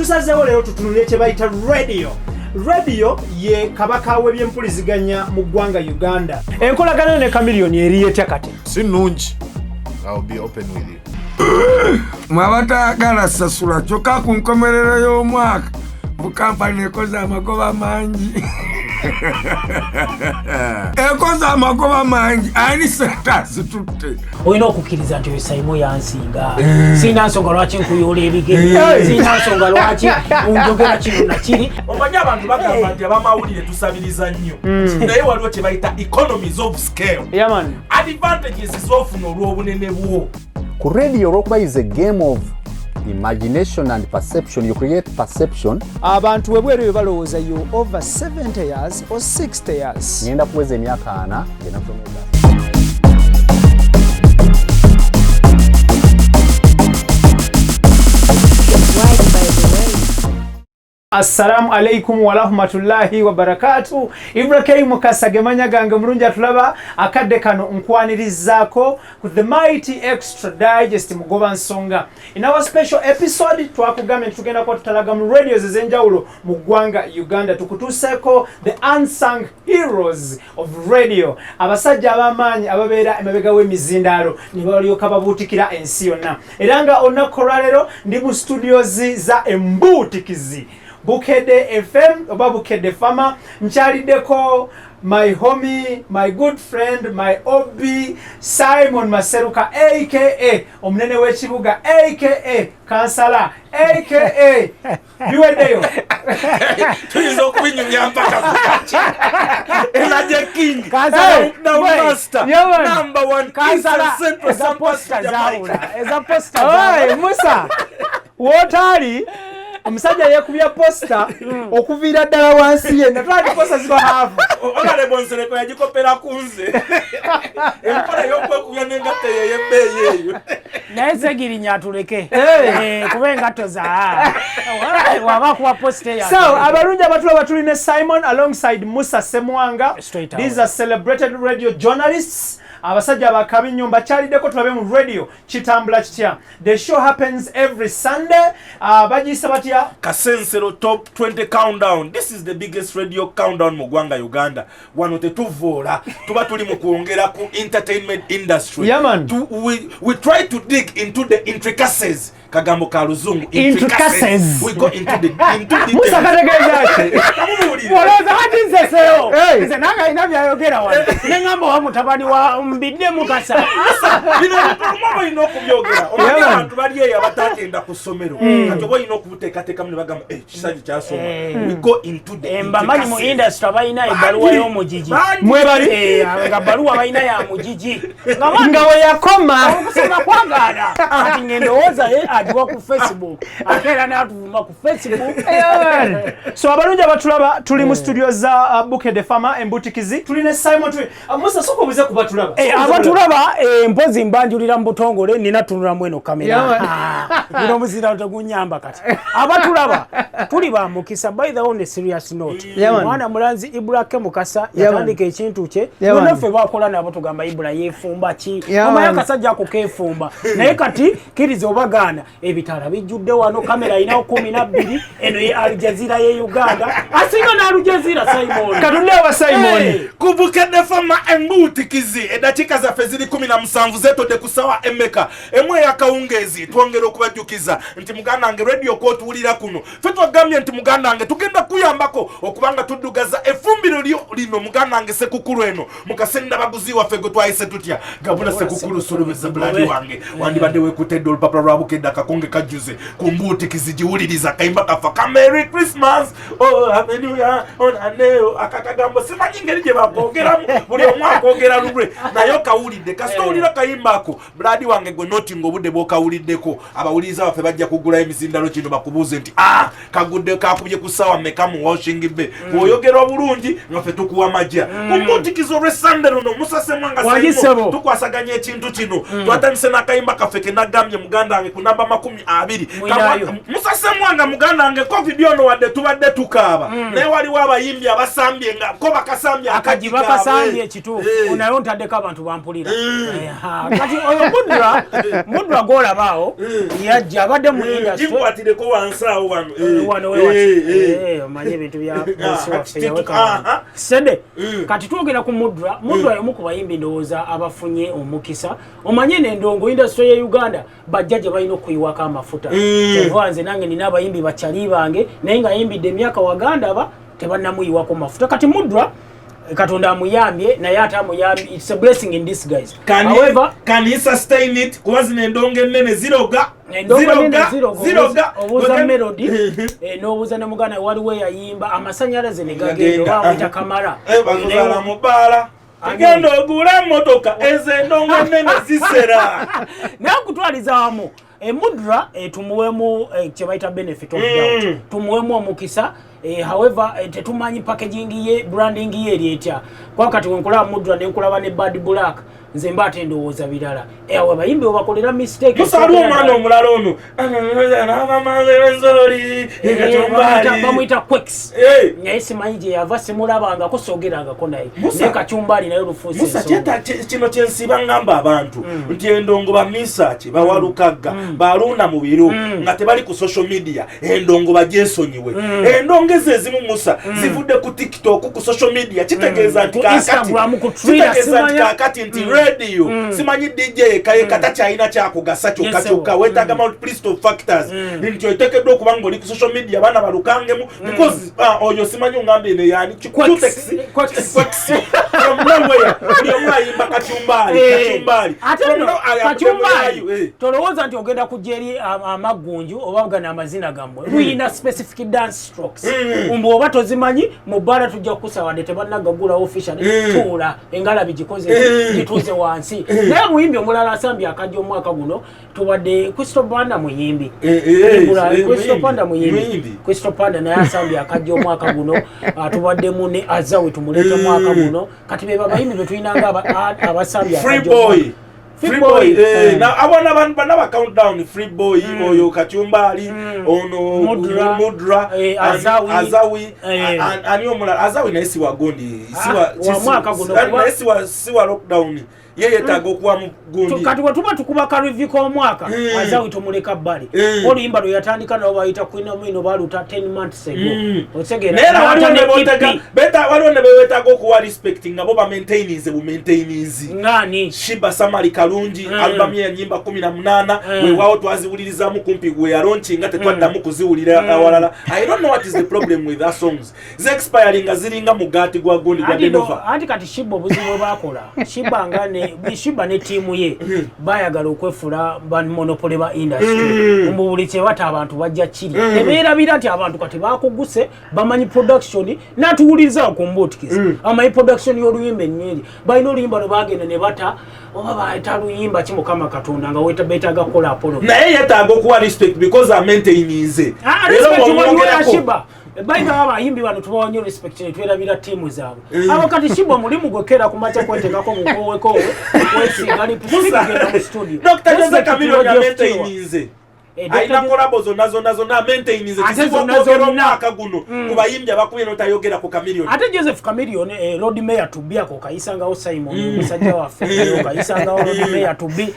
Tusazeewo leero tutunulire kye bayita radio. Radio ye kabaka w'ebyempuliziganya mu ggwanga Uganda. Enkolagana ne Chameleone eri etya kati? Si nnungi. I'll be open with you. Mwabatayagala sasula, kyokka ku nkomerero y'omwaka bu kampani ekoze amagoba mangi, ekoze amagoba mangi. Ani sente azitutte? Olina okukkiriza nti oyo Saimo yansinga. Sirina nsonga lwaki nkuyoola ebigere, sirina nsonga lwaki njogera kino nakiri. Omanyi abantu bagamba nti abamawulire tusabiriza nnyo, naye waliwo kye bayita economies of scale. Yeah, man. Advantages z'ofuna olw'obunene bwo. Ku radio, olwokuba is a game of imagination and perception, you create perception. Abantu webweru bye balowooza you over 70 years or 60 years. Ngenda kuweza emyaka 40 ngenda kusoma. White, by the way. Assalamu alaikum warahmatullahi wabarakatu. Ibrahim Mukasa gemanya gange. Mulungi atulaba akadde kano, nkwanirizaako ku The Mighty Extra Digest Mugoba Nsonga. In our special episode, twakugambye nti tugenda kuba tutalaga mu radios ez'enjawulo mu ggwanga Uganda, tukutuuseeko the unsung heroes of radio, abasajja ab'amaanyi ababeera emabega w'emizindaalo ne balyoka babuutikira ensi yonna. Era nga olunaku olwaleero ndi mu studios za Embuutikizi, Bukedde FM oba Bukedde Fama. Nkyaliddeko my homie, my good friend, my OB, Simon Maseruka, aka omunene w'ekibuga, aka kansala, aka biweddeyo. Tuyinza okubinyumya mpaka kukaki. Energy King. Hey, Down Master. Yeah, man. Number one. Kansala. Eastern Central Eza Campus, posta Jamaica. zawula, eza posta zawula. Oi, Musa, wootaali omusajja yeekubya poster okuviira ddala wansi yenna. Twali poster ziba haafu. Honorable Nsereko yagikopera ku nze. Enkola ey'okwekubya n'engatto eyo ey'ebbeeyi eyo. Naye Segirinya atuleke. Hey. Kuba engatto za waba akuwa poster eyo. So abalungi abatulaba, tuli ne Simon alongside Musa Semwanga. Straight away. These are celebrated radio journalists, abasajja bakabi nnyo. Mbakyaliddeko tulabe mu radio kitambula kitya. The show happens every Sunday. Bagiyise batya? Kasensero Top 20 Countdown. This is the biggest radio countdown mu ggwanga Uganda. Wano tetuvoola, tuba tuli mu kwongera ku entertainment industry. Yeah, man. We try to dig into the intricacies, kagambo ka luzungu. Intricacies. We go into Musa, details. kategeeza ki? Kamubuulire. Olowooza kati nseseyo? Hey. Nze nange alina byayogera wano neŋŋamba wa mutabani wa Mbidde Mukasa. Bino ebintu oba olina okubyogera. Omanyi Yeah, man. abantu bali eyo abatagenda ku ssomero, kati oba olina okubuteekateekamu ne bagamba, "Eh, kisajja kyasoma." We go into the Mbamanyi mu intricacies. industry abalina ebbaluwa y'omugigi. Bangi. Mwebali. Nga bbaluwa balina ya mugigi. Nga we yakoma. Okusoma kwagaana. Kati ngendowooza ye agiwa ku Facebook, ate era n'atuvuma ku Facebook. So abalungi abatulaba, tuli mu studio za Bukedde Fama Embutikizi. Tuli ne Simon, tuli Musa, soka obuze ku batulaba. Abatulaba, mpozi mbanjulira mu butongole, nina tunulamu eno kamera. Yeah, man. Ah, guno omuzira tegunyamba. Kati abatulaba, tuli ba mukisa. By the way, on a serious note, Yeah, man. mwana mulanzi Ibrahim Mukasa Yeah, man. yatandika ekintu kye. Yeah, man. Naffe bakola nabo tugamba Ibula yeefumba ki? Yeah, Omanyi man. akasajja ako keefumba, naye kati kkiriza obagaana, ebitaala bijjudde wano, kamera alinawo 12. Eno ye Aljazeera ye Uganda, asinga n'Aljazeera, Simon. Katudde aba Simon. Hey. Ku Bukedde Fama Embuutikizi, eddakiika zaffe ziri 17 zeetodde ku ssawa emmeka? 1 eyakawungeezi. Twongera okubajjukiza nti muganda wange, radio kwotuwulira kuno, ffe twagambye nti muganda wange tugenda kuyambako okubanga tuddugaza effumbiro lyo lino. Muganda wange, sekukulu eno mukasenda baguzi waffe gwe twayise tutya? Gabula sekukulu solobeza buladi wange, wandibadde wekutedde olupapula lwa Bukedde, akakonge kajjuze ku Mbuutikizi. Giwuliriza akayimba kafa ka "Merry Christmas, oh hallelujah, onaneo." Akakagambo simanyi ngeri gye bakogeramu, buli omu akoogera lulwe, naye okawulidde. Kasita owulira kayimba ako, buladi wange, gwe noti nga obudde bwokawuliddeko, abawuliriza baffe bajja kugulayo emizindalo kino bakubuuze nti a kagudde kakubye ku ssaawa mmeka mu washing bay? Bw'oyogera obulungi nga ffe tukuwa majja ku Mbuutikizi olw'essande luno. Musasemwanga Wagisebo. tukwasaganya ekintu kino. Twatandise n'akayimba kaffe ke nagambye muganda wange ku namba namba 20. Mwinayo. Musase mwanga muganda wange, COVID ono wadde tubadde tukaaba, naye waliwo abayimbi abasambye nga ko bakasambye akaji akaji kaabwe. Bakasambye ekituufu. Naye ntaddeko abantu bampulira. Kati oyo Mudra gwolabaawo yajja abadde mu industry. Ginkwatireko wansi awo wano. Wano wewati omanye ebintu bya bosi waffe yaweka wano. Sede kati twogera ku Mudra. Mudra yomu ku bayimbi ndowooza abafunye omukisa. Omanye nendongo industry ye Uganda bajja gye balina okuyiwako amafuta. Kyova nze nange nina abayimbi bakyali bange naye nga ayimbidde emyaka waganda ba tebannamuyiwako mafuta. Kati Mudra Katonda amuyambye, naye ate amuyambye, it's a blessing in disguise. However, Can he sustain it? Kuba zino endongo ennene ziroga. Endongo nene Ziroga, ziroga. Ziroga. Obuuza Melody, n'obuuza ne muganda we, waliwo eyayimba amasanyalaze ne gagenda Gagenda. oba amuyita Kamara. Bakuzaala mu bbaala, genda ogula emmotoka, ezo endongo ennene zisera. Naye okutwaliza wamu, Mudra tumuwemu kye bayita benefit of doubt, tumuwemu omukisa. However, tetumanyi packaging ye, branding ye eri etya, kuba kati wenkulaba Mudra nenkulaba ne Bad Black, nze mba ate ndowooza birala. Awo abayimbi webakolera mistake. Musa, waliwo omwana omulala ono. Bamuyita Quex, naye simanyi gye yava, simulabangako, soogerangako naye. Musa. Naye kacumbali naye lufuusi Musa, ensonga. Kino kyensiba ngamba abantu nti endongo bamisaki bawalukagga balunda mu biro nga tebali ku social media, endongo bagyesonyiwe. Endongo ezo ezimu, Musa, zivudde ku TikTok, ku social media. Kitegeeza nti Ku Instagram, ku Twitter, kitegeeza nti simanya. kaakati nti radio, simanyi DJ yekayeka takyalina kyakugasa kyokka. Yes, Kyokka sir. weetaaga multiplicity of factors, nti oteekeddwa okuba nga oli ku social media, abaana balukangemu because oyo simanyi ongamba eno yani Quex. Quex. Quex from nowhere, buli omu ayimba kacumbali. Kacumbali. Ate From nno kacumbali. Kacumbali tolowooza nti ogenda kujja eri amaggunju oba gano amazina gammwe, luyina specific dance strokes. Mbu oba tozimanyi, mu bbaala tujja kukusaba wadde tebannagagulawo officially, tuula engalabi gikoze gituuze wansi. Naye muyimbi omulala asambye akajja omwaka guno tubadde Crystal Panda muyimbi. Crystal Panda muyimbi. Muyimbi. Crystal Panda naye asambye akajja omwaka guno. Tubaddemu ne Azawi, tumuleete mwaka guno. Kati be babayimbi betulinanga abasambye Free akajja omwaka. Boy. Free Free Boy, Boy, na abona abantu bana countdown, Free Boy oyo kachumbali ono. Mudra. Mudra. Azawi. Azawi. Ani omulala? Azawi naye si wa gundi, si wa Ah, wa mwaka guno, naye si wa lockdown, ye yeetaaga okuwa mu gundi. Kati bwe tuba tukuba ka review k'omwaka, Azawi tomuleka bbali. Oluyimba lwe yatandika nabo bayita Queen Amino, baluta 10 months ago. Otegeera? Naye era waliwo N'ata ne ne bootega EP. beta, waliwo ne beweetaaga okuwa respect nga bo bamaintaininze bumaintaininzi. Ngani? Shiba Samali Kalungi, album ye yanyimba 18. Weewaawo twaziwulirizamu kumpi gwe yalaunchinga, tetwaddamu kuziwulira awalala. I don't know what is the problem with her songs, ze-expiring nga ziringa mugaati gwa gundi gwa Anti no, Denova. anti kati Shiba obuzibu bwe bakola, Shiba nga ne Shiba ne ttiimu ye bayagala okwefula ba monopoly ba industry, mbu buli kye bata abantu bajja kiri. Tebeerabira nti abantu kati bakuguse, bamanyi production natuwuliriza ku mbuutikizi, amanyi production y'oluyimba ennyingi. Balina oluyimba lwe bagenda ne bata oba baeta luyimba ki, Mukama Katonda, nga beetaaga kukola apolo. Naye yeetaaga okuwa respect because amaintaininze. Ah, respect waliwo ya Shiba. Baita abayimbi bano tubawa nnyo respect ne twerabira ttiimu zaabwe. Abo kati Shiba omulimu gwe kera ku makya kwetekako bukowekowe, kwesiiga lipstick, genda mu studio. Dr Jose Respect Chameleone tuwa Jeff Kiwa. amaintaininze. Dr. Alina collabo zonna zonna zonna, amaintaininze. Ate Kizibu zonna okwogera zonna. omwaka guno ku bayimbi abakubye n'otayogera ku Chameleone. Ate Joseph Chameleone, Lord Mayor Tubi ako kayisangawo Simon omusajja waffe okayisangawo Lord Mayor Tubi,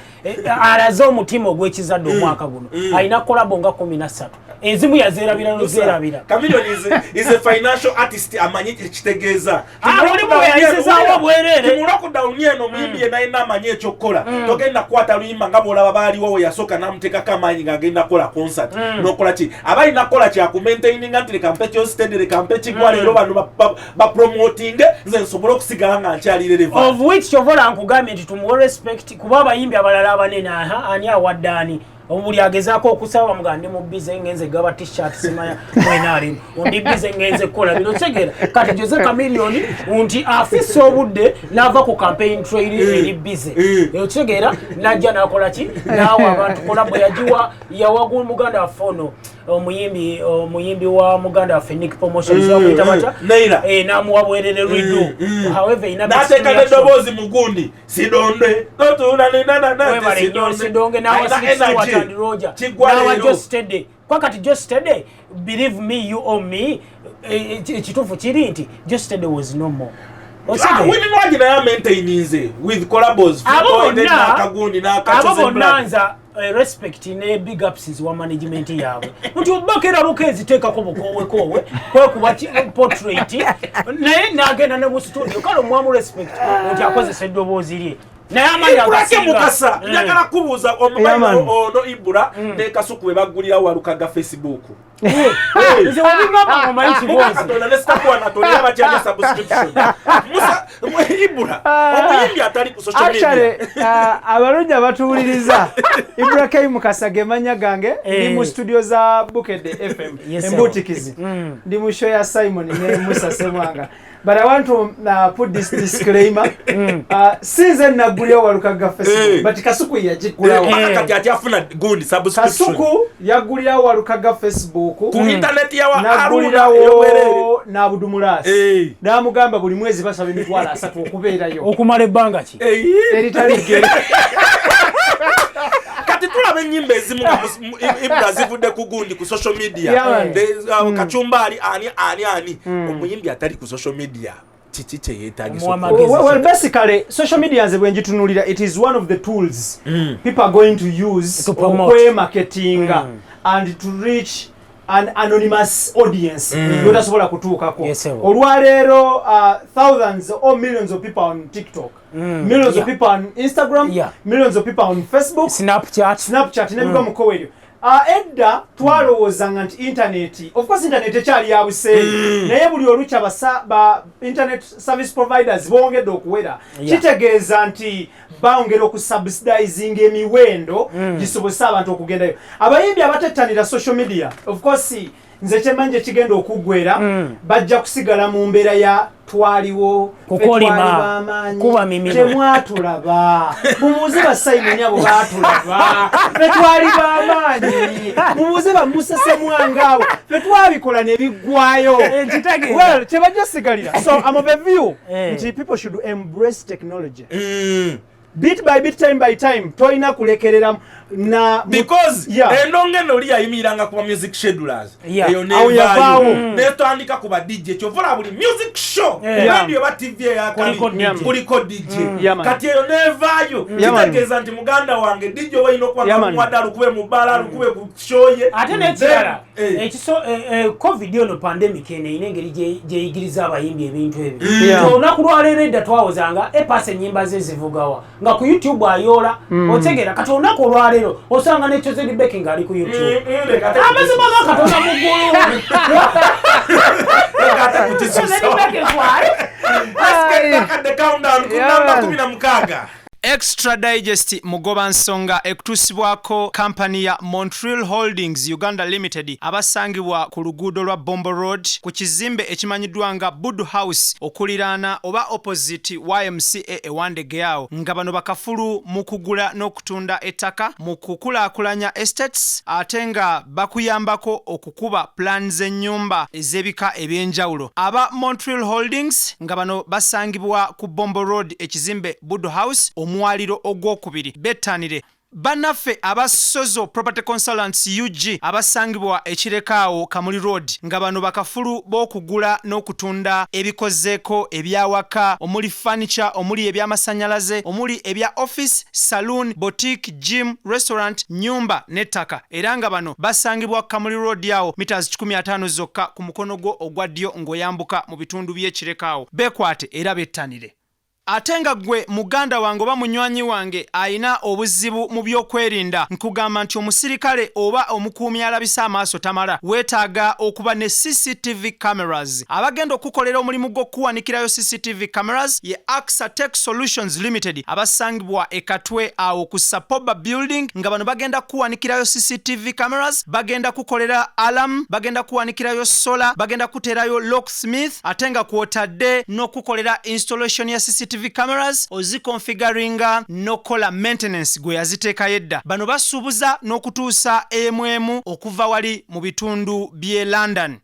alaze omutima ogw'ekizadde omwaka guno. Alina collabo nga 13, ezimu yazeerabira nozeerabira. Chameleone is a financial artist, amanyi ekitegeeza. Ah, mulimu we yayisizaawo bwereere. Mu lockdown eno omuyimbi yenna yenna amanyi ekyokukola, togenda kukwata luyimba nga bw'olaba baaliwo we yasooka n'amuteekako amaanyi ng'agenda kukola concert n'okola ki, aba alina kukola kyakumaintaininga nti leka mpe kyositende, leka mpe kigwa leero, bano bapromotinge nze nsobole okusigala nga nkyali relevant. Of which kyovola nkugambye nti tumuwe respect, kuba abayimbi abalala abanene, aha, ani awadde ani? Buli agezaako okusaba bamugaa ndi mu busy, ngenze gaba T-shirt, simanya mwena alimu ndi busy, ngenze kukola bino. Kitegeera kati Jose Chameleone nti afissa obudde n'ava ku campaign trail eri busy, okitegeera, najja n'akola ki, naawe abantu collabo yagiwa, yawagu muganda waffe ono omuyimbi wa muganda waffe Nick Promotions, bamuyita batya? Naira. N'amuwa bwerere Ridu. However, ina N'ateeka n'eddoboozi mu gundi sidonde totuula Webale nnyo, Sidonge n'awa Six Stewart and Roger Kiggwa nawa leero. Geosteady kwa kati Geosteady, believe me you or me, ekituufu kiri nti Geosteady was no more. Ah, Otegeera? Winnie Nwagi naye amaintaininze with collabos. Abo Free Boy, then bonna n'akagundi abo n'akachosen bonna Black. nza respect ne big ups wa management yaabwe nti obakera bukeezi teekako bukoowekoowe kwekuba portrait naye nagenda ne mu studio kale omwamu respect nti akozesa eddoboozi lye naye amanyi Ibra ke agasinga. Mukasa, njagala kubuuza omumanyi Yeah, man. ono Ibra ne Kasuku we baggulirawo Walukaga Facebook. Nze webigamba nga omanyi Muka kiboozi. Katonda ne sitakuwa natolera bakyalya subscription. Musa, Ibra, omuyimbi atali ku social media. Actually, abalungi abatuwuliriza, Ibrahim Mukasa ge mannya gange, ndi mu studio za Bukedde FM Yes, sir. Embuutikizi, ndi mu show ya Simon ne Musa Semwanga, but I want to put this disclaimer, sinze naggulirawo Walukaga Facebook, but Kasuku yagiggulawo. Paka kati akyafuna gundi subscription. Kasuku yaggulirawo Walukaga Facebook Ku internet ya wa Haruna naggulirawo ey'obwereere. n'Abudumulasi n'amugamba buli mwezi basaba 300,000 okubeerayo Okumala ebbanga ki? Eritali ggere. Kati tulaba ennyimba ezimu nga Ibra zivudde ku gundi ku social media. Yeah, man. Kachumbali ani ani ani omuyimbi atali ku social media kiki kye yeetagisa Omuwa okukola? amagezi. Well, basically, social media nze bwe ngitunulira, it is one of the tools people are going to use To promote. okwemarketinga and to reach an anonymous audience yotasobola kutuukako. Yes, sir. Olwaleero, thousands or millions of people on TikTok, millions of people on Instagram, millions of people on Facebook, Snapchat. Snapchat nebigwa mu eryo. Edda twalowoozanga nti internet, of course internet ekyali ya buseeri, naye buli olukya ba internet service providers bongedde okuwera, kitegeeza nti bongera okusubsidizinga emiwendo gisobozese abantu okugendayo. Abayimbi abatettanira social media, of course nze kyemmanyi ekigenda okuggwera, bajja kusigala mu mbeera ya twaliwo, ffe Kukolima, twali b'amaanyi, kuba mimiro. Temwatulaba, mubuuze basayimoni abo baatulaba, ffe twali b'amaanyi, mubuuze bamusesemwanga abo, ffe twabikola ne biggwayo. Nkitegeera. Well, kyebajja sigalira. So I'm of a view nti people should embrace technology bit by bit, time by time, tolina kulekerera na Because endongo eno oli yayimiriranga kuba music schedulers, eyo Awo nevaayo yavaawo. Netandika ku ba DJ. Kyova olaba buli music show, radio oba TV eyakabi, Kuliko DJ. kuliko DJ. Yeah, man. Kati eyo nevaayo, Yeah, man. kitegeeza nti muganda wange DJ oba olina okuba Yeah, man. nga alukube mu bbala, alukube ku show ye. Ate n'ekirala, Then, ekiso COVID eno, pandemic eno, erina engeri gyeyigiriza abayimbi ebintu ebyo. Nti olunaku lwaleero, edda twawozanga epasa ennyimba ze zivugawa nga ku YouTube ayoola, otegeera? Kati olunaku olwaleero osanga ne Chosen Becky ng'ali ku YouTube. Leka ate Amazima ga Katonda mu ggulu. Leka ate kukisusa. Chosen Becky kwali. Let's get back at the countdown ku namba 16. Extra Digest mugoba nsonga ekutuusibwako kampani ya Montreal Holdings Uganda Limited, abasangibwa ku luguudo lwa Bombo Road ku kizimbe ekimanyiddwa nga Bud House, okuliraana oba opposite YMCA ewandegeawo, nga bano bakafulu mu kugula n'okutunda ettaka mu kukulaakulanya estates, ate nga bakuyambako okukuba plan z'ennyumba ez'ebika ebyenjawulo. Aba Montreal Holdings nga bano basangibwa ku Bombo Road, ekizimbe Bud House, omwaliro ogwokubiri. Bettanire bannaffe aba Sozo Property Consultants UG, abasangibwa ekirekaawo Kamuli Road, nga bano bakafulu b'okugula n'okutunda ebikozeeko ebyawaka, omuli furniture, omuli ebyamasannyalaze, omuli ebya office, saloon, boutique, gym, restaurant, nyumba n'ettaka, era nga bano basangibwa Kamuli Road awo meters 15 zokka ku mukono gwo ogwa ddyo ng'oyambuka mu bitundu by'ekirekaawo. Beekwate era bettanire. Ate nga ggwe muganda wange oba munywanyi wange ayina obuzibu mu byokwerinda, nkugamba nti omusirikale oba omukuumi alabisa amaaso tamala, weetaaga okuba ne CCTV cameras. Abagenda okukolera omulimu gw'okuwanikirayo CCTV cameras ye Axa Tech Solutions Limited, abasangibwa ekatwe awo ku Sapoba Building, nga bano bagenda kuwanikirayo CCTV cameras, bagenda kukolera alarm, bagenda kuwanikirayo solar, bagenda kuteerayo locksmith, ate nga kwotadde n'okukolera installation ya CCTV cameras, oziconfiguringa n'okukola maintenance gwe yaziteekayo edda. Bano basuubuza n'okutuusa emu emu okuva wali mu bitundu by'e London.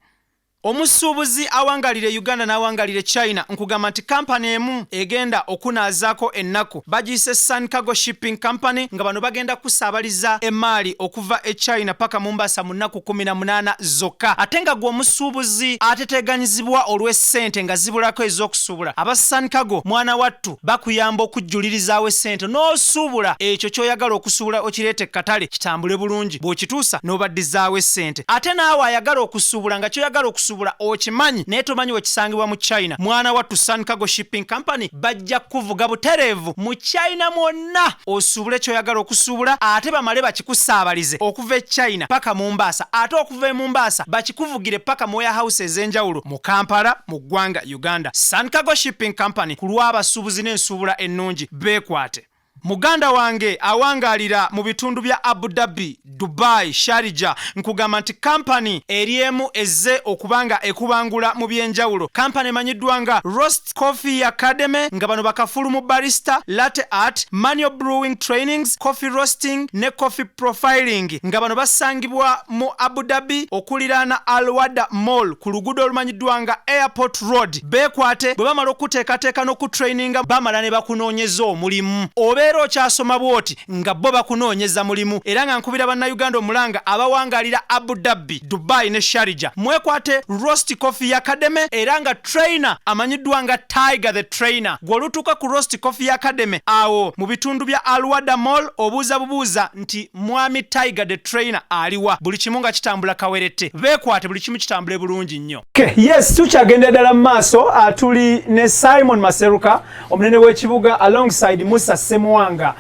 Omusuubuzi awangalira Uganda n'awangalira China, nkugamba nti kampani emu egenda okunaazaako ennaku bagiyise Sun Cargo Shipping Company, nga bano bagenda kusaabaliza emaali okuva e China paka Mombasa mu nnaku 18 zokka. Ate nga gwe omusuubuzi ateteganyizibwa olw'essente nga zibulako ez'okusuubula, aba Sun Cargo mwana wattu bakuyamba okujjulirizaawo essente n'osuubula ekyo ky'oyagala okusuubula, okireeta ekkatale kitambule bulungi, bw'okituusa n'obaddizaawo essente. Ate naawe ayagala okusuubula nga ky'oyagala okusuubula okimanyi naye tomanyi wekisangibwa mu China, mwana wattu Sun Cargo Shipping Company bajja kukuvuga butereevu mu China mwonna osuubule ky'oyagala okusuubula, ate bamale bakikusaabalize okuva e China paka Mombasa, ate okuva e Mombasa bakikuvugire paka mu warehouse ez'enjawulo mu Kampala mu ggwanga Uganda. Sun Cargo Shipping Company ku lw'abasuubuzi n'ensuubula ennungi, beekwate. Muganda wange awangaalira mu bitundu bya Abu Dhabi, Dubai, Sharjah, nkugamba nti kampani eri emu ezze okuba nga ekubangula mu by'enjawulo. Kampani emanyiddwa nga Roast Coffee Academy, nga bano bakafulu mu barista, latte art, manual brewing trainings, coffee roasting ne coffee profiling, nga bano basangibwa mu Abu Dhabi okuliraana Al Wahda Mall ku luguudo olumanyiddwa nga Airport Road. Beekwate, bwe bamala okuteekateeka n'okutraininga bamala ne bakunoonyeza omulimu. Obeera okyasoma bw'oti nga bo bakunoonyeza mulimu. Era nga nkubira bannayuganda omulanga abawangalira Abu Dhabi, Dubai ne Sharjah, mwekwate Roast Coffee Academy, era nga trainer amanyiddwa nga Tiger the Trainer. Gwe olutuuka ku Roast Coffee Academy awo mu bitundu bya Al Wahda Mall, obuuza bubuuza nti mwami Tiger the Trainer aliwa? Buli kimu nga kitambula kawerette. Beekwate, buli kimu kitambule bulungi nnyo. Okay, yes, tukyagenda ddala mu maaso. Tuli ne Simon Maseruka omunene w'ekibuga alongside Musa Ssemwanga.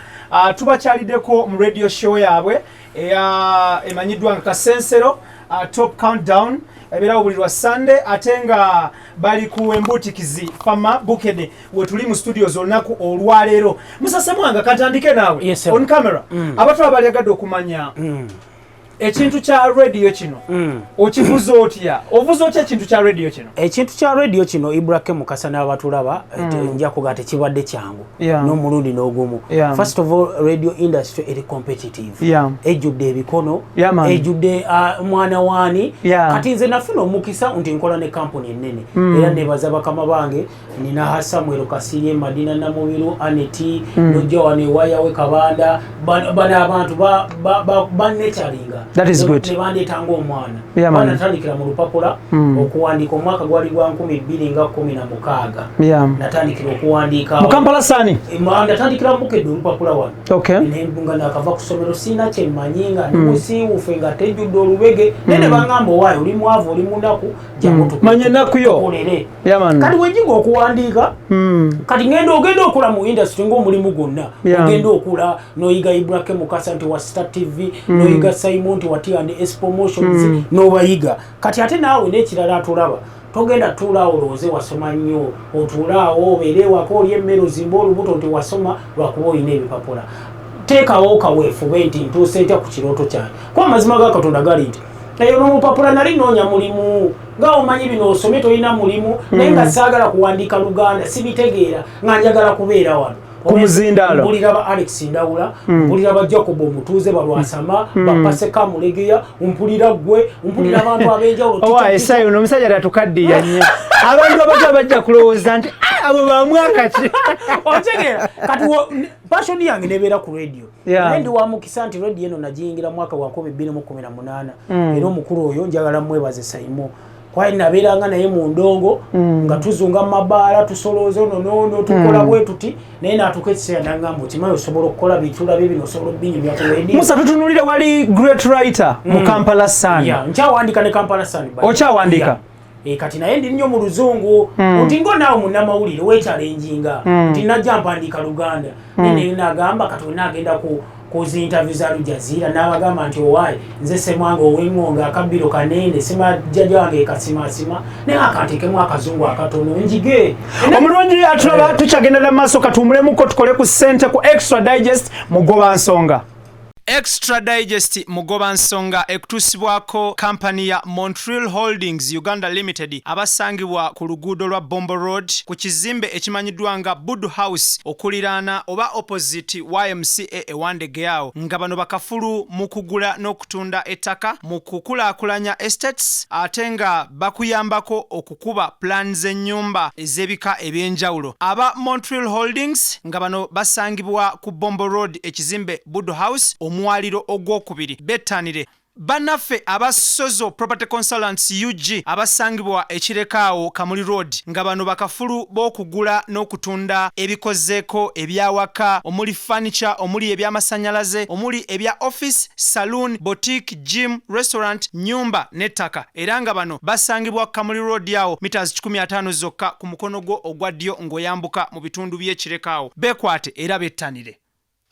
Tubakyaliddeko mu radio show yaabwe emanyiddwa nga Kasensero Top Countdown, ebeerawo buli lwa Sunday, ate nga bali ku Embutikizi Fama Bukede wetuli mu studios olunaku olwaleero. Musa Ssemwanga, katandike naawe. Yes, sir. On camera. Abatwala balyagadde okumanya ekintu kya radio kino okivuza otya, ovuza otya ekintu kya radio kino? Ekintu kya radio kino, Ibrahim Mukasa n'abatulaba, nja kuga tekibadde kyangu n'omulundi n'ogumu. First of all, radio industry eri competitive, ejjudde ebikono, ejjudde mwana waani. Kati nze nafuna omukisa nti nkola ne kampuni ennene, era nebaza bakama bange. Nina Samuel Kasirye, Madina Namubiru, Aneti, nojja wano ewayawe Kabanda. Bano abantu banekyalinga That is good. ne bandeetanga omwana. Yeah, man. Natandikira mu lupapula okuwandiika omwaka gwali gwa 2016. Natandikira okuwandiika Mu Kampala Sun? Natandikira Bukedde, olupapula wano. Nga nakava ku ssomero, siina kyemmanyi, nga ndi musiiwuufe, nga tejjudde olubege, naye ne baŋŋamba, owaayo oli mwavu, oli munaku, jangu Manya ennaku yo. tukolere. Yeah, man. Kati wenjiga okuwandiika, kati ngenda ogenda okula mu industry ng'omulimu gwonna, ogenda okula n'oyiga Ibrahim Mukasa nti wa Star TV, n'oyiga Simon nti wa T&S Promotions, n'obayiga. Kati ate naawe n'ekirala atulaba, togenda tuulaawo olowooze wasoma nnyo, otuulaawo obeere ewaka oli emmere ozimbe olubuto nti wasoma lwakuba olina ebipapula. Teekawo kaweefube nti ntuuse ntya ku kirooto kyange, kuba amazima ga Katonda gali nti eyo nomupapula nali noonya mulimu, nga omanyi bino osomye tolina mulimu, naye nga saagala kuwandiika Luganda, sibitegeera, nga njagala kubeera wano Ku muzindaalo. Mpulira ba Alex Ndawula, mpulira ba Jacob Omutuuze, balwasama, bapaseka Mulegeya, mpulira gwe, mpulira abantu ab'enjawulo. Owa esayo ono omusajja tatukaddiya nnyo, abantu abato bajja kulowooza nti "Ah, abo bamwaka ki?" Otegeera? Kati passion yange nebeera ku radio. Naye ndi wa mukisa nti radio eno nagiyingira mwaka gwa 2018, era omukulu oyo njagala mwebaze, Saimo, kwali nabeeranga naye mu ndongo, nga tuzunga mu mabaala, tusolooza ono noono, tukola bwe tuti, naye naatuuka ekiseera nangamba, okimanyi osobola okukola bitulabye bino, osobola obinyumya ku radio. Musa, tutunulire, wali great writer mu Kampala Sun. Yeah, nkyawandika ne Kampala Sun, by the way. Okyawandika? Yeah. Kati naye ndi nnyo mu luzungu, nti ngo naawe munnamawulire wekyalenjinga nti najja mpandiika Luganda, naye nagamba kati wenaagenda ku zi interview za Lujaziira, n'abagamba nti owaayi nze Semwanga ow'eŋŋonga, akabbiro kanene, sima jjajja wange kasimasima, naye akanteekemu akazungu akatono njige. Omulungi atulaba, tukyagenda mu maaso, katuwumulemuko tukole ku ssente ku Extra Digest Mugoba Nsonga. Extra Digest Mugoba Nsonga ekutuusibwako kampani ya Montreal Holdings Uganda Limited, abasangibwa ku luguudo lwa Bombo Road ku kizimbe ekimanyiddwa nga Budu House, okuliraana oba opposite YMCA ewandegeawo, nga bano bakafulu mu kugula n'okutunda ettaka, mu kukulaakulanya estates, ate nga bakuyambako okukuba plan z'ennyumba ez'ebika eby'enjawulo. Aba Montreal Holdings nga bano basangibwa ku Bombo Road, ekizimbe Budu House, omwaliro ogwokubiri, bettanire. Bannaffe aba Sozo Property Consultants UG, abasangibwa ekirekaawo Kamuli Road, nga bano bakafulu b'okugula n'okutunda ebikozeeko ebyawaka, omuli furniture, omuli ebyamasannyalaze, omuli ebya office, saloon, boutique, gym, restaurant, nyumba n'ettaka, era nga bano basangibwa Kamuli Road awo meters 150 zokka ku mukono gwo ogwa ddyo ng'oyambuka mu bitundu by'ekirekaawo. Beekwate era bettanire.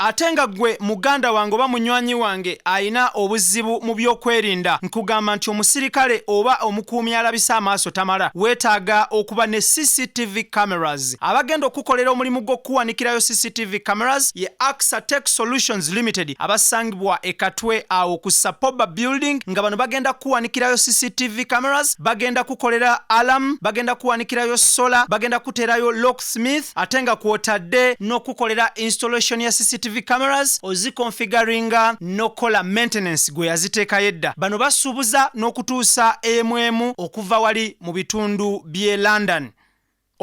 Ate nga ggwe muganda wange oba munywanyi wange ayina obuzibu mu byokwerinda, nkugamba nti omusirikale oba omukuumi alabisa amaaso tamala, weetaaga okuba ne CCTV cameras. Abagenda okukolera omulimu gw'okuwanikirayo CCTV cameras ye Axa Tech Solutions Limited, abasangibwa e Katwe awo ku Sapoba Building, nga bano bagenda kuwanikirayo CCTV cameras, bagenda kukolera alarm, bagenda kuwanikirayo solar, bagenda kuteerayo locksmith, ate nga kwotadde n'okukolera installation ya CCTV cameras, oziconfiguringa n'okukola maintenance gwe yaziteekayo edda. Bano basuubuza n'okutuusa emu emu okuva wali mu bitundu by'e London.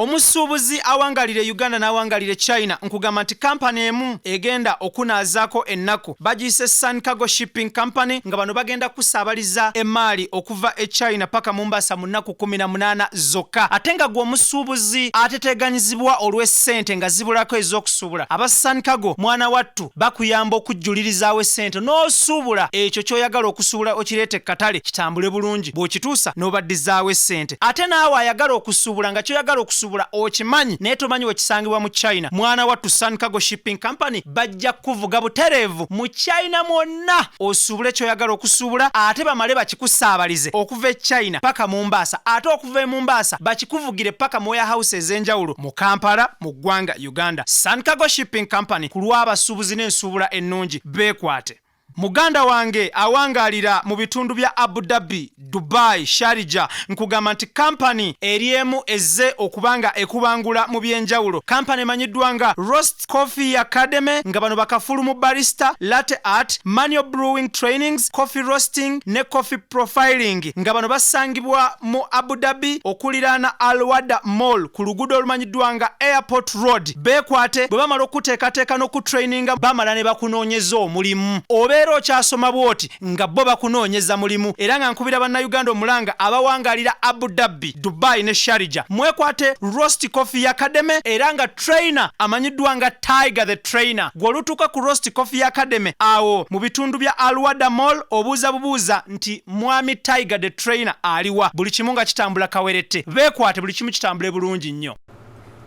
Omusuubuzi awangalire Uganda n'awangalire China, nkugamba nti kampani emu egenda okunaazaako ennaku bagiyise Sun Cargo Shipping Company, nga bano bagenda kusaabaliza emaali okuva e China paka Mombasa mu nnaku 18 zokka. Ate nga gwe omusuubuzi ateteganyizibwa olw'essente nga zibulako ez'okusuubula, aba Sun Cargo, mwana wattu, bakuyamba okujjulirizaawo essente n'osuubula ekyo ky'oyagala okusuubula, okireeta ekkatale kitambule bulungi, bw'okituusa n'obaddizaawo essente. Ate naawe ayagala okusuubula nga ky'oyagala okusuubula okimanyi naye tomanyi wekisangibwa mu China, mwana wattu, Sun Cargo Shipping Company bajja kuvuga butereevu mu China mwonna osuubule ky'oyagala okusuubula, ate bamale bakikusaabalize okuva e China paka Mombasa, ate okuva e Mombasa bakikuvugire paka mu warehouse ez'enjawulo mu Kampala, mu ggwanga Uganda. Sun Cargo Shipping Company, ku lw'abasuubuzi n'ensuubula ennungi, beekwate. Muganda wange awangaalira mu bitundu bya Abu Dhabi, Dubai, Sharjah, nkugamba nti kampani eri emu ezze okuba nga ekubangula mu byenjawulo, kampani emanyiddwa nga Roast Coffee Academy, nga bano bakafulu mu barista, latte art, manual brewing trainings, coffee roasting ne coffee profiling, nga bano basangibwa mu Abu Dhabi okuliraana Alwada Mall ku luguudo olumanyiddwa nga Airport Road. Beekwate. Bwe bamala okuteekateeka n'okutraininga, bamala ne bakunoonyeza omulimu. Obeera okyasoma bw'oti nga bo bakunoonyeza mulimu. Era nga nkubira Bannayuganda omulanga abawangalira Abu Dhabi, Dubai ne Sharjah, mwekwate Roast Coffee Academy, era nga trainer amanyiddwa nga Tiger the Trainer. Gwe olutuuka ku Roast Coffee Academy awo mu bitundu bya Alwada Mall, obuuza bubuuza nti mwami Tiger the Trainer aliwa? Buli kimu nga kitambula kawerette. Beekwate, buli kimu kitambule bulungi nnyo.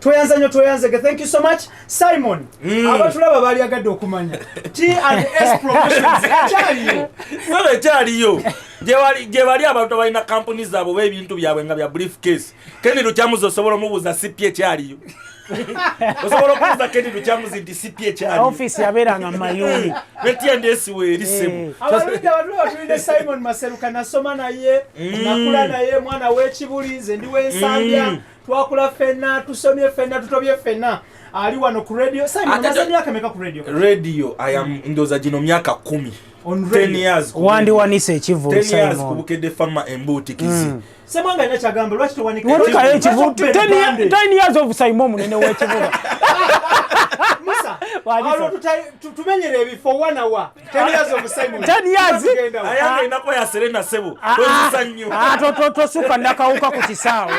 Tweyanza nnyo, tweyanzege. Thank you so much, Simon. Abatulaba baali okumanya T and S Promotions ekyaliyo? Saba ekyaliyo. Gye bali abantu abalina kampuni zaabwe oba ebintu byabwe nga bya brief case. Ken Lukyamuzi osobola omubuuza CP ekyaliyo? Osobola okubuuza Ken Lukyamuzi nti CP ekyaliyo? Ofiisi yabeeranga mu Mayuuni. Ne T&S weeri, ssebo. Abalungi abatulaba, tulina Simon Maseruka. Nasoma naye, nakula naye, mwana w'ekibuli, nze ndi w'Ensambya. Twakula ffenna, tusomye ffenna, tutobye ffenna. Ali wano ku radio. Simon, omaze emyaka meka ku radio? Radio, I am, ndowooza gino myaka 10. On 10 radio. years ku Wandiwanise ekivvulu, 10 years ku Simon. Bukedde Fama Embuutikizi. Semwanga alina kyagamba, lwaki towanika? Wanikayo Lwaki ekivu okuba ebipande? 10 years of Simon omunene w'ekibuga. Musa, Wanisa. olwo tumenyere ebifo wanawa 10 years of Simon. 10 years? Tugenda wa? Ayange enako ya Serena, sebo, tozisa nnyo. Ah, tosuka Nakawuka ku kisaawe,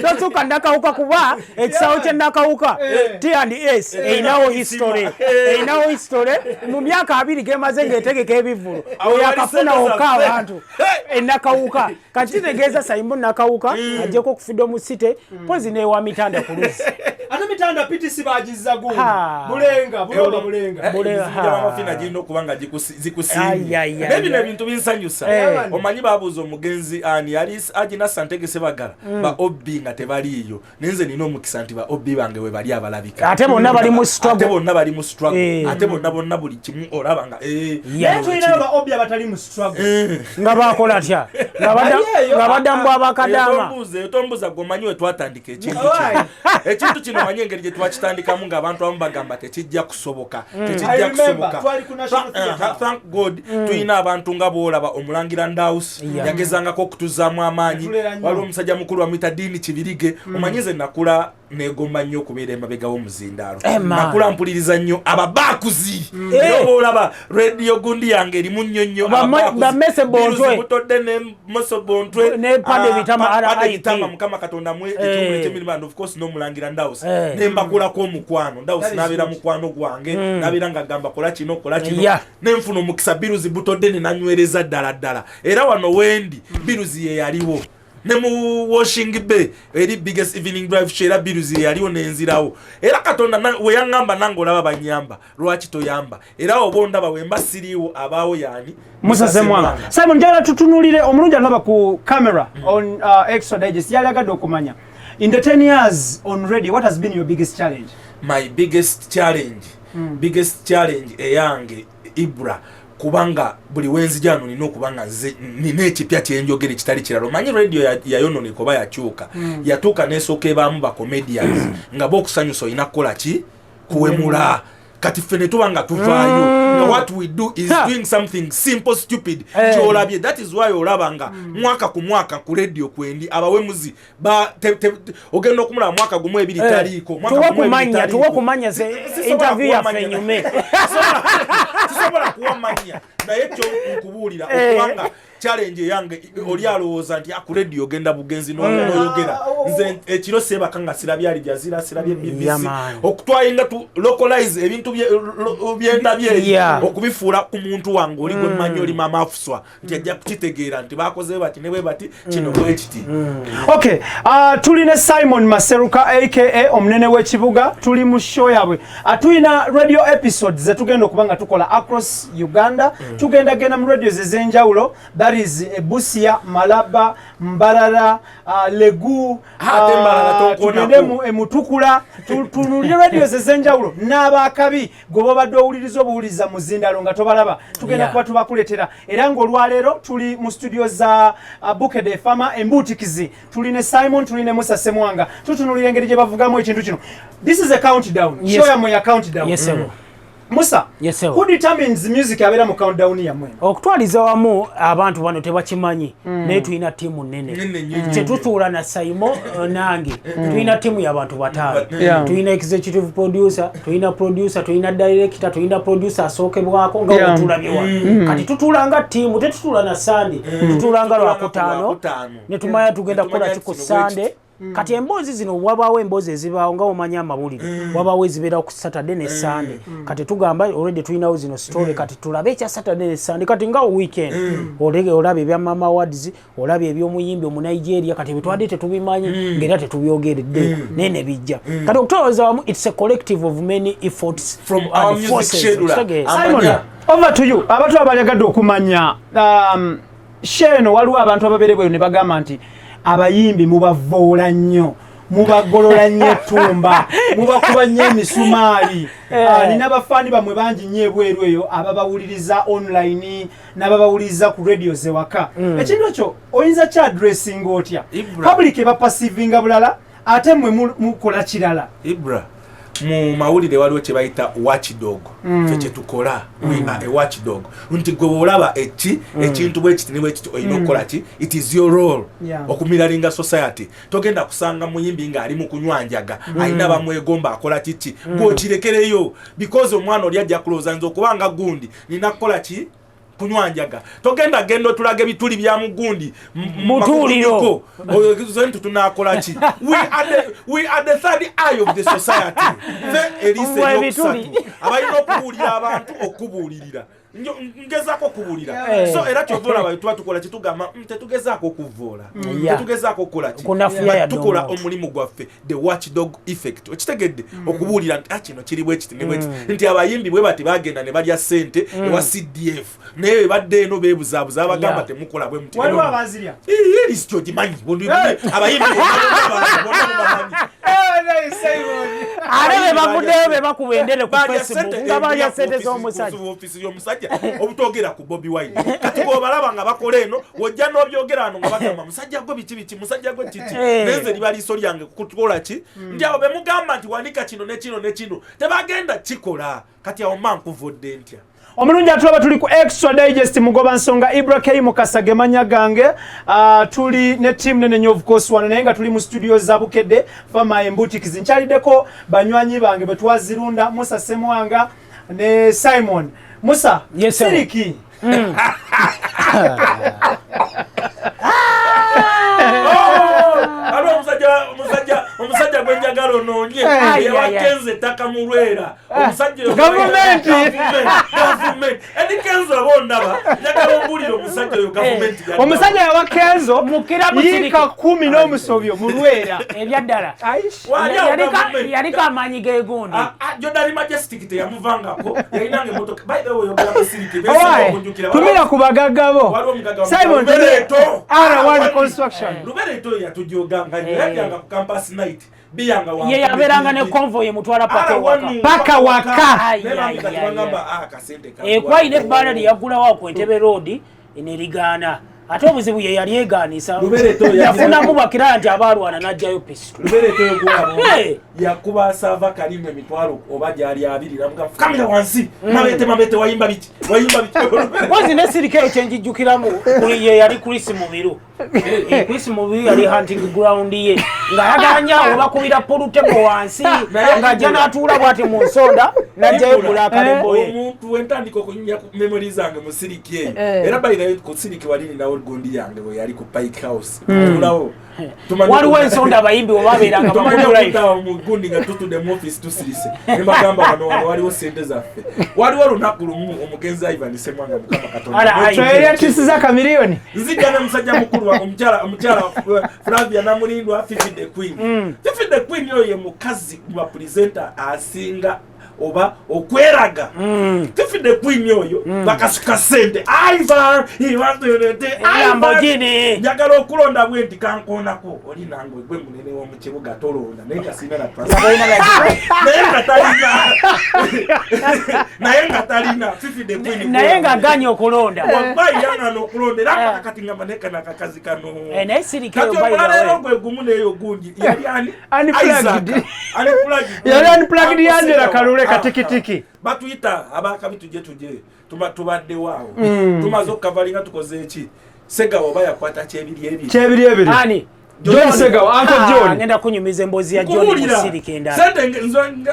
tosuka Nakawuka, kuba ekisaawe kye Nakawuka T&S erinawo history, erinawo history mu myaka 20 gemaze ng'etegeka ebivvulu. Awo Oyo wali akafuna sente wokka zaffe. abantu enakawuka. Kati kitegeeza Simon Nakawuka ajjeko okufidde mu city, pozi newa mitanda ku luzzi. Ate Ate mitanda PTC bagizza gundi. Ha. Bulenga, buloba bulenga. Bulenga. Emizimu gy'amafina girina okuba nga zikusiimye. Ai, ai, ai, Naye bino ai. ebintu binsanyusa. Eh. Omanyi babuuza omugenzi ani yali Agina Santege Sebagala ba OB nga tebaliiyo, naye nze nina omukisa nti ba OB bange we bali abalabika. Ate bonna bali mu struggle. Ate bonna bali mu struggle. Eh. Ate bonna bonna buli kimu olaba nga eh. Yeah. Naye tulinayo ba obi abatali mu struggle. Nga bakola atya? Nga badda mbw abakadaama. Tombuuza, tombuuza, gwe omanyi we twatandika ekintu Why? kino. Ekintu kino omanyi engeri gye twakitandikamu ng'abantu abamu bagamba tekijja kusoboka, I tekijja remember, kusoboka. twali ku National Theatre. Thank God tulina abantu nga bwolaba omulangira Ndaus yagezangako okutuzaamu amaanyi. Yatulera nnyo. Waliwo omusajja mukulu bamuyita Diini Kibirige. Omanyi nze nakula negomba nnyo okubeera emabega w'omuzindaalo. Eh, man. Nakula mpuliriza nnyo ababaakuzi. Era oba olaba radio gundi yange erimu nnyo nnyo ababaakuzi. Ba Mese Bontwe. Biruzi Butodde ne Mose Bontwe. Ne Pade Bitama, Pade RIP. Bitama, Mukama Katonda mwe ekiwummulo eky'emirimu, and of course n'omulangira Ndaus. Eh. Ne mbakolako omukwano. Ndaus That is n'abeera good. mukwano gwange, n'abeera ng'agamba kola kino, kola kino. Yeah. Ne nfuna omukisa Biruzi Butodde ne nanywereza ddala ddala. Era wano wendi Biruzi ye yaliwo. Ne mu Washing Bay eri biggest evening drive show, era Biruzi ye yaliwo nenzirawo. Era Katonda we yaŋŋamba nange olaba banyamba, lwaki toyamba? Era oba ondaba we mba siriiwo abaawo yaani? Musa Semwanga. Simon, njagala tutunulire omulungi alaba ku camera on Extra Digest yali agadde okumanya, in the 10 years on radio, what has been your biggest challenge? My biggest challenge, biggest challenge eyange Ibra, kubanga buli wenzija wano nina okuba nga nze nina ekipya kyenjogera ekitali kirala. Omanyi radio yayononeka oba yakyuka, yatuuka nesooka ebaamu ba comedians nga bokusanyusa olina kukola ki? Kuwemula. Kati ffe ne tuba nga tuvaayo nga what we do is Ha. doing something simple, stupid, Eh. kyolabye. That is why olaba nga mwaka ku mwaka ku radio kwendi abawemuzi ogenda okumulaba mwaka gumu ebiri Eh. taliiko, mwaka Tuwe gumu ebiri kumanya, taliiko. tuwe kumanya ze Sisobola interview kuwa yaffe manya. enyume. Sisobola kuwa manya, naye kyo nkubuulira Eh. okubanga challenge eyange, oli alowooza nti ku radio ogenda bugenzi n'oyogera. Nze ekiro seebaka nga sirabye Al Jazeera, sirabye BBC. Yeah, man. Okutwayinga tu localize ebintu byendabye eri, okubifuula ku muntu wange oli gwe mmanyi oli mama afuswa nti ajja kukitegeera nti bakoze bati ne bwe bati kino bwe kiti. Okay, tuli ne Simon Maseruka aka omunene w'ekibuga, tuli mu show yaabwe. Tulina radio episodes zetugenda okuba nga tukola across Uganda. Tugenda genda mu radios ez'enjawulo, that is Busia, Malaba, Mbarara, Legu, Ah, ate Mbarara tonkoonako. tugende mu Emutukula, tunulire radios ez'enjawulo n'abaakabi gwe bobadde owuliriza obuwuliza mu zindalo nga tobalaba, tugenda kuba tubakuleetera. Era ng'olwaleero tuli mu studio za Bukedde Fama Embuutikizi, tuli ne Simon, tuli ne Musa Semwanga, tutunulira engeri gye bavugamu ekintu kino. This is a countdown. Yes. Show yammwe ya countdown. Yes, sir. Musa, Yes, sir. who determines music abeera mu countdown yammwe? Okutwaliza wamu abantu bano tebakimanyi, naye tulina ttiimu nnene. Nene nnyo nnyo. Tetutuula na Saimo nange, tulina ttiimu y'abantu bataano. Tulina executive producer, tulina producer, tulina director, tulina producer asookebwako nga wetulabye wano. Kati tutuula nga ttiimu, tetutuula na Sande, tutuula nga Lwakutaano Lwakutaano. ne tumanya tugenda kukola ki ku Netumanya kino bwe Sande. Kati emboozi zino, wabaawo emboozi ezibaawo nga omanyi amawulire, wabaawo ezibeerawo ku Saturday ne Sande. Kati tugamba already tulinawo zino story, kati tulabe ekya Saturday ne Sande. Kati nga weekend olaba ebya Mama Awards, olaba ebyomuyimbi Omunigeria, kati ebitwadde tetubimanyi ngaera tetubyogeredde, naye ne bijja. Kati okutwaliza wamu it's a collective of many efforts From and our music forces. scheduler. Okitegeera? Simon, Amanya. over to you. Abantu abalyagadde okumanya sheeno, waliwo abantu ababeere bweyo ne bagamba nti abayimbi mubavoola nnyo, mubagolola nnyo ettumba, mubakuba nnyo emisumaali. Ah, nina bafaani bammwe bangi nnyo ebweru eyo ababawuliriza online n'ababawuliriza ku radio zewaka. Ekintu ekyo oyinza kyaddressinga otya? Ibra. Public ebaperceivinga bulala, ate mmwe mukola kirala. Ibra, mu mawulire waliwo kye bayita watchdog. Ffe kyetukola, we are a watchdog, nti gwe bwolaba eki ekintu bwe kiti ne bwe kiti olina okukola ki? It is your role okumirroringa society. Togenda kusanga muyimbi ng'ali mu kunywa njaga, alina bamwegomba, akola kiki, gweokirekereyo, because omwana oli ajja kulowooza nze okubanga gundi nina kukola ki? Kunywa njaga. Togenda genda otulaga ebituli bya mugundi Mutuuliro. nti tunakola ki? We are the third eye of the society. Fe eriiso Mmwe eryokusatu ebituli. abalina okubuulira abantu okubuulirira. Ngezaako okubuulira. So era kyova olaba tuba tukola kitugamba, tetugezaako okuvoola, tetugezaako okukola ki, Kunafuya but yadde tukola omuntu. omulimu gwaffe, the watchdog effect, okitegedde, okubuulira nti, "Ah, kino kiri bwe kiti ne bwe kiti," nti abayimbi bwe bati bagenda ne balya ssente ewa CDF, naye bebadde eno beebuzaabuza, abagamba temukola bwe muti. Waliwo abazirya. Erisiti ogimanyi, abayimbi bonna bonna mubamanyi. Ate be bavuddeyo be bakuba endere ku Balya Facebook ssente nga balya embuya ssente ku z'omusajja. ku ofiisi y'omusajja, obutogera ku Bobi Wine. Kati bw'obalaba nga bakola eno, wojja n'obyogera wano nga bagamba, "Musajja gwe biki biki, musajja gwe kiki?" Nenze liba liiso lyange kukola ki, nti abo bemugamba nti wanika kino ne kino ne kino, tebagenda kikola. Kati awo ma nkuvudde ntya? Omulungi atulaba, tuli ku Extra Digest, mugoba nsonga Ibra K Mukasa gemanya gange. Tuli ne team nene nnyo, of course, wano, naye nga tuli mu studio za Bukedde Fama Boutiques. Nkyaliddeko banywanyi bange bwe twazirunda, Musa Semwanga ne Simon Musa. Yes, sir. Siriki. Aliwo omusajja gwe njagala onoonye, Ai, ewa ai, ai. Kenzo ettaka mu Lwera, omusajja oyo- Gavumenti. Gavumenti. Eddy Kenzo, aba ondaba, njagala ombuulire omusajja oyo gavumenti yaddawa. Omusajja yawa Kenzo Mukira mu yiika Siriki. 10 n'omusobyo mu Lwera. Ebyaddala. Aish. Wali awo gavumenti. Yaliko amaanyi g'egundi. Ah, ah, Jordan Majestic teyamuvangako, yalinanga emotoka. By the way, oyogera ku Siriki, Owai, besinga okujjukira. tumira ku bagagga bo. Waliwo omugagga wa Simon, Lubereeto. R1 Construction. Lubereeto oyo yatujoganga nnyo, yajjanga ku campus night biyanga wa Ye yabeeranga ne convoy emutwala paka ewaka. Paka waka. Ai, Naye bambi ai, kati ai, bagamba, ai. "Ah, akasente Eh, kwalina ebbaala lye yaggulawo ku Entebe Road nerigaana, ate obuzibu ye yali egaanisa. Lubereeto oyo Yafunamu bakira nti abaalwana n'aggyayo pisito. Lubereeto oyo gwolaba Hey! yakuba saava kalimu emitwalo oba gyali 20, namugamba, "Fukamira wansi, mabete mabete, wayimba biki, wayimba biki?" Mpozi ne Sirika eyo kyenjijjukiramu ye yali Chris Mubiru. Eh, Chris Mubiru yali hunting ground ye, ng'ayagala nnyo awo bakubira pool table wansi, ng'ajja n'atuula bw'ati mu nsonda n'aggyayo bulaakalembo ye. Omuntu wentandika okunyumya ku memory zange mu Siriki eyo, era by the way, ku Siriki wali ninawo gundi yange bwe yali ku Pike House, tulawo. Waliwo ensonda abayimbi we babeeranga Tumanyi bamu live. okuddawo mu gundi nga tutudde mu office tusirise, ne bagamba, "Wano wano waliwo sente zaffe." Waliwo olunaku lumu omugenzi Ivan Semwanga, Mukama Katonda Ala, ayi. Yali atuusiza kamiliyoni. Nzijja ne musajja mukulu omukyala Flavia Namulindwa, Fifi the Queen. Fifi the Queen oyo ye mukazi mu bapresenter asinga oba okweraga. Fifi the Queen oyo bakasuka sente, "Ivan, Ivan, Ivan." Lamborghini. Njagala okulonda bwe nti kankoonako, oli nange gwe munene w'omu kibuga tolonda, naye nga sirina na transport. Naye nga talina Fifi the Queen. Naye ng'aganye okulonda. Wallahi yangana okulonda, era mpaka kati ngamba, naye kano akakazi kano. Eh, naye Sirika eyo Kati by the omulala era way. gwe gumu neyo gundi yali ani? Unplugged. Isaac. Unplugged. Yali unplugged Uncle Angela Segawa. Kalule Ah, katikitiki. ah. Batuyita abakabi, tujje tujje. Tubaddewo awo, tumaze okukavalinga, tukoze eki, Segawa oba yakwata kyebiri ebiri. Kyebiri ebiri. Ani? John Segawa, Uncle Ah, John. ngenda kunyumiza emboozi ya John mu Nkubuulira, Sirika endala. sente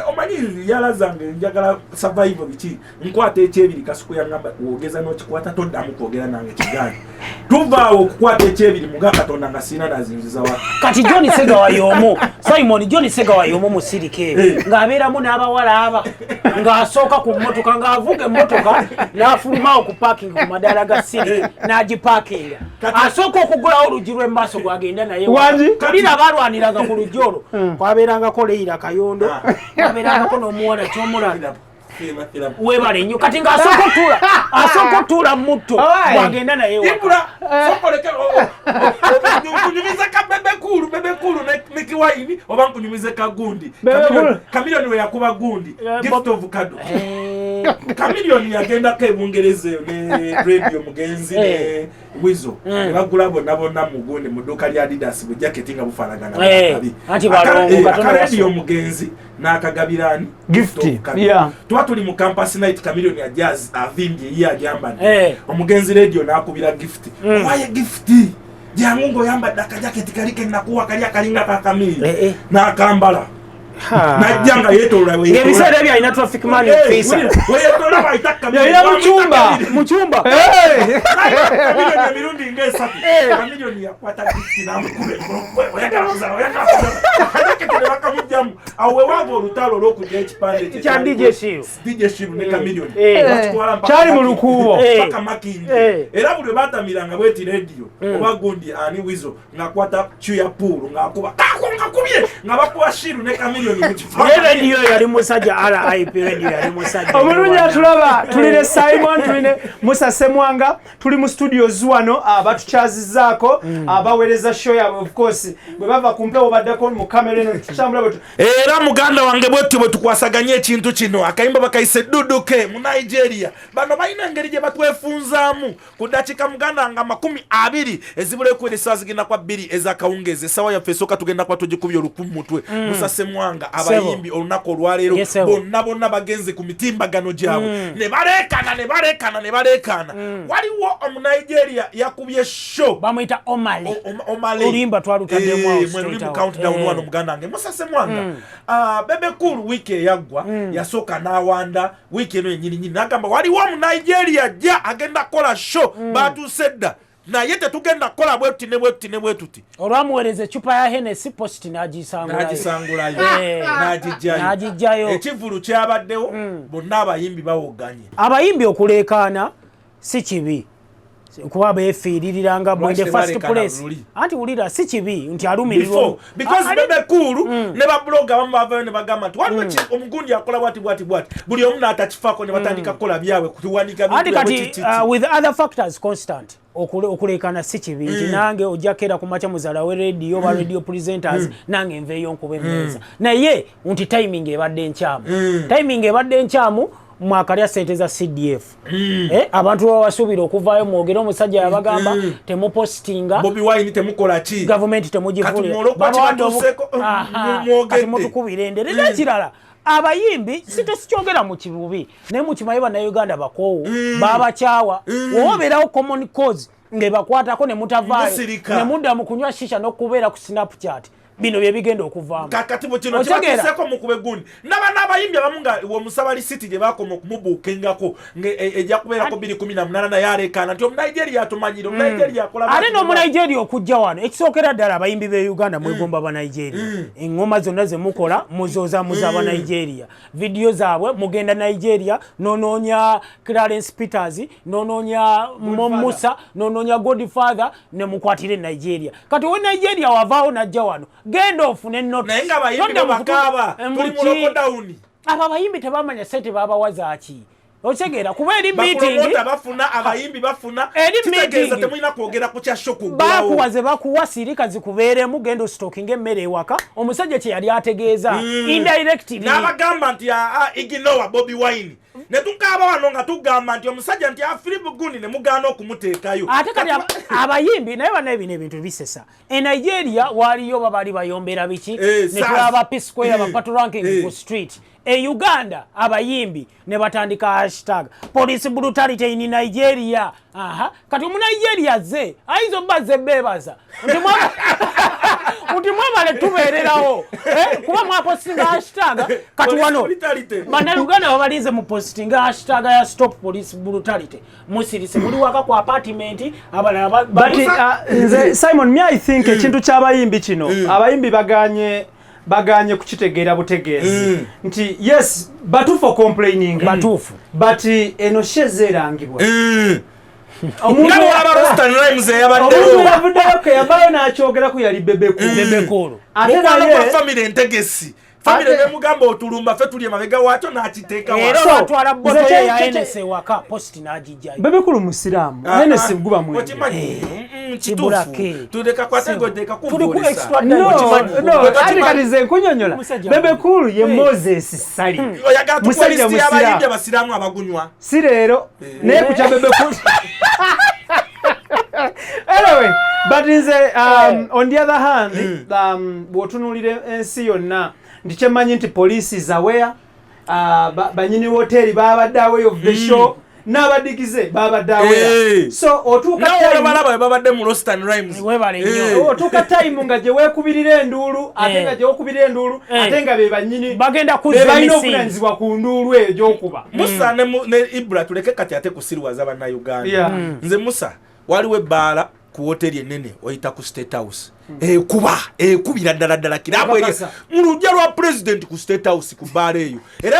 omanyi yala zange, njagala survival biki, nkwata ekyebiri, Kasuku yangamba, "Wogeza n'okikwata toddamu kwogera nange." Kigaani tuvaawo okukwata ekyebiri, muga Katonda nga sirina nazinziza waka. Kati John Segawa y'omu, Simon, John Segawa y'omu mu Sirika eyo, ng'abeeramu n'abawala aba ng'asooka ku mmotoka, ng'avuga emmotoka n'afulumawo ku parking ku madaala ga Sirika n'agipaakinga, asooka okugulawo oluggi lw'emaaso gwagenda naye. Wangi? Kalira balwaniranga ku luggi olwo, kwabeerangako Leira Kayondo, kwabeerangako n'omuwala kyomulala. Weebale nnyo. Kati ng'asooka otuula, asooka otuula mutto Owai. gwagenda naye waka. Ibula sokoleke nkunyumize ka Bebe Cool, Bebe Cool ne Mikie Wine, oba nkunyumize ka gundi? Bebe Cool. Chameleone we yakuba gundi Gift of Kado. Eh, Chameleone yagendako ebungereza eyo ne Radio mugenzi ne Wizo, ne bagula bonna bonna mu gundi mu dduuka lya Adidas bu jacket nga bufaanagana Eh, anti balongo katono. Akaradio omugenzi n'akagabirani. Gift, yeah. Tuba tuli mu campus night, Chameleone ajja avimbye ye ajambadde. Omugenzi Radio n'akubira Gift, "Owaye Gift, jangu ng'oyambadde akajaketi kali kenakuwa kali akalinga kakamiri." Eh, eh. N'akambala. Najja nga yeetolola. Ng'ebiseera ebyo alina traffic man officer. Weyetolola bayita Chameleone. Yalina mu cyumba. Mu cyumba. Chameleone emirundi ng'esatu. Chameleone yakwata gift n'amukuba emikono. Oyagala kuzala, oyagala kuzala. Ajaketi ne bakamugyamu. Awo we waava olutalo olw'okujja ekipande kye. Kya DJ Shiru. DJ Shiru ne Chameleone. Bakitwala mpaka Kyali mu Makindye. lukuubo. Paka Makindye. Era buli lwe batamiranga bweti radio oba gundi ani Wizo ng'akwata cue ya pool ng'akuba kako ngakubye nga bakuba Shiru ne Chameleone mu kifo. Naye radio yali musajja, RIP, radio yali musajja. Omulungi atulaba, tuli ne Simon, tuli ne Musa Semwanga, tuli mu studios wano, batukyazizaako, baweereza show yaabwe. Of course bwe bava ku mpewo baddako mu kamera eno tutambula bwe Era muganda wange, bwetyo bwe tukwasaganya ekintu kino. Akayimba bakayise Duduke mu Nigeria. Bano balina engeri gye batwefunzaamu ku ddakiika, muganda wange, 20 ezibula ekwera essaawa zigenda kwa 2 ez'akawungeezi. Essaawa yaffe esooka tugenda kuba tugikubye oluku mu mutwe. Musa Semwanga, abayimbi olunaku olwaleero Yes, sebo. bonna bonna bagenze ku mitimbagano gyabwe ne baleekana, ne baleekana, ne baleekana. Waliwo Omunigeria yakubye show. Bamuyita Omale. Omale. Oluyimba twalutaddemu awo Eh, mwe straight luli mu away. countdown. Wano muganda wange Musa Semwanga, Bebe Cool wiiki eyaggwa yasooka n'awanda wiiki eno yennyini nyini n'agamba waliwo Omunigeria ajja agenda kukola show, batuuse dda, naye tetugenda kukola bwe tuti ne bwe tuti ne bwe tuti. Olwamuweereza ecupa ya Hennessy, post n'agisangulayo. N'agisangulayo. N'agijjayo. N'agijjayo. Ekivulu kyabaddewo, bonna abayimbi bawoganye. Abayimbi okuleekaana si kibi kuba beefiiririranga bwe Lwaki the first tebalekaana place. luli? Anti wulira, si kibi nti alumirirwa. Before, because Bebe Cool ne bablogger abamu bavayo ne bagamba nti waliwo omugundi akola bwati bwati bwati, buli omu n'atakifaako ne batandika kukola byabwe, kuwanika bintu Anti byabwe. kati ki- ki- ki. with other factors constant, okuleekaana si kibi nti nange ojja keera ku makya muzala we radio oba radio presenters, nange nveeyo nkuba emmeeza, naye nti timing ebadde nkyamu, timing ebadde nkyamu. Mwakalya sente za CDF. Abantu babasuubira okuvaayo mwogere. Omusajja yabagamba temupostinga. Bobi Wine temukola ki? Gavumenti Kati mwolwokuba kibatuuseeko, mwogedde. Kati mutukubira endere. N'ekirala, abayimbi si tesikyogera mu kibubi, naye mukimanyi bannayuganda bakoowu, babakyawa. Woba obeerawo common cause ng'ebakwatako ne mutavaayo, Musirika. ne mudda mu kunywa shisha n'okubeera ku Snapchat, bino bye bigenda okuvaamu. Kakati bwe kino Otegeera? kibatuuseeko mukube gundi naba n'abayimbi abamu nga omusaba lisiti gye bakoma okumubuukingako ejja kubeerako 2018, naye aleekaana nti Omunigeria atumanyire, Omunigeria akola Ate bwati. n'Omunigeria okujja wano, ekisookera ddala, abayimbi b'e Uganda mwegomba Banigeria. Eŋŋoma zonna ze mukola muzooza muza Banigeria, vidiyo zaabwe mugenda Nigeria, nonoonya Clarence Peters, nonoonya Mo Musa, nonoonya Godfather, ne mukwatira e Nigeria. Kati owe Nigeria wavaawo najja wano, genda ofune notice. Naye nga abayimbi Todda bo mu bakaaba, tuli mu lockdown. Abo abayimbi tebamanya sente babawa zaaki, okitegeera? Kuba eri meeting Bapromota bafuna, abayimbi bafuna. Eri Kitegeeza meeting. temulina kwogera ku kya show kuggulawo. Bakuwa ze bakuwa, sirika zikubeeremu, genda ositokinga emmere ewaka. Omusajja kye yali ategeeza indirectly. N'abagamba nti aa, ignore Bobi Wine, ne tukaaba wano nga tugamba nti omusajja nti Philip gundi ne mugaana okumuteekayo. Ate kati abayimbi naye banaye bino ebintu bisesa. E Nigeria waliyo babali bayombera biki, Eh, ne SARS. tulaba P Square, Patoranking ku street. E Uganda abayimbi ne batandika hashtag police brutality in Nigeria. Aha, kati omunigeria azze ayinza obba azze beebaza nti mwebale tubeererawo. Kuba mwapostinga hashtag. Kati Police wano brutality. Bannayuganda babalinze mu postinga hashtag ya stop police brutality, musirise muli waka ku apartment, abalala But nze Simon, me I think ekintu ky'abayimbi kino, abayimbi baganye kukitegeera butegeezi nti yes, batuufu complaining, Batuufu. but eno show erangibwa. Nga bwolaba Rostan Rhymes eyabaddewo. Omuntu yavuddeyo ke yavaayo n'akyogeraku yali Bebe Cool. Bebe Cool. Ate Mukwano gwa naye famire entegesi, famire nemugamba otulumba ffe tuli emabega waakyo, n'akiteeka Era wansi. So, batwala boto nze ye ya Hennessy ewaka, post n'agijjayo. Bebe Cool musiraamu, Hennessy guba mwenge. Okimanyi, Kibulake. kituufu, tuleka kwategodeka. Tuli ku extra. No, Okimanyi. no, Okimanyi. ate kati nze nkunyonyola. Musajja Bebe wange. Cool ye Moses Sali. Oyagala tukuwa Musajja lisiti y'abayimbi musiraamu. abasiraamu abagunywa? Si leero, naye ku kya Bebe Cool. Anyway, but nze on the other hand, bw'otunuulira ensi yonna, nti kyemmanyi nti police is aware, banyini woteri babadde aware of the show. N'abadigize babadde awera. So otuuka Nawe time- balaba babadde mu Lost and Rhymes. Webale nnyo. Otuuka time nga gye weekubirira enduulu, ate nga gye weekubirira enduulu, ate nga be bannyini Bagenda kuzza be balina emisinde. obuvunanyizibwa ku nduulu eyo gy'okuba. Musa ne Ibra, tuleke kati ate kusirwaza Bannayuganda. Nze Musa, waliwo ebbaala ku woteri enene oyita ku State House, ekuba ekubira ddala ddala kirabu eri Okakasa. mu lujja lwa president ku State House, ku bbaala eyo. Era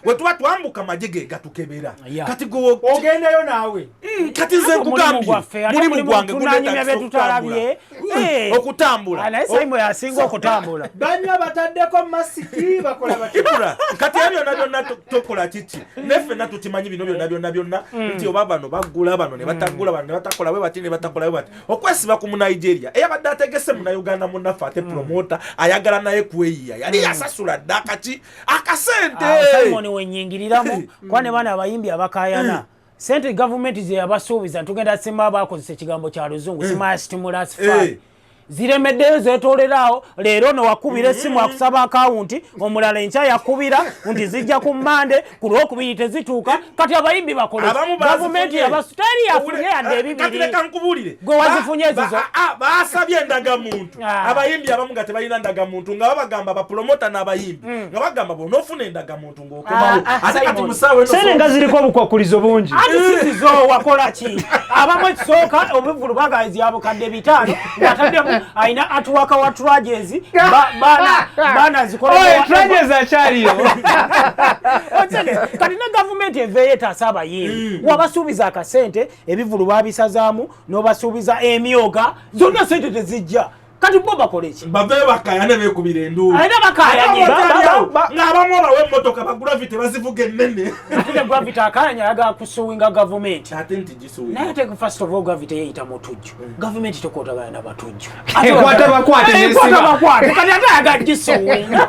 wetuba twambuka magye ge gatukebera. Kati gwe Ogendayo naawe. Kati nze Ate omulimu nkugambye, gwaffe, ate mulimu omulimu gwange tunanyumya gunetagisa bye tutalabye. okutambula. Okutambula. Ah, naye Simon yasinga okutambula. Banywa, bataddeko masiki, bakola bati. Ibra, kati ebyo byonna byonna tokola kiki, neffenna tukimanyi bino byonna byonna byonna nti oba bano baggula, bano ne bataggula, bano ne batakola bwe bati, ne batakola bwe bati. Okwesiba ku Munigeria eyabadde ategese Munauganda munnaffe, ate promota ayagala naye kweyiya, yali yasasula dda akaki akasente. Awo Simon wenyingiriramu, kuba ne bana abayimbi abakayana sente gavumenti ze yabasuubiza, ntugenda sima bakozesa ekigambo kya luzungu simaya stimulus fund, ziremeddeyo, zetolerawo. Leero nowakubira essimu akusaba akawunti, omulala enkya yakubira nti zijja ku Mande, ku Lwokubiri tezituuka. Kati abayimbi bakole? Abamu Gavumenti bazifunye. Teri yafunye yadde Kati ebibiri. leka nkubuulire. Gwe wazifunye ezizo? Basabye endagamuntu. Ah. Abayimbi abamu nga tebalina ndagamuntu, nga babagamba bapromota n'abayimbi nga bagamba bonaofuna endagamuntu ng'okomawo. Ah, ah, Ate kati Simon. musawo eno Sente nga ziriko obukwakulizo bungi. Ati sizizo wakola ki? Abamu ekisooka obuvulu bagazi abukadde 500 ng'ataddemu alina atuwaka wa trages baana. Oye, Trages akyaliyo. Kati ne gavumenti eveeyo etaasa abayimbi. Wabasuubiza akasente, ebivulu babisazaamu, n'obasuubiza emyoga zonna, sente tezijja. Kati bo bakole ki? Bave bakayane, bekubira enduulu. Alina bakayanye. Ate abatali awo, ng'abamu abawa emmotoka bagravity bazivuga ennene. Ate ne Gravity akayanya, ayagala kusuwinga gavumenti. Ate nti gisuwinga. Naye ate first of all, Gravity yeyita mutujju. Gavumenti tekwatagana na batujju. Ekwata bakwate Ekwata n'esiba. bakwate. Kati ate ayagala gisuwinga.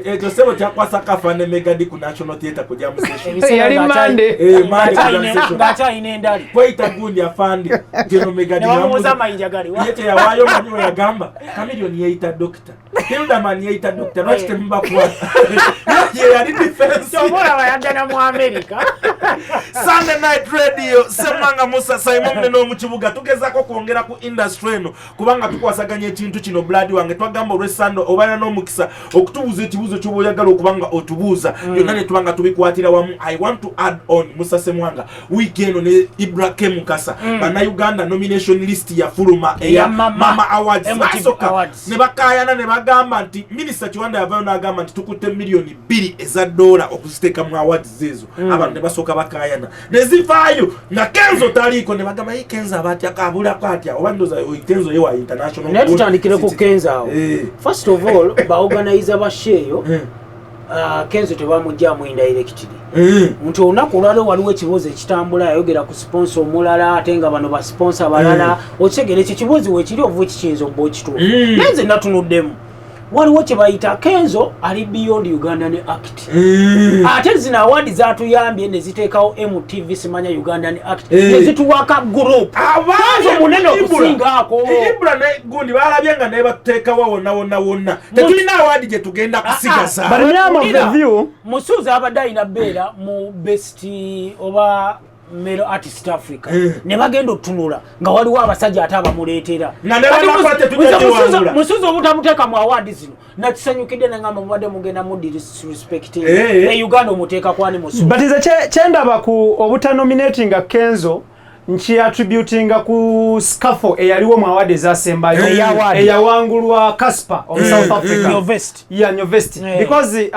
Ekyo sebo kyakwasa kafa ne Megadi ku National Theatre ku jam session. Yali Monday. Eh, Monday ku jam session. Ng'akyalina endali. Kweyita gundi afande geno Megadi. Ne bamubuuza amayinja galiwa. Ye teyawaayo. Manyi we yagamba Kamiliyoni yeyita dokita, Hildaman yeyita dokita, lwaki temubakwata? Ye yali defense. Kyova olaba yadda mu America. Sunday Night Radio, Semanga Musa, Simon Munene omu kibuga. Tugezaako kwongera ku industry eno kubanga tukwasaganya ekintu kino. Blood wange, twagamba olwesando obalina n'omukisa okutubuuza ekibuuzo kyoba oyagala okuba nga otubuuza byonna ne tuba nga tubikwatira wamu. I want to add on Musa Semwanga wiiki eno ne Ibra K Mukasa. Bannayuganda, nomination list yafuluma eya Eya Mama. Mama Awards. MTV Basooka Awards. ne bakayana ne bagamba nti Minisita Kiwanda yavayo n'agamba nti tukutte miliyoni 2 eza dola okuziteeka mu awards ezo. Abantu ne basooka bakayana, ne zivaayo nga Kenzo taliiko, ne bagamba ye Kenzo aba atya, kabulako atya, oba ndoza Kenzo ye wa international. Naye tutandikire ku Kenzo awo. First of all, baorganizer ba show eyo, Kenzo tebamugjamu indirectly nti olunaku olwaliro waliwo ekibuuzo ekitambula, yayogera ku sponsor omulala, ate nga bano basponsor balala. Okitegeera ekyo kibuuzi weekiri oba ekikiyinza okuba ekituufu? Naye nze natunuddemu, waliwo kye bayita Kenzo ali beyond Ugandan act. Ate zino award zatuyambye ne ziteekawo MTV, simanya Ugandan act, ne zituwaka group. Kenzo munene okusingaako. Ibra ne gundi balabye nga naye batuteekawo wonna wonna wonna, tetulina award gye tugenda kusigaza. But me, I'm of the view. Musuuza abadde alina beera mu best oba male artist Africa, ne bagenda otutunula nga waliwo abasajja ate abamuleetera. Nga ne Kati banakwate tujja giwangula. Musuuza obutamuteeka mu award zino nakisanyukidde, nengamba mubadde mugenda mu disrespect e Uganda, omuteeka kwani Musuuza? But nze kyendaba ku obutanominatinga Kenzo, nkiattributinga ku scuffle eyaliwo mu award ezasembayo Eya award. eyawangulwa Casper of South Africa. Nyovest. Yeah, Nyovest. Because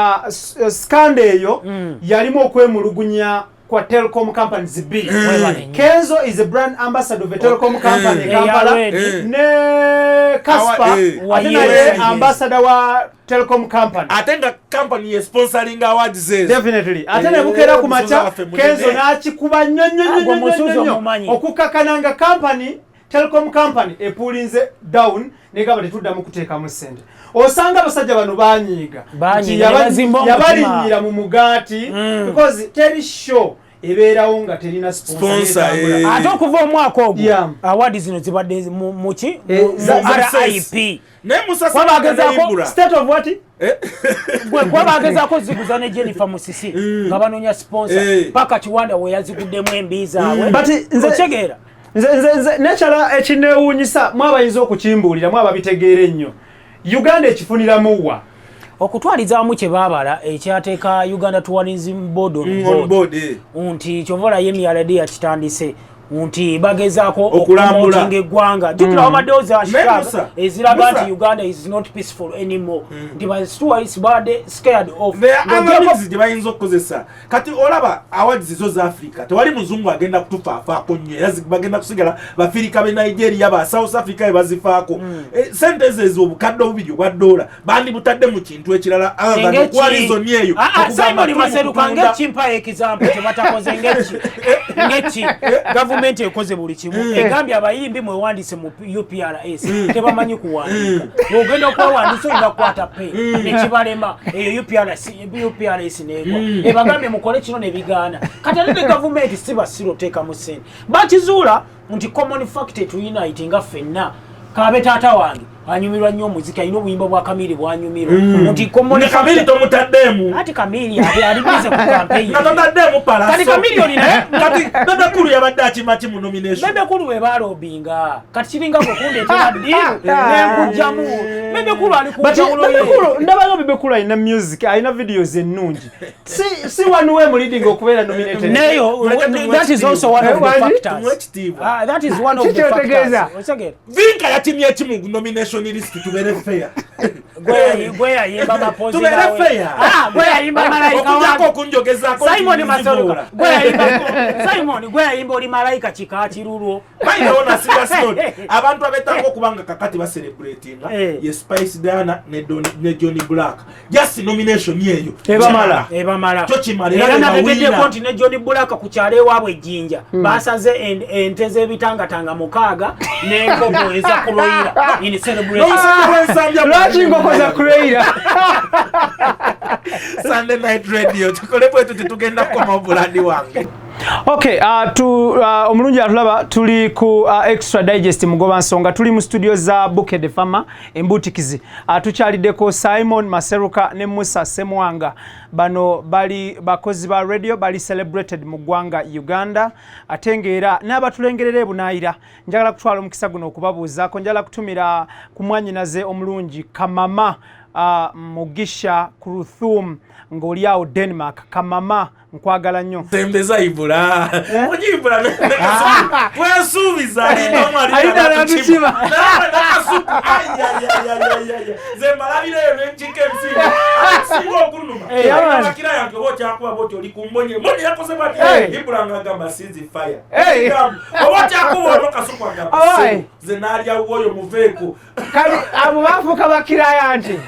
scandal eyo yalimu okwemulugunya kwa telecom companies bbiri. Webale nnyo. Kenzo is a brand ambassador of a telecom company in Eya Kampala, Red. ne Casper Awa, ate Wa naye yes. ambassador wa telecom company. Ate nga company ye sponsoring awards ezo. Definitely. Ate ne bukeera ku Musuuza makya, waffe munene. Kenzo n'akikuba nnyo nnyo nnyo Ah, gwe nnyo Musuuza nnyo nnyo omumanyi. okukakana nga company, telecom company epulinze down, negamba tetuddamu kuteekamu ssente. Osanga abasajja bano banyiiga Banyiiga, nti ne bazimba omutima. yabalinnyira mu mugaati, because teri show Ebeerawo nga terina Sponsor, sponsor. eh. Ate okuva omwaka ogwo, award zino zibadde muki? RIP. Naye Musa Kwaba agezaako- State of what? Gwe kuba bagezaako ziguza ne Jennifer Musisi nga banoonya sponsor, paka Kiwanda we yaziguddemu embi zaabwe. But Okitegeera? Nze nekyala ekineewuunyisa, mwabayinza okukimbuulira, mwababitegeera ennyo, Uganda ekifuniramu wa? Okutwalizaamu kye baabala ekyateeka Uganda Tourism Board on On board, board, eh. nti kyova olayo MRD yakitandise nti bagezaako Okulambula. okupromotinga eggwanga. Jjukira wabaddewo za Naye hashtag Musa, eziraga Musa. nti Uganda is not peaceful anymore, nti ba tourists babadde scared of There are other Ng'oggyeko- means gye bayinza okukozesa. Kati olaba awards zo za Africa, tewali muzungu agenda kutufaafaako nnyo, era bagenda kusigala Bafirika be Nigeria, ba South Africa be bazifaako. Sente ezo ezo 2000 obwa dola bandibutadde mu kintu ekirala other than okuwa reason eyo. Ah, ah, Okugamba Simon tuli mu Maseruka, kutunda. ngekimpa example kyebatakoze, ngeki gavumenti ekoze buli kimu, egambye abayimbi mwewandise mu UPRS, tebamanyi kuwandiika. Bwogenda okwewandiisa olina kukwata pe nekibalema, eyo UPRS, UPRS negwa. Ebagambye mukole kino nebigaana. Kati ate ne gavumenti si basiru oteekamu ssente, bakizuula nti common fact tuyunite nga ffenna. Kabe taata wange anyumirwa nnyo omuziki, alina obuyimba bwa Kamiri bwanyumirwa, nti common Ne Kamiri factor- tomutaddeemu. Ati Kamiri ali busy ku campaign. Nga totaddeemu Palaso. Kati Chameleone naye- Kati Bebe Cool yabadde akima ki mu nomination? Bebe Cool we balobinga, kati kiringa gwe kundeetera deal nenkugjamu. Bebe Cool ali ku But njawulo ye. Bebe Cool, ndabayo Bebe Cool alina music, alina videos ennungi, si one way mu leading okubeera nominated. Neyo, Muleke tumuwe that is also one of Eh, the wani? factors. Tumuwe ekitiibwa. Ah, that is one of the Kikyotegeeza. factors. Otegeera? Vinka yatimye ki mu nomination list? Tubeere fair. Gwe yayimba mapozi Tubeere nawe. fair. Ah, gwe yayimba malayika Okujjako wange. okunjogezaako Simon nti Maseruka, nzibuula. gwe yayimba, Simon, gwe yayimba oli malayika kika kirulwo. By the way, on a serious note, abantu abetaaga okuba nga kakati bacelebratinga Eh. ye Spice Diana ne Johnny Black. Just nomination yeyo Ebamala. Ebamala. Kyo kimala, era Era be nategeddeko bawina. nti ne John Black ku kyalo ewaabwe ejjinja basaze ente z'ebitangatanga 6 n'enkoko eza kuloyira in celebration. N'omusajja gw'ensambya. Lwaki nkoko za kureira? Sunday Night Radio, tukole bwetu, tetugenda kukomawo bulandi wange. Okay, omulungi atulaba, tuli ku Extra Digest Mugoba Nsonga, tuli mu studio za Bukedde Fama Embutikizi. Tukyaliddeko Simon Maseruka ne Musa Semwanga. Bano bali bakozi ba radio, bali celebrated mu ggwanga Uganda, ate ng'era n'abatulengerera ebunaayira. Njagala kutwala omukisa guno okubabuuzaako, njagala kutumira ku mwannyinaze omulungi Kamama Mugisha Kuruthum ng'oli awo Denmark. Kamama, nkwagala nnyo. Sembeza Ibula, onyibula twesuubiza. Alinda n'atukima. Nakasuku nze mbalabireyo nenkika ensinga singa okunuma. Yeah, man. Bakira yange oba okyakuba bwoti oli kumbonye mbonye yakoze bati. Ibula nga agamba sinzi fire. Hey. Oba okyakuba ono Kasuku agamba Oi. "Ssebo, nze naalya woyo muveeko." Kati abo bafuuka bakiraya nti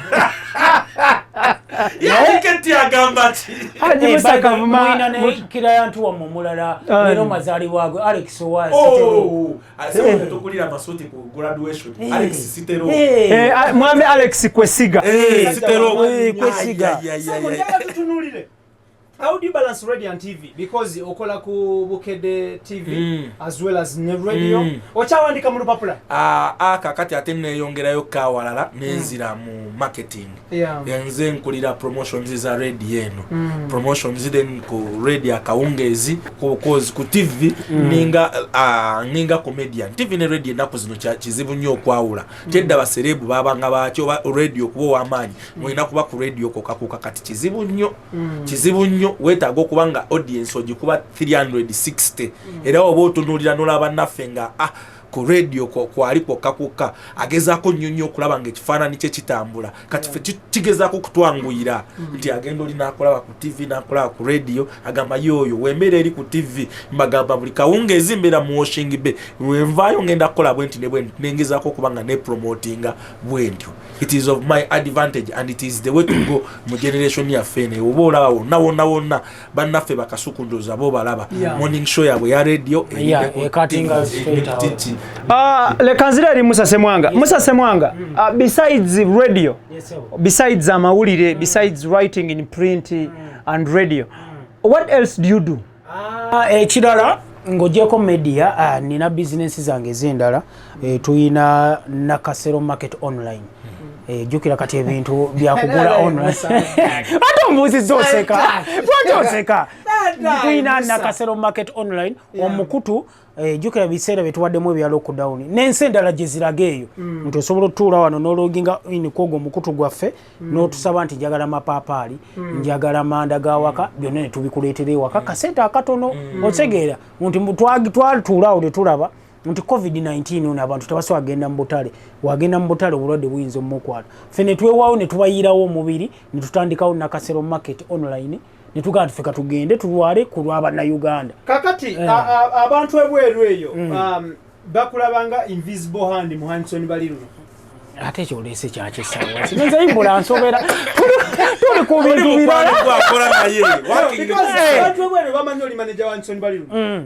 Yatiketi agamba ki? Haji Musa Kavuma. Mulina ne client wammwe omulala, leero mazaalibwa gwe, Alex owa Oh, tukulira amasuuti ku graduation, Alex Sitero. Eh, mwami Alex Kwesiga. Eh, Sitero. Eh, Kwesiga. Ay, ay, ay, Simon, ay, ay. njagala tutunuulire. How do you balance radio and TV? Because okola ku Bukedde TV as well as ne radio. Okyawandika mu lupapula? Ah, ah, kakati ate neyongerayo kawalala nenzira mu marketing. Nze nkulira promotions za radio eno, promotions, then ku radio akawungeezi, ku TV ninga, ninga comedian. TV ne radio ennaku zino kizibu nnyo okwawula. Kyedda ba celeb babanga bakyo oba radio okuba ow'amaanyi mulina kuba ku radio kokakoka. Kati kizibu nnyo, kizibu nnyo. Weetaaga okuba nga audience ogikuba 360, era oba otunuulira nolaba naffe nga ku radio kwali kwokka kwokka agezaako nnyo nnyo okulaba nga ekifaananyi kye kitambula. Kati ffe kigezaako okutwanguyira nti agenda oli nakulaba ku TV, nakulaba ku radio, agamba yooyo wembeera eri ku TV. Mbagamba buli kawungeezi mbeera mu washing bay, lwenvaayo ngenda kukola bwenti ne bwenti, nengezaako okuba nga nepromotinga bwentyo. It is of my advantage and it is the way to go mu generation yaffe eno. Oba olaba wonna wonna wonna bannaffe bakasuku, ndowooza bo balaba morning show yaabwe ya radio Yeah, ekatinga straight away. Leka nzira eri Musa Semwanga. Musa Semwanga, besides radio, Yes, sir. besides amawulire, besides writing in print and radio, what else do you do? Ah, ekirala ng'ogyeko media, nina bizinensi zange ez'endala. Tuyina Nakasero Market online. Jjukira kati ebintu byakugula online, ate omubuuzizza oseka, lwaki oseka? Tuyina Nakasero Market online, omukutu. Jjukira biseera byetubaddemu ebya lockdown n'ensi endala gye ziraga eyo nti osobola otutuula wano n'ologinga in kwogwo omukutu gwaffe n'otusaba nti njagala mapaapaali, njagala manda gawaka, byonna ne tubikuleetera ewaka kasente akatono. Otegeera nti twatuula awo ne tulaba nti COVID-19 ono abantu tebasobola kugenda mu butale, wagenda mu butale obulwadde buyinza omukwata. Ffe ne twewaawo ne tubayiirawo omubiri ne tutandikawo Nakasero Market online ne tugamba nti ffe katugende tulwale ku lw'abannayuganda. Kakati abantu ebweru eyo bakulabanga invisible hand mu Hanson Baliruno. Ate ekyo oleese kyakisawa nze imbula nsobera, tuli ku bintu birala. Gwakola naye working. Because abantu ebweru bamanyi oli manager wa Hanson Baliruno.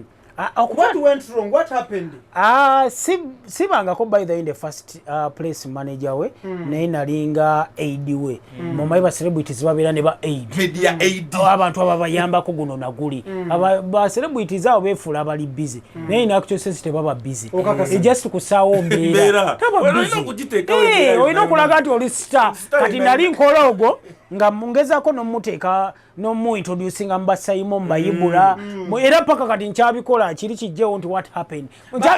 What went wrong? What happened? Ah, sibangako by the way in the first place manager we, naye nalinga aid we. Mumanyi ba celebrities babeera ne ba aid. Media aid. Abantu ababayambako guno naguli. Ba celebrities abo beefuula abali busy, naye in actual sense tebaba busy. Okakasa. Just kusaawo mbeera. Mbeera. Taba Olina busy. okugiteekawo embeera Olina yonna. okulaga nti oli star. Star Kati yonna. nali nkola ogwo nga ngezaako nomuteeka nomuintroducinga mubasayimu mubayibula. Era paka kati nkyabikola, kiri kijjewo nti what happened.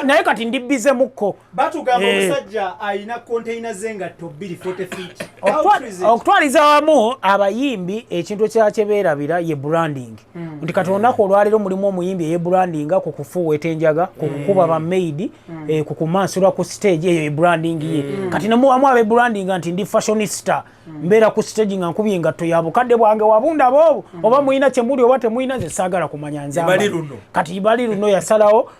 Naye kati ndi busy mukko. Batugamba omusajja alina container z'engatto 240 feet. How true is it? Okutwaliza wamu abayimbi, ekintu ekirala kye beerabira ye branding, nti kati olunaku olwaleero mulimu omuyimbi eyebrandinga ku kufuuweeta enjaga, ku kukuba bamaidi, ku kumansula ku stage, eyo ye branding ye. Kati nemuwamu abebrandinga nti ndi fashionista, mbeera ku stage nga nkubye engatto ya bukadde bwange wabundaba obwo, oba muyina kyemuli oba temuyina, nze saagala kumanya, nzambala. Bali luno. Kati bali luno yasalawo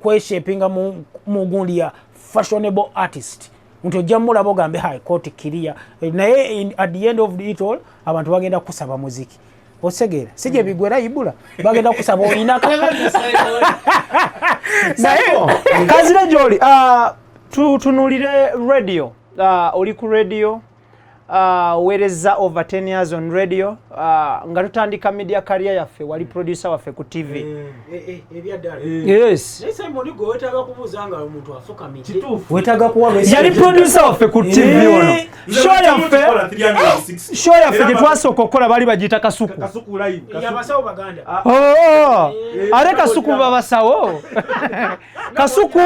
kweshapinga mu gundi ya fashionable artist, nti ojja mulaba ogambe hi court clear. Naye at the end of it all abantu bagenda kusaba muziki, osegeera si gye bigwera ibula, bagenda kusaba olina naye. Kazire gyoli, tutunulire radio. Oli ku radio, oweereza over 10 years on radio. Nga tutandika media career yaffe, wali producer waffe ku TV. Yes. Wetaaga kuwa Yali producer waffe ku TV ono. Show yaffe gye twasooka okukola baali bagiyita Kasuku. Kasuku Live. Abasawo baganda. Oh, ate Kasuku babasawo Kasuku.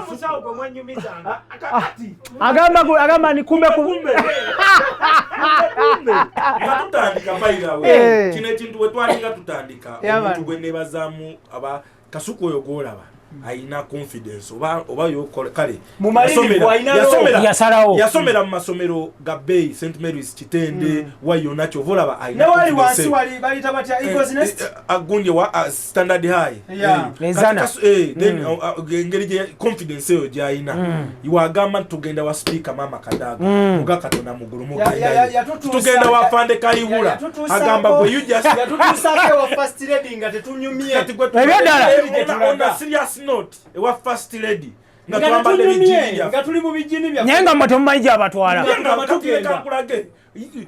Omusawo gwe mwenyumizanga. Agamba ni kumbe ku Kumbe nga tutandika bayirawe kino ekintu we twalinga tutandika, Yeah, omuntu man. gwe nebazaamu aba Kasuku oyo gwolaba ayina confidence oba yokola kale. Mumalirivu, alina Yasalawo. Yasomera mu masomero ga bbeeyi, St Marys Kitende, wayona kyova olaba ayina Ne wali confidence wansi eyo. wali balita batya, Eagles Nest? Agundi wa Standard High. Yeah. Ezana. Kati then engeri gye confidence eyo gyayina, wagamba nti tugenda wa Speaker Mama Kadaga, muga Katonda mugulu, mugendayo. Tugenda wa Fande Kayihura, agamba gwe you just Yatutuusaako ewa First Lady nga tetunyumye. Kati gwe Ebyaddala. On a serious note, ewa First Lady nga Nga twambadde tetunyumye, bijini byaffe. nga tuli mu bijini byaffe. Naye nga mmwe temumanyi gyabatwala. Nga Nga tugenda. nkulage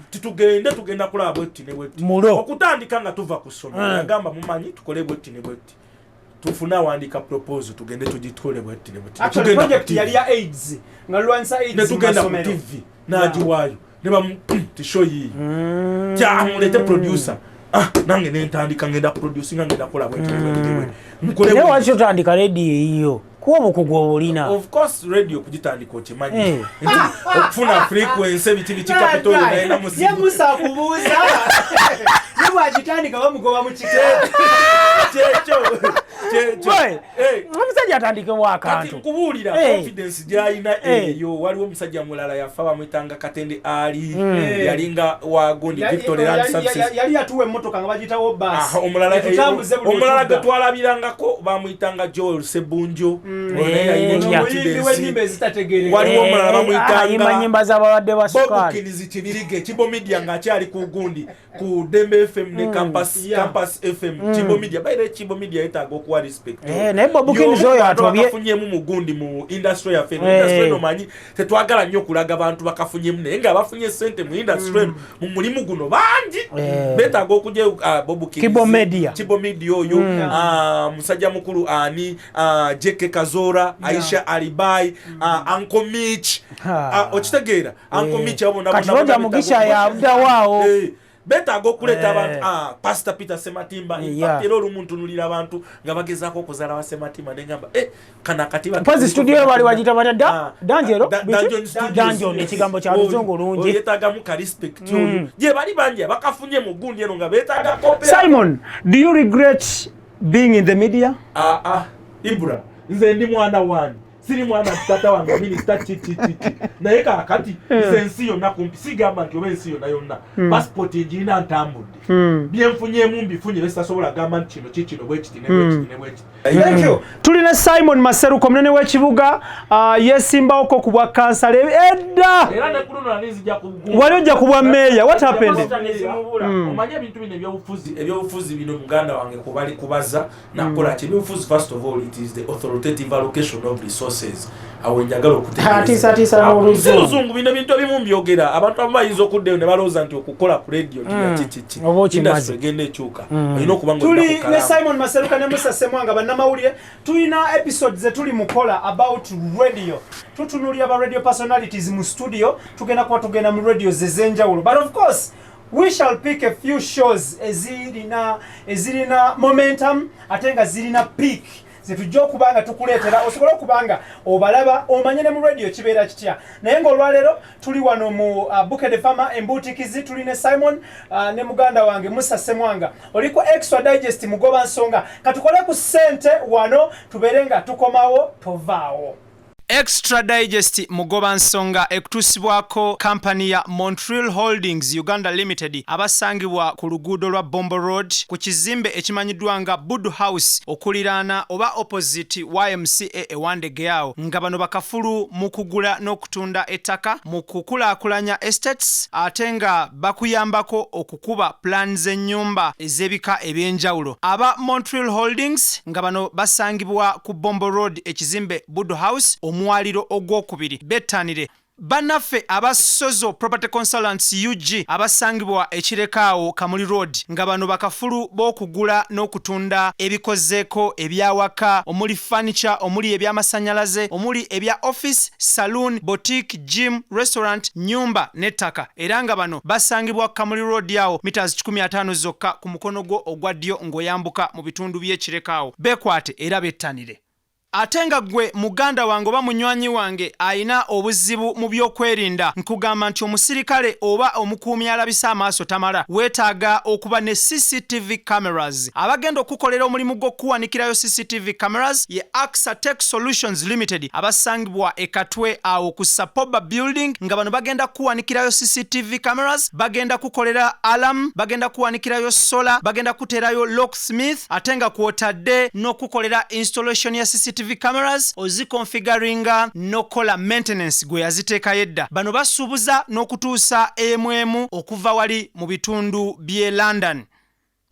titugende, tugenda kulaba bwetti ne bwetti. Mulo. Okutandika nga tuva ku ssomero, yagamba mumanyi tukole bwetti ne bwetti, tufune awandiika proposal, tugende tugitole bwetti ne bwetti. Actually, Tugenda ku project TV. yali ya AIDS, nga lulwanyisa AIDS Ne mu tugenda ku masomero. TV n'agiwaayo ne bamu tisho yiiyo kyamulete producer. Ah, nange nentandika ngenda producinga, ngenda kukola bwetti ne bwetti ne bwetti. Nkole Naye bwetti. waki otandika rediyo eyiyo, kuba obukugu obulina? Of course radio kugitandika okimanyi nti okufuna frequency biki biki, capital naye Ye namusibu. Musa akubuuza, ye bwagitandika bamugoba mu kika. Kyekyo kyekyo. Boy, omusajja atandikewo Kati akantu. nkubuulira confidence gyalina eyo. Waliwo omusajja mulala yafa, bamwitanga Katende Ali, yalinga wagundi Victory Land Services. Yali yatuwa emmotoka nga bagiyitawo baasi. Aha, omulala Etutambuze buli omulala gwe wetudda. twalabirangako bamwyitanga Joel Sebunjo. Ono naye yalina Yeah. Omuyimbi confidence. w'ennyimba ezitategeereka. Waliwo omulala bamuyitanga Ayimba nyimba z'abalwadde ba sukaali. Bobukirizi Kibirige, Kibo Media, ng'akyali ku gundi ku Dembe FM ne Campus, Campus FM, Kibo Media. By the way, Kibo Media yetaaga okuwa okuwa respect. Eh, naye Bob Kins oyo atobye. Bakafunyemu mugundi mu industry yaffe eno. Eh. Industry eno manyi tetwagala nnyo okulaga bantu bakafunyemu, naye nga bafunye sente mu industry eno, mu mulimu guno bangi. Eh. Betaaga okujja Bob Kins, Kibo Media. Kibo Media oyo, musajja mukulu ani, JK Kazora, Aisha Alibai, Uncle Mitch. Ha. Okitegeera, Uncle Eh. Mitch, abo bonna Kati bonna Roger bonna Mugisha betaaga yavuddawo awo. Eh, betaaga okuleeta Eh. abantu, Pastor Peter Sematimba. In Yeah. fact, era olumu ntunulira abantu nga bagezaako okuzaala ba Sematimba negamba, eh, kano akatiba. Mpozi studio yo bali bagiyita batya? Danjero? Biki? Dungeon Studios. Dungeon, ekigambo kya Luzungu lungi. Oyo yeetaagamu ka respect oyo. Gye bali bangi abakafunye mu gundi eno nga beetaaga kopera. Simon, do you regret being in the media? Ah, ah, Ibra, nze ndi mwana wani, siri mwana tata wange minisita kikikiki, naye kakati nze ensi yonna kumpi, sigamba nti oba ensi yonna yonna, pasipoti ngirina, ntambudde, byenfunyemu mbifunye, besitasobola gamba nti kino kikino bwekiti ne bwekiti ne bwekiti. Thank you. Tulina Simon Maseruko, omunene w'ekibuga, yesimbawoko ku bwa kansala edda. Era ne ku luno nali nzija ku Wali ojja ku bwa meeya, what happened? Omanye ebintu bino ebyobufuzi bino, muganda wange, kubali kubaza nakola ki ebyobufuzi. First of all, it is the authoritative allocation of resources. Awo njagala okutegeeza. Atiisatiisa n'oluzungu. Si luzungu, bino ebintu ebimu mbyogera abantu abamu bayinza okuddayo ne balowooza nti okukola ku radio kiki. Oba okimaze. Industry egenda ekyuka, olina okuba nga olina Tuli ku ne kalaamu. Simon Maseruka ne Musa Semwanga, bannamawulire. Tulina episode ze tuli mukola about radio, tutunuulira ba radio personalities mu studio. Tugenda kuba tugenda mu radios ez'enjawulo, but of course we shall pick a few shows ezirina momentum ate nga zirina peak, zetujja okuba nga tukuleetera osobole okuba nga obalaba, omanye ne mu radio kibeera kitya. Naye ng'olwaleero tuli wano mu Bukedde Fama Embuutikizi, tuli ne Simon ne muganda wange Musa Semwanga. Oli ku Extra Digest Mugoba Nsonga. Katukole ku ssente wano tubeere nga tukomawo, tovaawo. Extra Digest Mugoba Nsonga ekutuusibwako kampani ya Montreal Holdings Uganda Limited, abasangibwa ku luguudo lwa Bombo Road ku kizimbe ekimanyiddwa nga Budu House, okuliraana oba opposite YMCA ewandegeawo, nga bano bakafulu mu kugula n'okutunda ettaka, mu kukulaakulanya estates, ate nga bakuyambako okukuba plan z'ennyumba ez'ebika ebyenjawulo. Aba Montreal Holdings nga bano basangibwa ku Bombo Road, ekizimbe Budu House, omwaliro ogwokubiri. Bettanire bannaffe aba Sozo Property Consultants UG, abasangibwa ekirekaawo Kamuli Road, nga bano bakafulu b'okugula n'okutunda ebikozeeko ebyawaka, omuli furniture, omuli ebyamasannyalaze, omuli ebya office, saloon, boutique, gym, restaurant, nyumba n'ettaka. Era nga bano basangibwa Kamuli Road awo meters 15 zokka ku mukono gwo ogwa ddyo ng'oyambuka mu bitundu by'ekirekaawo. Beekwate era bettanire. Ate nga ggwe muganda wange oba munywanyi wange ayina obuzibu mu byokwerinda, nkugamba nti omusirikale oba omukuumi alabisa amaaso tamala, weetaaga okuba ne CCTV cameras. Abagenda okukolera omulimu gw'okuwanikirayo CCTV cameras ye Axa Tech Solutions Limited, abasangibwa e Katwe awo ku Sapoba Building, nga bano bagenda kuwanikirayo CCTV cameras, bagenda kukolera alarm, bagenda kuwanikirayo solar, bagenda kuteerayo locksmith, ate nga kwotadde n'okukolera installation ya CCTV cameras, oziconfiguringa n'okukola maintenance gwe yaziteekayo edda. Bano basuubuza n'okutuusa emu emu okuva wali mu bitundu by'e London.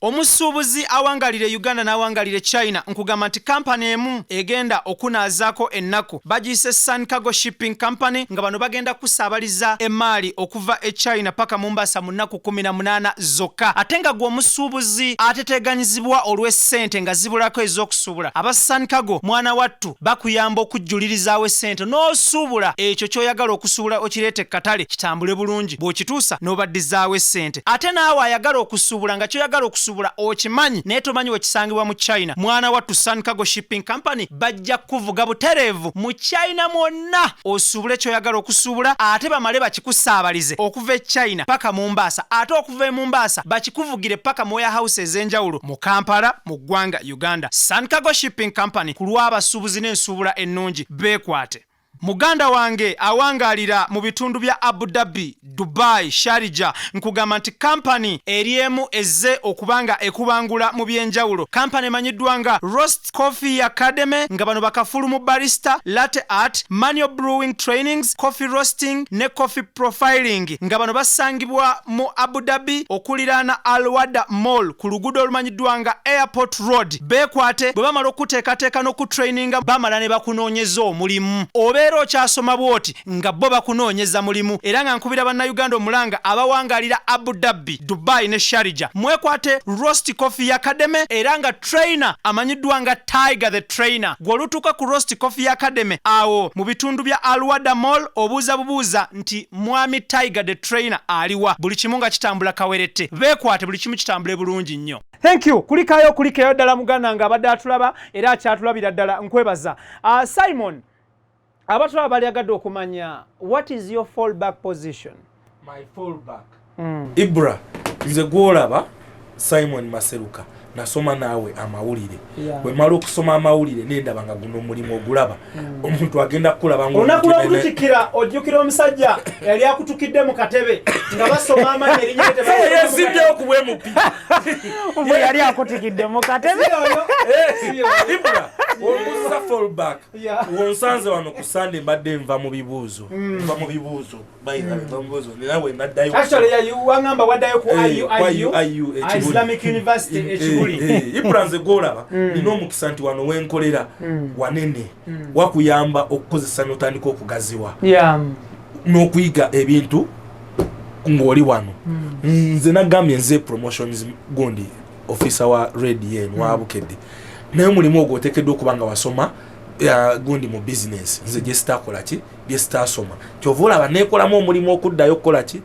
Omusuubuzi awangalire Uganda n'awangalire China, nkugamba nti kampani emu egenda okunaazaako ennaku bagiyise Sun Cargo Shipping Company, nga bano bagenda kusaabaliza emaali okuva e China paka Mombasa mu nnaku 18 zokka. Ate nga gwe omusuubuzi ateteganyizibwa olw'essente nga zibulako ez'okusuubula, aba Sun Cargo, mwana wattu, bakuyamba okujjulirizaawo essente n'osuubula ekyo ky'oyagala okusuubula, okireeta ekkatale kitambule bulungi, bw'okituusa n'obaddizaawo essente. Ate naawe ayagala okusuubula nga ky'oyagala okusuubula okimanyi naye tomanyi wekisangibwa mu China, mwana wattu, Sun Cargo Shipping Company bajja kuvuga butereevu mu China mwonna osuubule ky'oyagala okusuubula, ate bamale bakikusaabalize okuva e China paka Mombasa, ate okuva e Mombasa bakikuvugire paka mu warehouse ez'enjawulo mu Kampala, mu ggwanga Uganda. Sun Cargo Shipping Company, ku lw'abasuubuzi n'ensuubula ennungi, beekwate. Muganda wange awangalira mu bitundu bya Abu Dhabi, Dubai, Sharjah, nkugamba nti kampani eri emu ezze okubanga ekubangula mu byenjawulo. Kampani emanyiddwa nga Roast Coffee Academy, nga bano bakafulu mu barista, latte art, manual brewing trainings, coffee roasting ne coffee profiling, nga bano basangibwa mu Abu Dhabi okuliraana Al Wahda Mall ku luguudo olumanyiddwa nga Airport Road. Beekwate bwe bamala okuteekateeka n'okutraininga, bamala ne bakunoonyeza omulimu. Obeera okyasoma bw'oti nga bo bakunoonyeza mulimu. Era nga nkubira Bannayuganda omulanga abawangalira Abu Dhabi, Dubai ne Sharjah, mwekwate Roast Coffee Academy, era nga trainer amanyiddwa nga Tiger the Trainer. Gwe olutuuka ku Roast Coffee Academy awo mu bitundu bya Al Wahda Mall, obuuza bubuuza nti mwami Tiger the Trainer aliwa? Buli kimu nga kitambula kawerette. Beekwate, buli kimu kitambule bulungi nnyo. Thank you. Kulikayo, kulikayo ddala muganda nga abadde atulaba era akyatulabira ddala, nkwebaza. Simon, abatulaba balyagadde okumanya, what is your fallback position? My fallback, Ibra, nze gwolaba Simon Maseruka, nasoma naawe amawulire. Bwe mala okusoma amawulire, nendaba nga guno omulimu ogulaba omuntu agenda kukulaba Olunaku lwokutikkira, ojjukira omusajja yali akutukidde mu katebe nga basoma amanya erinnya lye? Yesimbyewo ku bwemupi. Bwe yali akutikidde mu katebe. Ibra, ombuuza fallback. Wonsanze wano ku Sande, mbadde nva mu bibuuzo, nva mu bibuuzo, by the way, nva mu bibuuzo nera bwe naddayo. Actually, yeah, you wangamba waddayo ku Eh, IUIU, IUIU e Kibuli. Islamic University e Kibuli. Ibra, nze gwolaba nina omukisa nti wano wenkolera wanene, wakuyamba okukozesa n'otandika okugaziwa n'okuyiga ebintu ng'oli wano. Nze nagambye nze promotions gundi officer wa radio eno wa Bukedde, naye omulimu ogwo oteekeddwa okuba nga wasoma gundi mu business. Nze gyesitakola ki, byesitasoma, kyova olaba nekolamu omulimu okuddayo okukola ki,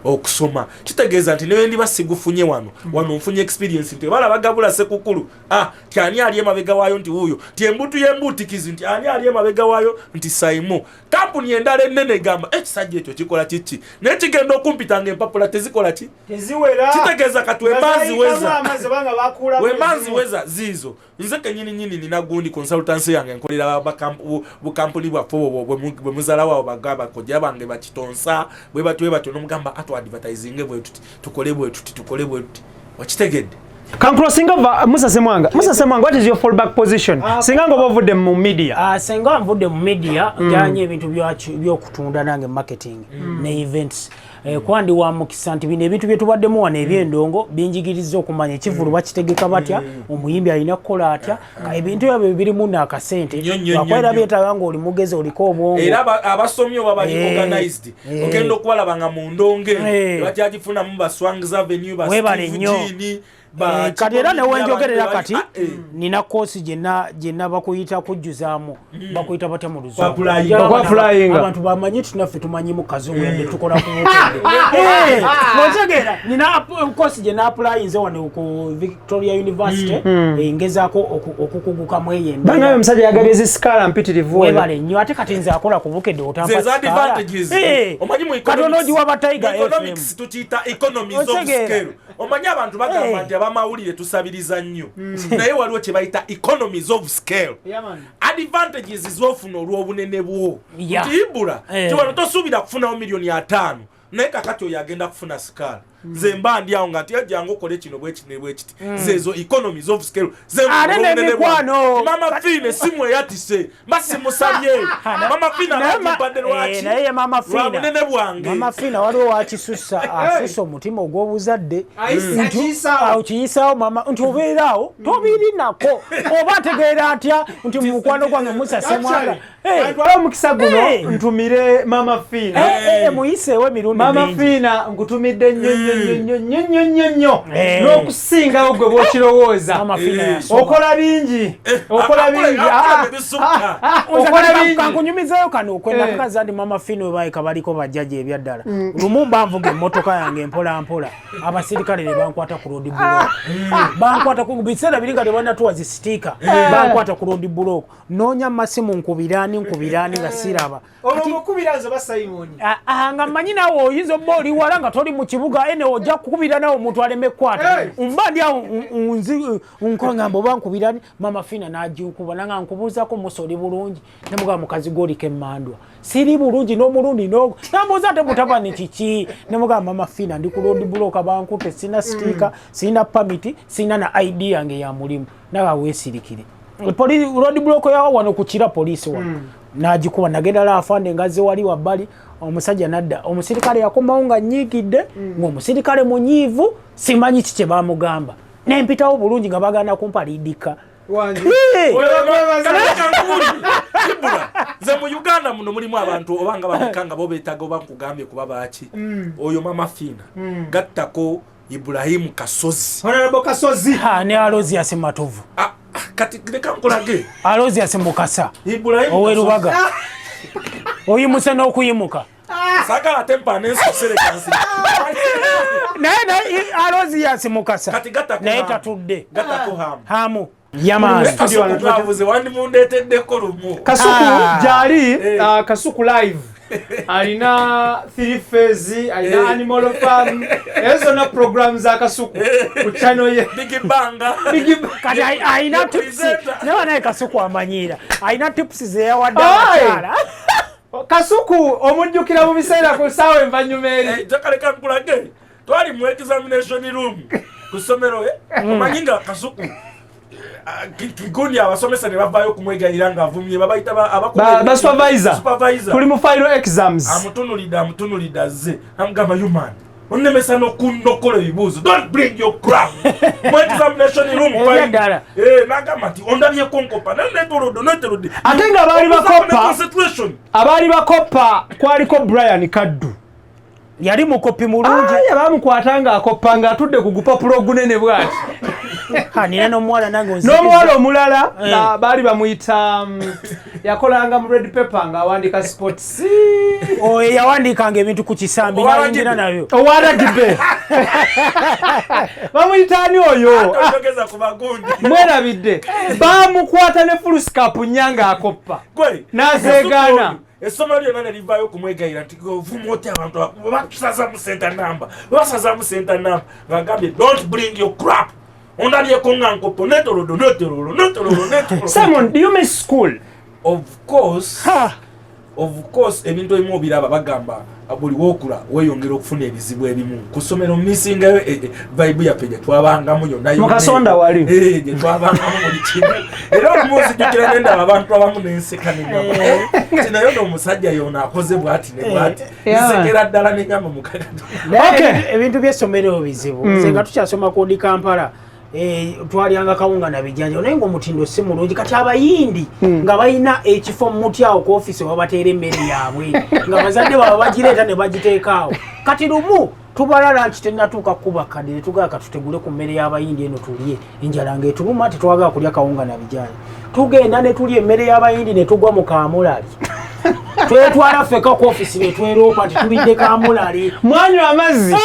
okusoma. Kitegeeza nti newe ndiba sigufunye wano, wano nfunye experience nti balaba gabula sekukulu, ah, ti ani ali emabega waayo, nti wuuyo, ti embutu y'embuutikizi, nti ani ali emabega waayo, nti Saimu. Kampuni endala ennene egamba ekisajja ekyo kikola kiki, naye kigenda okumpita nga empapula tezikola ki. Teziwera. Kitegeeza kati wemba nziweza, amazzi obanga bakuulamu wemba ezimu. Nziweza ziizo. Nze kenyini nyini nina gundi consultancy yange, nkolera bukampuni bwaffe obwo bwe muzalawo abo bakojja bange bakitonsa bwe batyo bwe batyo, nomugamba atu advertising bwe tuti, tukole bwe tuti, tukole bwe tuti. Okitegedde? Kankuro, singa va Musa Semwanga, Musa Semwanga, what is your fallback position? Singa nga ovudde mu media. Ah, senga nvudde mu media, njanye ebintu byokutunda nange, marketing ne events. Kwandi wa mukisa nti bino ebintu bye tubaddemu wano ebyendongo binjigiriza okumanya ekivulu bakitegeka batya, omuyimbi alina kukola atya. Ebintu ebyo birimu naakasente. Nnyo, nnyo, Lwakuba nnyo. byetaaga ng'oli mugezi, oliko obwongo. Era abasomi oba bali organized, ogenda okubalaba nga mu ndongo eno bakyagifunamu ba Swangs Avenue, ba Weebale Steve nnyo. Jean, ba Kati era Chico Media, newenjogerera abantu kati nina koosi gyenna bakuyita kujjuzaamu, bakuyita batya mu Luzungu? Kwa-applyinga. Okwa-applyinga. Abantu bamanye ti naffe tumanyimu kazungu yadde tukola ku Bukedde. Otegeera, nina koosi gye naapulayinze wano ku Victoria University, ngezaako okukugukamu eyo Banaye, embeera. omusajja yagabye zisikaala mpitirivu oyo. Webale nnyo. Ate kati nze akola ku Bukedde otampa Ze advantages. Omanyi mu kati onoogiwa ba Tiger mu economics FM. tukiyita economies of Otegeera. scale. Omanyi abantu bagamba nti abamawulire tusabiriza nnyo, naye waliwo kye bayita economies of scale, advantages zofuna olw'obunene bwo. Nti Ibula, ti wano tosuubira kufunawo miliyoni 50, naye kakati oyo agenda kufuna sikaala. Nze mba ndi awo nga nti ejjangu okole kino bwekiti ne bwekiti. Zezo economies of scale. Ate n'emikwano. Mama Fiina esimu eyatise mba simusabye. Mama Fiina bagimpadde lwaki? Naye ye Mama Lwa Fiina, bunene bwange. Mama Fiina waliwo wakisusa, asusa omutima ogw'obuzadde. Akiyisaawo. Awo kiyisaawo mama nti obeera awo tobirinako, oba ategeera atya nti mu mukwano gwange Musa Semwanga. Ntwala omukisa guno ntumire Mama Fiina. Muyiseewo emirundi Mama mingi. Fiina, nkutumidde nnyo nnyo nnyo nnyo nnyo nnyo nnyo n'okusingawo gwe bw'okirowooza. Mama Fiina yasoma. Okola bingi, okola bingi. Akola ebisukka. Okola bingi. Kankunyumizayo kano okwenakakaza nti Mama Fiina webayika baliko bajjaja ebyaddala. Lumu mba nvuga emmotoka yange mpola mpola, abasirikale ne bankwata ku road block, bankwata ku biseera biri nga tebanatuwa zi sticker, bankwata ku road block, noonya masimu, nkubiraani nkubiraani nga siraba. Olwo ng'okubira nze oba Simon? Ah, ah, nga mmanyi naawe oyinza obba oli wala nga toli mu kibuga. Ene ojja kukubira nawe omuntu aleme kukwata. Mba ndi awo nkongamba oba nkubira Mama Fina n'agikuba nanga nkubuuzaako Musa oli bulungi, nemugamba mukazi gwoliko emmandwa siri bulungi n'omulundi n'ogwo nambuuza ate mutabani kiki, nemugamba Mama Fina ndi ku road block bankute, sina sitiika, sina pamiti, sina na ID yange ya mulimu, nawe weesirikire. Road block yawo wano ku Kira poliisi wano n'agikuba, nagenda la afande ngazze wali wabbali, omusajja nadda, omusirikale yakomawo nga nyiikidde, ng'omusirikale munyiivu, simanyi ki kye baamugamba, nempitawo bulungi nga baganda kumpa liidika. Kibula nze mu Uganda muno mulimu abantu obanga bameka nga bo beetaaga oba nkugambye kuba baaki. Oyo Mama Fiina, gattako Ibrahimu Kasozi. Honorable Kasozi. Ha, ne Alozias Matovu. Ah, ah, kati leka nkulage. Alozias Mukasa Ibrahimu owerubaga oyimuse n'okuyimuka. Sagala tempa nensoserekansi. Naye naye Alozias Mukasa Kati gattako naye Hamu. tatudde. Gattako Hamu. Hamu yamaani. Studio wano. Kasuku wandimundeeteddeko lumu. Kasuku Ah. gyali. Eh. Kasuku live alina three phase, alina Animal Farm, ezo zonna program za Kasuku ku channel ye. Big Banga. Kati alina tips. Presenter. Naye naye Kasuku amanyiira, alina tips zeyawadde Aye. abakyala. Kasuku omujjukira mu biseera ku ssaawa envannyuma eri. Jakaleka nkulage, twali mu examination room ku ssomero, omanyi nga Kasuku kigundi abasomesa ne bavaayo okumwegayira ng'avumye babayita Ba supervisor. Supervisor. Tuli mu final exams. Amutunulidde, amutunulidde, azze amugamba, "You man, onnemesa n'okunokola ebibuuzo, don't bring your crap mu examination room." Ebyaddala. Eh, n'agamba nti ondabyeko nkopa naye netolodde netolodde. Ate nga baali bakoppa. Concentration. Abaali bakoppa kwaliko Brian Kaddu. Yali mukopi mulungi. Aya bamukwata ng'akoppa ng'atudde ku gupapula ogunene bwati. Ha, nina n'omuwala nange onzijukizza. N'omuwala omulala Eh. baali bamuyita yakolanga mu Red Paper ng'awandika sports. Oyo yawandiikanga ebintu ku kisambi Owa n'ayingira rugby. nabyo. Owa rugby bamuyita ani oyo? Ah, Tojogeza ku bagundi. Mwerabidde, bamukwata ne fulusikapu nnya ng'akoppa. Gwe, N'azeegaana. Essomero lyonna ne livaayo okumwegayira nti ovuma otya abantu batusazamu center number, basazamu center number, ng'agambye, "Don't bring your crap, ondabyeko nga nkopo netolodo netololo netololo netololo." Simon, do you miss school? Of course. Ha. Of course, ebintu ebimu obiraba bagamba buli wokula weeyongera okufuna ebizibu ebimu ku ssomero. Misingayo vibe yaffe gye twabangamu yonna yonna. Mukasonda wali. Eh, gye twabangamu buli kimu, era olumu nzijukira nendaba abantu abamu nenseka nengamba ti naye ono omusajja yono akoze bwati ne bwati. Nsekera ddala nengamba mukaga. Naye Okay. ebintu by'essomero bizibu. Nze nga tukyasoma kodi Kampala, twalyanga kawunga na bijanja, naye ng'omutindo si mulungi. Kati abayindi nga balina ekifo mu muti awo ku ofisi wabateera emmere yaabwe, nga bazadde baabwe bagireeta ne bagiteeka awo. Kati lumu tubala lunch tennatuuka kuba kadde, ne tugamba katutegule ku mmere y'abayindi eno tulye, enjala ng'etuluma, tetwagala kulya kawunga na bijanja. Tugenda ne tulya emmere y'abayindi ne tugwa mu kamulali. Twetwala ffeka ku ofisi ne tweroopa nti tulidde kamulali. Mwanywa amazzi.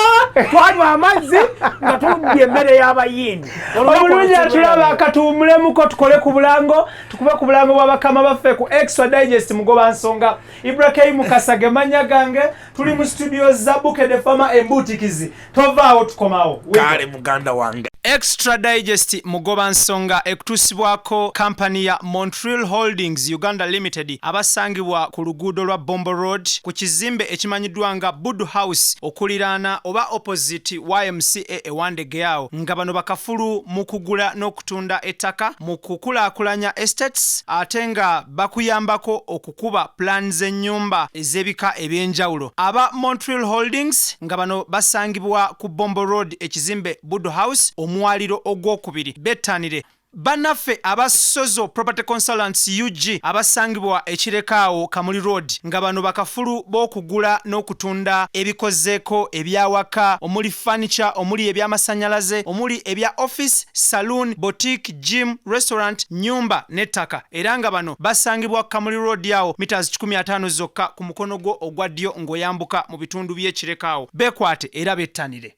Twanywa amazzi nga tulya emmere y'abayindi. Olunaku Omulungi olwo atulaba, katuwumulemuko tukole ku bulango, tukube ku bulango bwa bakama baffe ku Extra Digest. Mugoba nsonga Ibrahim Mukasa ge mannya gange, tuli mu studio za Bukedde Fama Embutikizi. Tovaawo, tukomawo. Kale muganda wange. Extra Digest Mugoba Nsonga ekutuusibwako kampani ya Montreal Holdings Uganda Limited, abasangibwa ku luguudo lwa Bombo Road ku kizimbe ekimanyiddwa nga Budu House, okuliraana oba opposite YMCA ewandegeawo, nga bano bakafulu mu kugula n'okutunda ettaka mu kukulaakulanya estates, ate nga bakuyambako okukuba plan z'ennyumba ez'ebika ebyenjawulo. Aba Montreal Holdings nga bano basangibwa ku Bombo Road, ekizimbe Budu House, omwaliro ogwokubiri. Bettanire bannaffe aba Sozo Property Consultants UG, abasangibwa ekirekaawo Kamuli Road, nga bano bakafulu b'okugula n'okutunda ebikozeeko ebyawaka, omuli furniture, omuli ebyamasannyalaze, omuli ebya office, saloon, boutique, gym, restaurant, nyumba n'ettaka, era nga bano basangibwa Kamuli Road awo meters 15 zokka ku mukono gwo ogwa ddyo ng'oyambuka mu bitundu by'ekirekaawo. Beekwate era bettanire.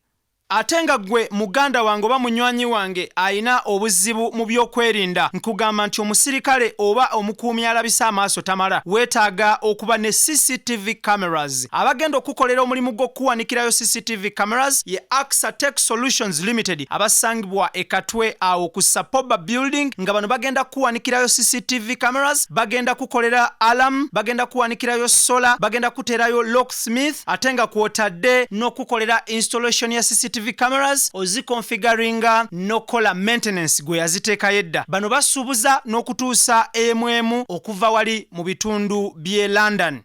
Ate nga ggwe muganda wange oba munywanyi wange alina obuzibu mu by'okwerinda, nkugamba nti omusirikale oba omukuumi alabisa amaaso tamala, weetaaga okuba ne CCTV cameras. Abagenda okukukolera omulimu gw'okukuwanikirayo CCTV cameras ye Axa Tech Solutions Limited abasangibwa e Katwe awo ku Sapoba Building, nga bano bagenda kukuwanikirayo CCTV cameras, bagenda kukolera alarm, bagenda kuwanikirayo solar, bagenda kuteerayo locksmith, ate nga kwotadde n'okukolera installation ya CCTV cameras, ozikonfigaringa n'okukola maintenance gwe yaziteekayo edda. Bano basuubuza n'okutuusa emu emu okuva wali mu bitundu by'e London.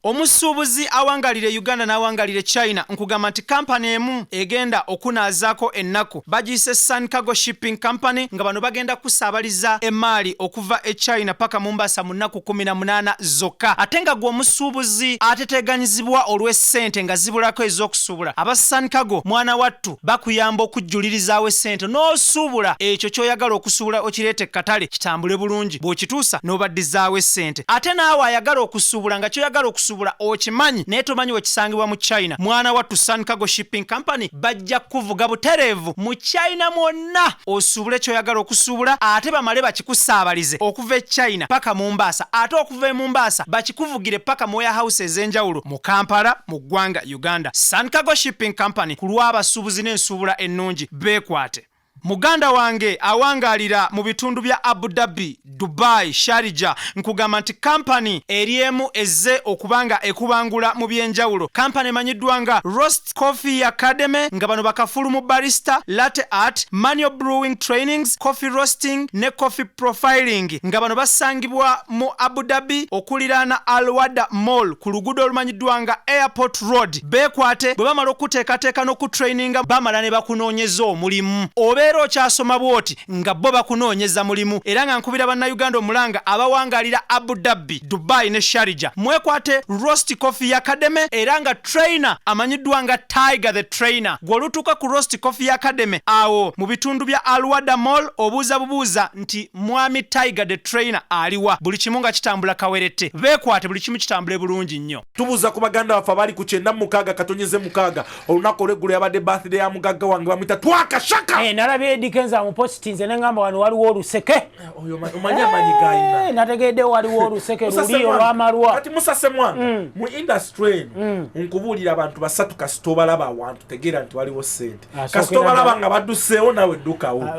Omusuubuzi awangalira e Uganda n'awangalira e China, nkugamba nti kampani emu egenda okunaazaako ennaku bagiyise Sun Cargo Shipping Company, nga bano bagenda kusaabaliza emaali okuva e China paka Mombasa mu nnaku 18 zokka. Ate nga gwe omusuubuzi ateteganyizibwa olw'essente nga zibulako ez'okusuubula, aba Sun Cargo mwana wattu bakuyamba okujjulirizaawo essente n'osuubula ekyo ky'oyagala okusuubula, okireete katale kitambule bulungi, bw'okituusa n'obaddizaawo essente. Ate naawe ayagala okusuubula nga ky'oyagala okusuubula okimanyi naye tomanyi we kisangibwa mu China, mwana wattu Sun Cargo Shipping Company bajja kukuvuga butereevu mu China mwonna osuubule ky'oyagala okusuubula, ate bamale bakikusaabalize okuva e China paka Mombasa, ate okuva e Mombasa bakikuvugire paka mu warehouse ez'enjawulo mu Kampala mu ggwanga Uganda. Sun Cargo Shipping Company ku lw'abasuubuzi n'ensuubula ennungi, beekwate. Muganda wange awangaalira mu bitundu bya Abu Dhabi, Dubai, Sharjah, nkugamba nti kampani eri emu ezze okuba nga ekubangula mu by'enjawulo. Kampani emanyiddwa nga Roast Coffee Academy, nga bano bakafulu mu barista, latte art, manual brewing trainings, coffee roasting ne coffee profiling, nga bano basangibwa mu Abu Dhabi okuliraana Al Wahda Mall ku luguudo olumanyiddwa nga Airport Road. Beekwate, bwe bamala okukuteekateeka n'okutraininga bamala ne bakunoonyeza omulimu. Obeera okyasoma bw'oti nga bo bakunoonyeza mulimu. Era nga nkubira Bannayuganda omulanga abawangaalira Abu Dhabi, Dubai ne Sharjah, mwekwate Roast Coffee Academy, era nga trainer amanyiddwa nga Tiger the Trainer. Gwe olutuuka ku Roast Coffee Academy awo mu bitundu bya Al Wahda Mall obuuza bubuuza nti Mwami Tiger the Trainer aliwa? Buli kimu nga kitambula kawerette. Beekwate buli kimu kitambule bulungi nnyo. Tubuuza ku baganda baffe abali ku 96.6. Olunaku olweggulo yabadde birthday ya mugagga wange bamuyita Twaka Shaka. Nalabye Eddy Kenzo amupositinze ne ngamba wano waliwo oluseke. Oyo omanyi amaanyi g'alina. Nategedde waliwo oluseke luli olw'amalwa. Kati Musa Ssemwanga, mu industry eno nkubuulira abantu basatu, kasita obalaba awantu tegeera nti waliwo ssente. Kasita obalaba nga badduseewo nawe ddukawo.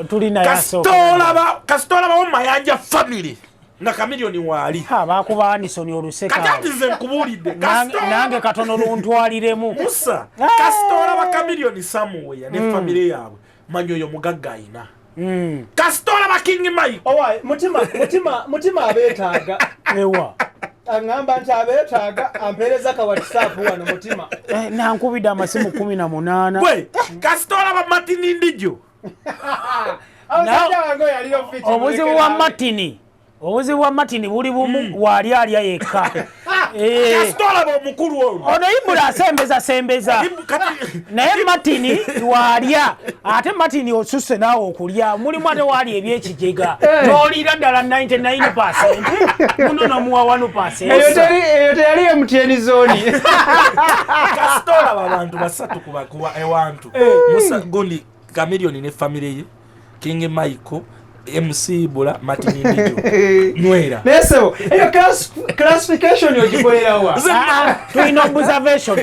Kasita olabawo Mayanja family nga Chameleone waali. Bakuba Anderson oluseke. Kati ati nze nkubuulidde. Nange katono luntwaliremu. Musa, kasita olaba Chameleone somewhere ne family yaabwe, manya oyo mugagga ayina. Kasita olaba King Mike. Owai, mutima mutima mutima abeetaaga. Ewa. Aŋŋamba nti abeetaaga, ampeereza ka WhatsApp wano mutima. Nankubidde amasimu 18. Gwe kasita olaba Martin Ndijo. Omusajja wange oyo aliyo fit. Obuzibu bwa Martin, obuzibu bwa Martin buli bumu, waali alya yekka. Kasita olaba omukulu ono. Ono Ibula asembeza sembeza. Naye Martin waalya, ate Martin osusse naawe okulya, mulimu ate waali ebyekijega n'oliira ddala 99%, muno nomuwa 1%. Eyo teyali MTN zone. Kasita olaba abantu basatu kuba ewantu, Musa gundi Chameleone ne family ye, King Michael, MC Ibula, Martin Ndijo, nywera. Naye sebo, eyo classification ogikolerawa? Tulina observation,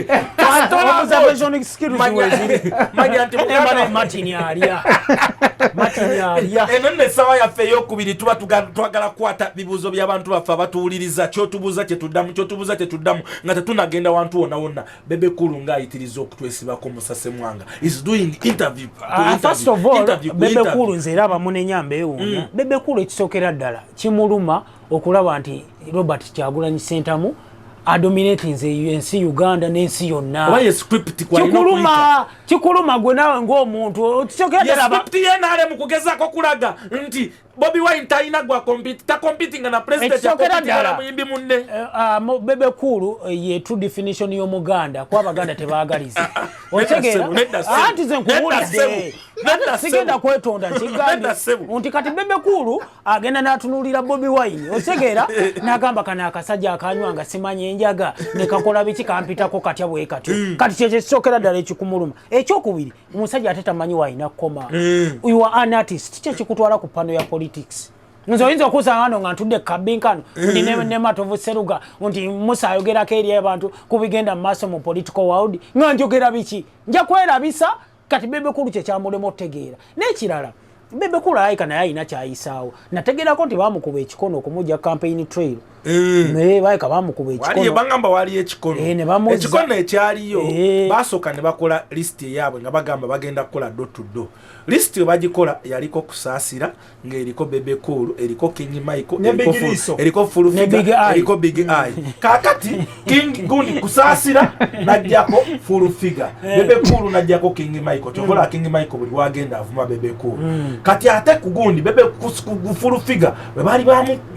observation skills weziri. Manya nti Emana Martin alya, Martin alya. Eno nno essaawa yaffe eyokubiri, tuba twagala kukwata bibuuzo by'abantu baffe abatuwuliriza. Kyotubuuza kyetuddamu, kyotubuuza kyetuddamu, nga tetunagenda wantu wonna wonna. Bebe Cool ng'ayitiriza okutwesibako, Musa Ssemwanga is doing interview ku First of all, interview ku Bebe interview. Cool nze era abamunenya mbeewuunya. Bebe Cool ekisookera ddala kimuluma okulaba nti Robert Kyagulanyi Ssentamu adominatinze ensi Uganda n'ensi yonna. Oba ye script kwalina okuyita. Kikuluma, kikuluma gwe naawe ng'omuntu ekisookera Ye ddala script ye NRM kugezaako kulaga nti Bobi Wine talina gwa compete, ta competing na president, Ekisookera ya ddala. na muyimbi munne. Bebe Cool ye true definition y'Omuganda, kuba Abaganda tebaagaliza. Otegeera? Nedda ssebo. Anti nze Nedda ssebo. nkuwulidde. Nedda Sigenda ssebo. kwetonda, nkigambye Nedda ssebo. nti kati Bebe Cool agenda n'atunuulira Bobi Wine, otegeera, n'agamba kano akasajja akanywa nga simanyi enjaga ne kakola biki, kampitako katya bwe katyo. Kati kyekyo ekisookera ddala ekikumuluma. Ekyokubiri, omusajja ate tamanyi w'alina kukoma. You are an artist, ki ekikutwala ku pano ya politics? Nze oyinza okusanga wano nga ntudde kabinkano ndi ne Matovu Seruga nti Musa ayogerako eri abantu ku bigenda mu maaso mu political world, nga njogera biki, nja kwerabisa. Kati Bebe Cool kyekyamulema otutegeera. N'ekirala, Bebe Cool alayika naye alina kyayisaawo. Nategeerako nti bamukuba ekikono okumujja campaign trail, naye baleka bamukuba Waliyo ekikono. Bagamba waliyo ekikono. Eh, ne bamuzza. Ekikono ekyaliyo, basooka ne bakola lisiti eyaabwe nga bagamba bagenda kukola door to door. Lisiti we bagikola yaliko Kusaasira, ng'eriko Bebe Cool, eriko King Michael, Ne eriko Big Liso. Eriko Full Ne Figure, Big Eye. eriko Big Eye. Kaakati King gundi Kusaasira najjako Full Figure, Bebe Cool najjako King Michael. Kyokola King Michael buli wagenda avuma Bebe Cool. Kati ate ku gundi Bebe ku Full Figure bwe baali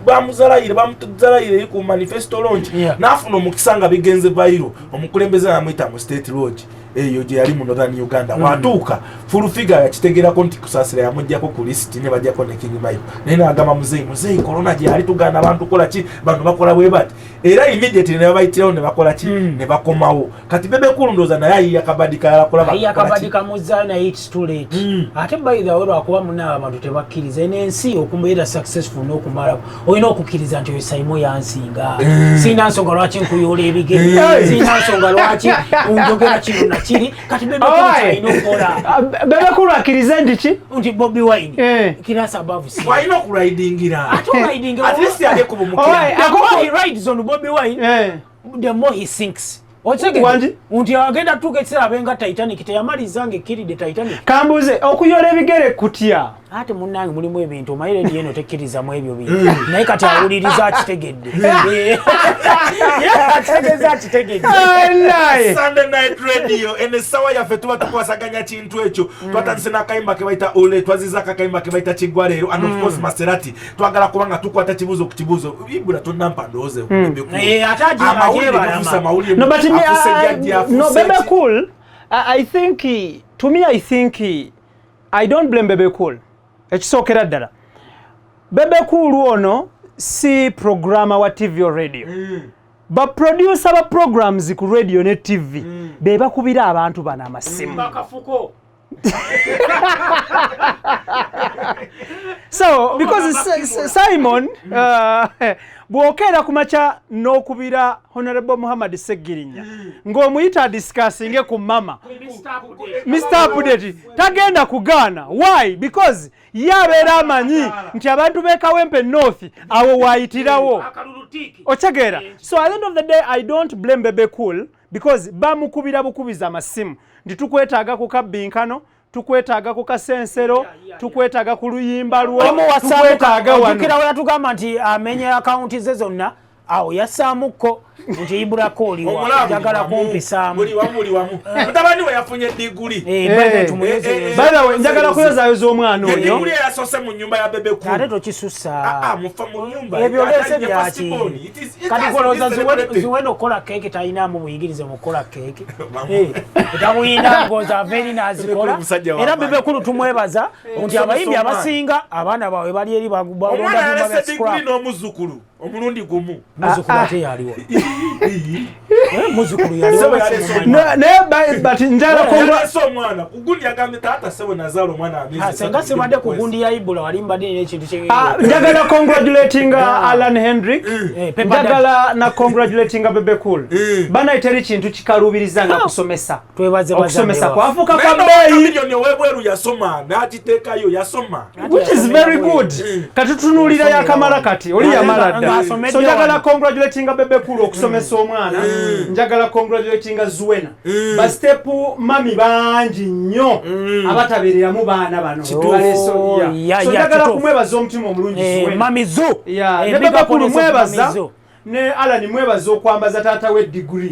bamuzalayire bamutuzalaire eri ku manifesto launch, n'afuna omukisa nga bigenze viral, omukulembeze namuyita mu State Lodge eyo gye yali mu Northern Uganda. Watuuka Full Figure yakitegerako nti Kusaasira yamugjako ku lisiti ne bajjako ne King Michael, naye nagamba muzeeyi, muzeeyi, korona gye yali tugaana abantu kola ki, bano bakola bwe bati, era immediately ne babayitirawo ne bakola ki, ne bakomawo. Kati Bebe Cool ndowooza naye ayiya kabadi kayalakola. Ayiya kabadi kamuzaayo, naye it's too late. Ate by the way, lwakuba munaawe abantu tebakkiriza. Eno ensi okubeera successful n'okumalako olina okukkiriza nti oyo Saimo yansinga, sirina nsonga lwaki nkuyoola ebigere, sirina nsonga lwaki njogera kino nakiri. Kati Bebe Cool Oi. kyalina okukola Bebe Cool akkirize nti ki? Nti Bobi Wine class above C. Walina okuridingira. Ate oridingira. At least alye ku Oi, bumukira. The more he rides on Bobi Wine, the more he sinks. Okitegedde? Wangi? Nti agenda tuuka ekiseera abenga Titanic, teyamaliza nga ekkiridde Titanic. Kambuze, okuyola ebigere kutya? Ate munnange mulimu ebintu omanyi, rediyo eno tekkirizamu ebyo bintu, naye kati awuliriza akitegedde. Ye ategeeza akitegedde. Naye Sunday Night Radio, eno essaawa yaffe tuba tukwasaganya kintu ekyo. Twatandise n'akayimba ke bayita Ole, twazizaako akayimba ke bayita Kiggwa leero, and of course Maserati. Twagala kuba nga tukwata kibuuzo ku kibuuzo. Ibula tonampa ndowooza. Eh, ate Amawulire agyebalama. gafuuse amawulire. No, but me, Afuuse jjajja, no, afuuse Bebe ki? Cool, I think, to me, I think, I don't blame Bebe Cool. Ekisookera ddala, Bebe Cool ono si programmer wa TV or radio. Baproducer ba programs ku radio ne TV be bakubira abantu bano amasimu. Bakafuko. So because Simon, bw'okeera ku makya n'okubira Honorable Muhammad Segirinya ng'omuyita discussinge ku mama Mr Update, tagenda kugaana. Why? Because ye abeera amanyi nti abantu b'e Kawempe North awo waayitirawo. Otegeera? So at the end of the day, I don't blame Bebe Cool because bamukubira bukubiza amasimu nti tukwetaaga ku kabbinkano, tukwetaaga ku kasensero, tukwetaaga ku luyimba lwo, tukwetaaga Ojjukira wano. we yatugamba nti amenya akawunti ze zonna, awo yassaamuko nti Ibulako oliwa? Omulaba buli Njagala wamu, kumpisaamu. buli wamu, buli wamu. Mutabani we yafunye diguli. Eh, by the way, Eh. tumuyozeyoze. By the way, njagala kuyozayoza omwana oyo. Ediguli eyasoose mu nyumba ya Bebe Cool. Ate tokisusa. Ah, ah, mufa mu nyumba. Ebyo oleese Ate ye byaki? first born. It Kati has golowooza to be celebrated. Ziwena okukola keeke talinamu buyigirize mu kukola keeke? Eh, tabuyina ngoza ava eri n'azikola. Musajja wa Era maanyi. Bebe Cool tumwebaza nti Okusomesa abayimbi omwana. abasinga abaana baabwe bali eri Omwana balonda byuma bya yalese diguli scrap. n'omuzzukulu omulundi gumu. Muzzukulu ate yaliwo? Eh, muzzukulu yaliwo? Sebo yalese. Simumanyi. Naye but njagala Yalese omwana ku gundi, yagambye taata sebo nazaala omwana amezi Ah, esatu senga sibadde ku mu kwezi. gundi ya Ibula, wali mbadde nina ekintu kye Ah, njagala congratulatinga Alan Hendrick. Eh, Pepper. Njagala na congratulatinga Bebe Cool. Bana, teri kintu kikalubiriza nga kusomesa. Twebaze Okusomesa bazadde baffe. kwafuuka Naye kwa no, bbeeyi. Chameleone ow'ebweru yasoma n'agiteekayo, yasoma. Which is very good. Kati tutunuulira yakamala, kati oli yamala dda. Ng'asomedde So njagala wano. congratulatinga Bebe Cool okusomesa omwana. Njagala congratulatinga Zuena. Ba step mummy bangi nnyo abatabeereramu baana bano. Baleso, yeah. Yeah, So yeah, njagala kituufu. kumwebaza omutima omulungi Eh, Zuena. Mami Zu. Yeah, Eh, ne big Bebe up Cool on yourself, mwebaza. Mami Zu. Ne Alan mwebaza okwambaza taata we degree.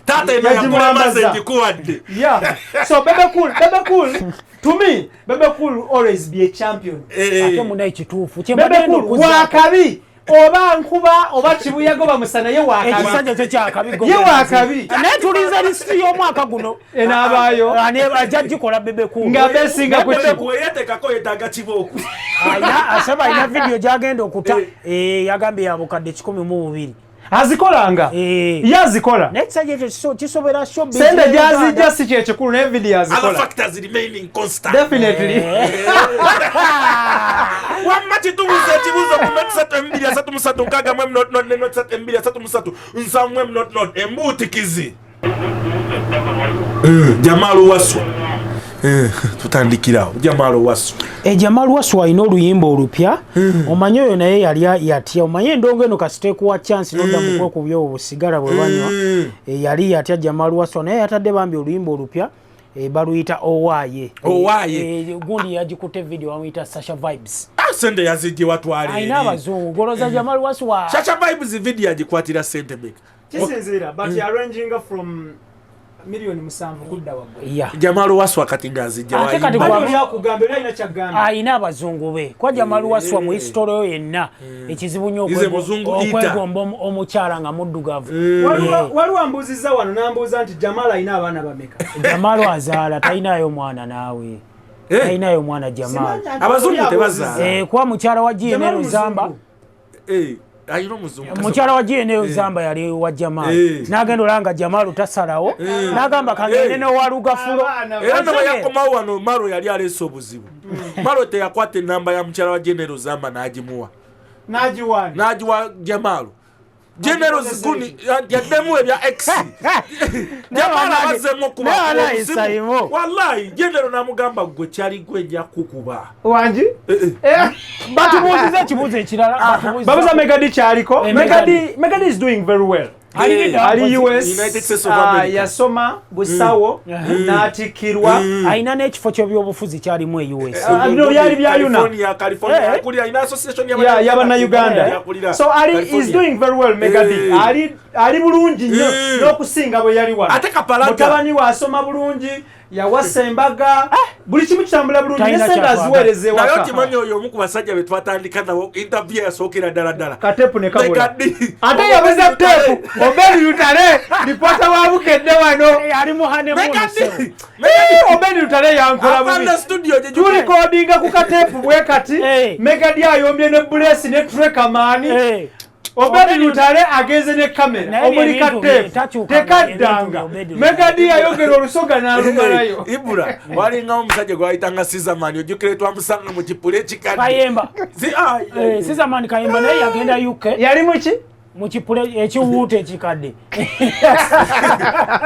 Taata eno Yagimwambaza. yakulamaze ngikuwadde. Yeah, so Bebe Cool, to me, Bebe Cool will always be a champion. Ate muna ekituufu Bebe kyembadde Cool ndokuzaako. wakabi, oba nkuba oba kibuyaga oba musana, ye wakabi. Ekisajja kyo kyakabi. Ye wakabi. Naye tulinze lisiti y'omwaka guno. Enaabaayo. Ajja gikola Bebe Cool. Nga besinga ku ki? Weyetekako yetaaga kibooko. Asaba alina vidiyo gyagenda okuta. Yagambye ya bukadde 102. Azikolanga. Ye azikola. Naye ekisajja ekyo kisobera showbiz Sente ya Uganda. gyazijja si kyekikulu, naye vidiyo Other azikola. factors remaining constant. Definitely. Wamma kitubuuza ekibuuzo ku 032 336 00 ne 032 337 00. Embuutikizi Jamal Waswa. Tutandikirawo Jamal Waswa. Jamal Waswa alina oluyimba olupya. Omanyi oyo naye yali yatya, omanyi endongo eno kasita ekuwa chance nodda mu kwekubya obwo busigala bwe banywa. Yali yatya Jamal Waswa, naye yatadde bambi oluyimba olupya, baluyita Owaaye. Owaaye. Gundi yagikutte video bamuyita Sasha Vibes. Ah, sente yazijje watwala Alina eri. abazungu goloza Jamal Waswa. Sasha Vibes video agikwatira sente meka? Kisinziira, but arranginga from miliyoni 7 kudda waggulu. Jamal Waswa kati ng'azijja Ate kati wayimba. Oli akugamba, oli alina kyagamba. Alina abazungu be kwa Jamal Waswa mu history yo yenna ekizibu nnyo Ize muzungu ita. okwegomba omukyala nga muddugavu. Waliwo ambuuzizza wano n'ambuuza nti Jamal alina abaana bameka. Jamal azaala? Talinayo mwana naawe. Talinayo mwana Jamal. Simanyi anti Abazungu oli tebazaala. abuuzizza. Kuba mukyala wa Jamal GNL Zamba muzungu. Alina omuzungu. Mukyala wa GNL Zamba yali wa Jamal. N'agenda olanga Jamal tasalawo, n'agamba kangende n'owalugafulo. Abaana Era Otegere. nawe yakomawo wano, Maro yali aleese obuzibu. Maro teyakwata enamba ya mukyala wa Genero Zamba n'agimuwa. N'agiwaani? N'agiwa Jamalo. Genero Ziguni yaddemu ebya x Jamalo abazzemu okuba Naye walayi obuzibu. Saimo. Wallahi Genero n'amugamba, gwe kyali gwe nja kukuba. Wangi. Batubuuziza ekibuuzo ekirala Babuza Megadi kyaliko. Megadi. Megadi is doing very well. Ali Ali US, United States of America. yasoma busawo n'atikkirwa. Alina n'ekifo ky'ebyobufuzi kyalimu e US. Ah, bino byali bya UNAA. California, California, akulira, alina association y'abannayuganda. Yakulira. So ali is California. doing very well, Megadi. Ali bulungi nnyo n'okusinga bwe yali wano. Ate Kapalaga. Mutabani we asoma bulungi, yawasa embaga, buli kimu kitambula bulungi, ne Talina sente kyatwagala. aziweereza Naye ewaka. okimanyi oyo omu ku basajja be twatandika nabo interview yasookera ddala ddala. Katepu ne kabula. Megadi. Ate yabuza tepu Obedi Lutale, lipota wa Bukedde wano. Ali mu honeymoon. Megadi. Obedi Lutale yankola bubi. Afanda studio gye Tulikodinga ku katepu bwe kati. Megadi ayombye ne bulesi ne trekamani. Obedi Lutale agenze ne kamera Naye omuli ebintu bye katepu takyukanga, tekaddanga. ebintu bye Obedi Lutale. Megadi yayogera olusoga n'alumalayo. Ibula walingawo omusajja gwayitanga Sizamani, ojjukire twamusanga mu kipula ekikadde. Kayemba. Ah, Sizamani Kayemba naye yagenda UK. Yali muki? Mu kipule ekiwuuta ekikadde.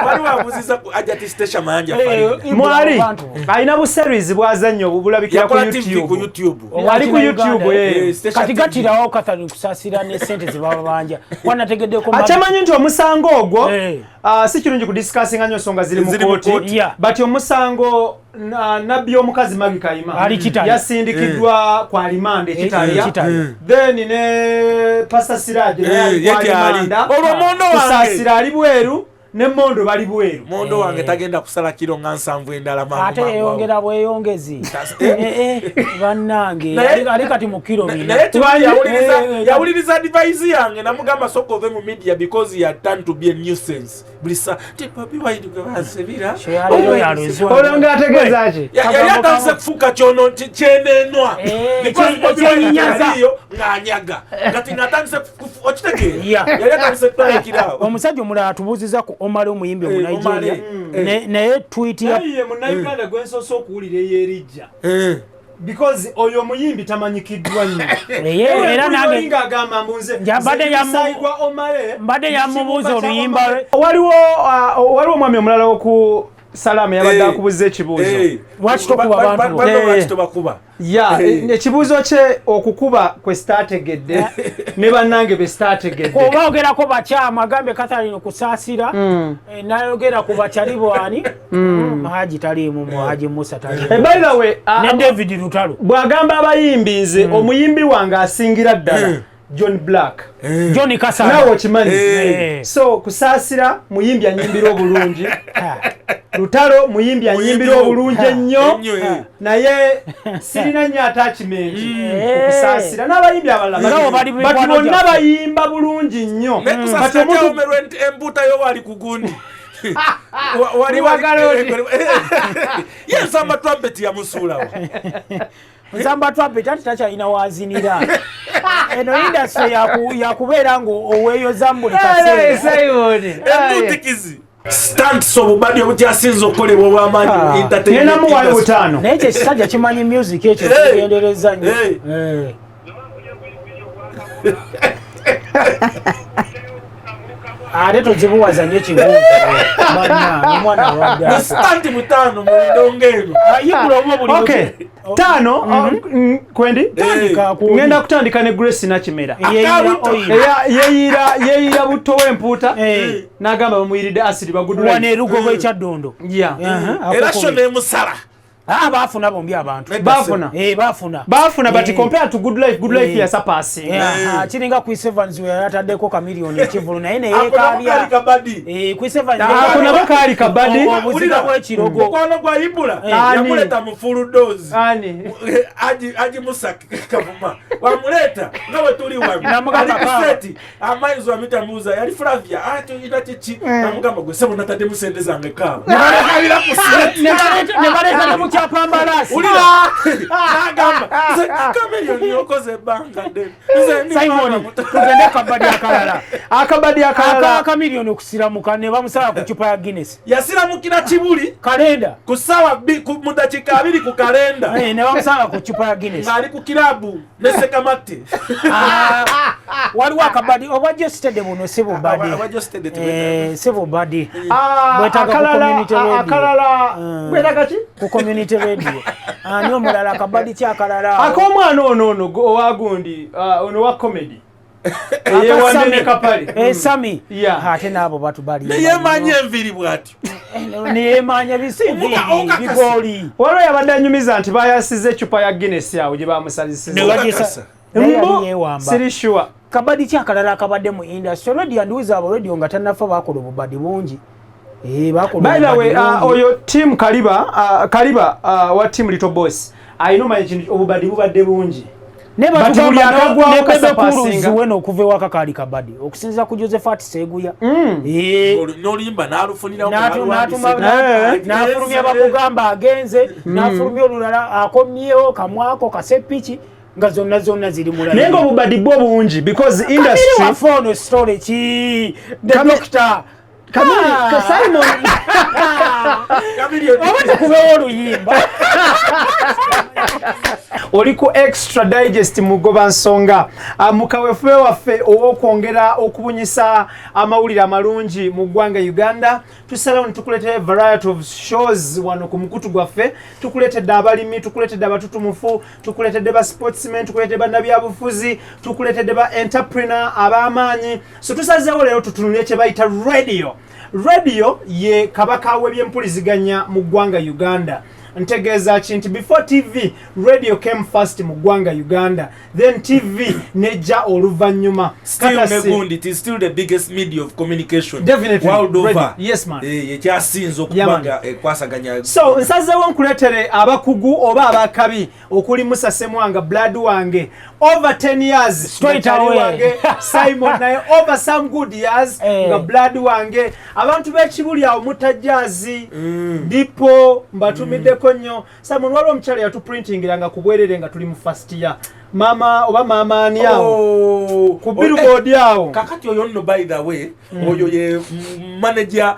Waliwo abuuziza ku Ajati Station Mayanja Farida. Mwali Abantu. alina bu series bwazannya obulabikira ku Yakola TV ku YouTube. YouTube. Ali ku YouTube. Station Kati TV. gatirawo Catherine Kusaasira ne sente zebababanja wanategeddeko. Akyamanyi nti omusango ogwo si kirungi kudiscussinga nnyo nsonga ziri mu Ziri mu kooti, kooti. but omusango nabbi omukazi Magi Kayima Ali Kitalya. yasindikiddwa ku alimanda ekitalya. Kitalya. Then ne Pastor Siraje naye ali Ye ku gyali. alimanda. Olwo mondo wange. Kusaasira ali bweru ne Mondo bali bweru. Mondo wange tagenda kusala kiro nga 70 endala mangu Ate mangu awo. yeyongera bweyongezi. Bannange, ali kati mu kiro 4. Naye Timothy yawuliriza advice yange, namugamba soka ove mu media because he had turned to be a nuisance. Buli saa ti Bobi Wine gwe bansibira. Olwo ng'ategeeza ki? Yali atandise kufuuka kyono kyenenwa. Because Bobi Wine Ekyenyinyaza. yaliyo ng'anyaga. Kati ng'atandise okitegeera. Yali atandise kutandikirawo. Omusajja omulala atubuuziza ku Omale, omuyimbi omunigeria. Omale. Naye tweet ya Naye ye munnayuganda gwe nsoose okuwulira eyeerijja, because oyo omuyimbi tamanyikiddwa nnyo. Era nange ng'agamba mbu nze Mbadde nze musayi gwa Omale. Mbadde yamubuuza oluyimba lwe. Waliwo omwami omulala oku Salaamu yabadde akubuza ekibuuzo. Lwaki tokuba abantu bo? Lwaki tobakuba? Ya, ekibuuzo kye okukuba kwe sitaategedde ne bannange be sitaategedde. Oba ogerako bakyamu, agambye Catherine Kusaasira, nayogera ku bakyali bwani Haji taliimu, mu Haji Musa taliimu By the way, ne David Lutalo. Bw'agamba abayimbi, nze omuyimbi wange asingira ddala John Black. John Kasanda. Nawe okimanyi. Eh. So Kusaasira muyimbi anyimbira obulungi, Lutalo muyimbi anyimbira obulungi ennyo, Ennyo, eh. naye sirina nnyo attachment Eh. okusaasira n'abayimbi abalala. Nga bali But mikwano bonna gyaffe. bayimba bulungi nnyo. Naye But Kusasira omuntu kyawomerwa embuuta yo wali ku gundi. Wagala oti. Ye Nsamba Trumpet yamusuulawo. Nsamba Trumpet ati takyalina wazinira. Eno industry yakubeera nga oweeyoza mu buli Hey, kaseera. Simon. Embuutikizi stunts, obubadi obukyasinza okukolebwa obw'amaanyi mu entertainment Nina muwayo industry. 5. Naye ekyo ekisajja kimanyi music, ekyo Hey. kigendereza nnyo. Hey. Eh. Ate tozibuwaza nnyo ekibuuzo, bannange, omwana alwadde Mu atya? stunt 5 mu ndongo eno. Ayigula oba buli Okay. 5 kwendi Tandika ku- ngenda kutandika ne Grace Nakimera. Yeeyira Akabuto. oil. Yeeyira butto w'empuuta Eh. n'agamba bamuyiridde acid bagudula. Wano erugogo ekyaddondo. Yeah. Era sho nemusala. Ah, baafuna bombi abantu. Baafuna. Eh, baafuna. Baafuna, but Eh. compared to Good Life, Good Life Eh. yasapasinga. Eh, aha, kiringa Chris Evans we yali ataddeko Chameleone ekivulu naye Ako nako kali neyeekaabya. kabadi. Eh, Chris Evans Ako nako kaali kabadi. Obuziga bw'ekirogo. Mukwano gwa Ibula Ani? yamuleeta mu full dose. Ani? Aji Musa Kavuma wamuleeta nga bwe tuli wano. Namugamba Ali ku kaaba. seti amayizo amita muza yali Flavia ati kiki, namugamba gwe sebo nataddemu sente zange kaaba nalekabira ku seti. Ne baleeta ne mukyapambalaasi. Wulira, nagamba nze Chameleone yokoze ebbanga ddene, nze ndi mwana Simon, muto. tugende kabadi akalala. Akabadi akalala. Aka Chameleone okusiramuka ne bamusala ku cupa ya Guinness. Yasiramukira Kibuli Kalenda. ku ssaawa mu dakiika 20 ku kalenda. Eh, ne bamusala ku cupa ya Guinness. Ng'ali ku kirabu ne Sekamatte. Ah, waliwo akabadi obwa Jostede buno si bubadi. Obwa Jostede tebwetaaga. Eh, si bubadi. Ah, Bwetaaga ku akalala community radio. akalala bwetaaga ki? Ku community radio. Ani omulala akabadi ki akalala awo? Ak'omwana ono owa gundi, ono wa comedy eyewande ne Kapale. Eh, Sami. Yeah. Ate n'abo batubali. Neyemanya enviiri bw'atyo. Neyemanya bisi Omuka- bigooli. Waliwo yabadde anyumiza nti bayasiza eccupa ya Guinness awo gye bamusalisiza. Ne bagisa- Okakasa. Naye yali Mbu, yeewamba. siri sure. Kabadi ki akalala akabadde mu industry? Radio ndiwuza abo radio nga tannafa bakola obubadi bungi. Eh, bakola By the way, obubadi bungi. oyo team Kaliba, Kaliba wa team Little Boss alina omanya kintu, obubadi bubadde bungi. Ne But buli batugamba akagwawo ne Bebe kasapasinga. Cool Zuwena okuva ewaka kaali kabadi okusinziira ku Josephat Seguya. Eh, N'oluyimba n'alufunirawo. Eh. n'afulumya bakugamba agenze, n'afulumya olulala akomyewo kamwako kasepiki nga zonna zonna ziri mulala. Naye nga obubadi bwo bungi because industry waffe ono story ki the doctor Chameleone- Ah. Simon oba tukubewo oluyimba. Oli ku Extra Digest mugoba nsonga. Mu kaweefube waffe ow'okwongera okubunyisa amawulire amalungi mu ggwanga Uganda, tusalawo ne tukuleetera variety of shows wano ku mukutu gwaffe. Tukuleetedde abalimi, tukuleetedde abatutumufu, tukuleetedde ba sportsmen, tukuleetedde bannabyabufuzi, tukuleetedde ba entrepreneur ab'amaanyi. So tusazeewo leero tutunule kye bayita radio. Radio ye kabaka w'ebyempuliziganya mu ggwanga Uganda. Ntegeeza ki nti before TV, radio came first mu ggwanga Uganda, then TV nejja oluvannyuma. Still Katasi- Megundi, it is still the biggest media of communication Definitely. world over. Radio. Yes, man. Eh, ekyasinze Yeah, okuba man. nga ekwasaganya. So nsazeewo nkuleetere abakugu oba abakabi okuli Musa Semwanga, blood wange over 10 years, Straight nga kyali away. wange Simon naye over some good years Eh. nga blood wange. Abantu b'ekibuli awo mutajazi dipo mbatumiddeko nnyo. Simon, waliwo omukyala yatuprintingiranga ku bwerere nga tuli mu first year, mama oba maama ani awo Oh. ku billboard awo. Kakati oyo nno, by the way, oyo ye manager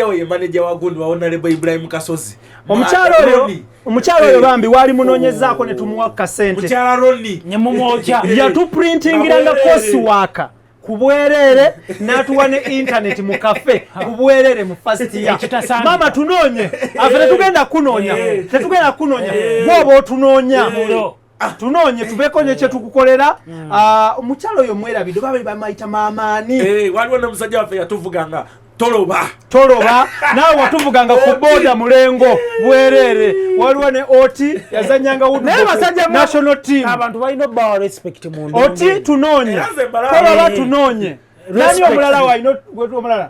we, ye manager wa gundi wa Honorable Ibrahim Kasozi. Omukyala oyo, Ronnie. omukyala oyo Eh. bambi wali munoonyezaako ne tumuwa kasente. Mukyala Ronnie. Ne mumwokya. Yatuprintingiranga Nga bwereere. kosiwaaka ku bwereere, n'atuwa ne internet mu kafe ku bwereere mu first year. Ekitasangika. Maama, tunoonye afe, tetugenda kunoonya, tetugenda kunoonya, gwoba otunoonya. Mulo. Tunoonye tubeeko ne kyetukukolera. Ah, omukyala oyo mwerabidde, oba bali bamayita maamaani. Eh, waliwo n'omusajja waffe yatuvuganga. Toloba. Toloba naawe watuvuganga ku boda mulengo bwereere. Waliwo ne Oti yazanyanga Naye basajja national team. Abantu balina obbawa respect mu ndongo. Oti tunoonye. Era nze mbalaba. Toloba tunoonye. Nani Respect. omulala walina omulala?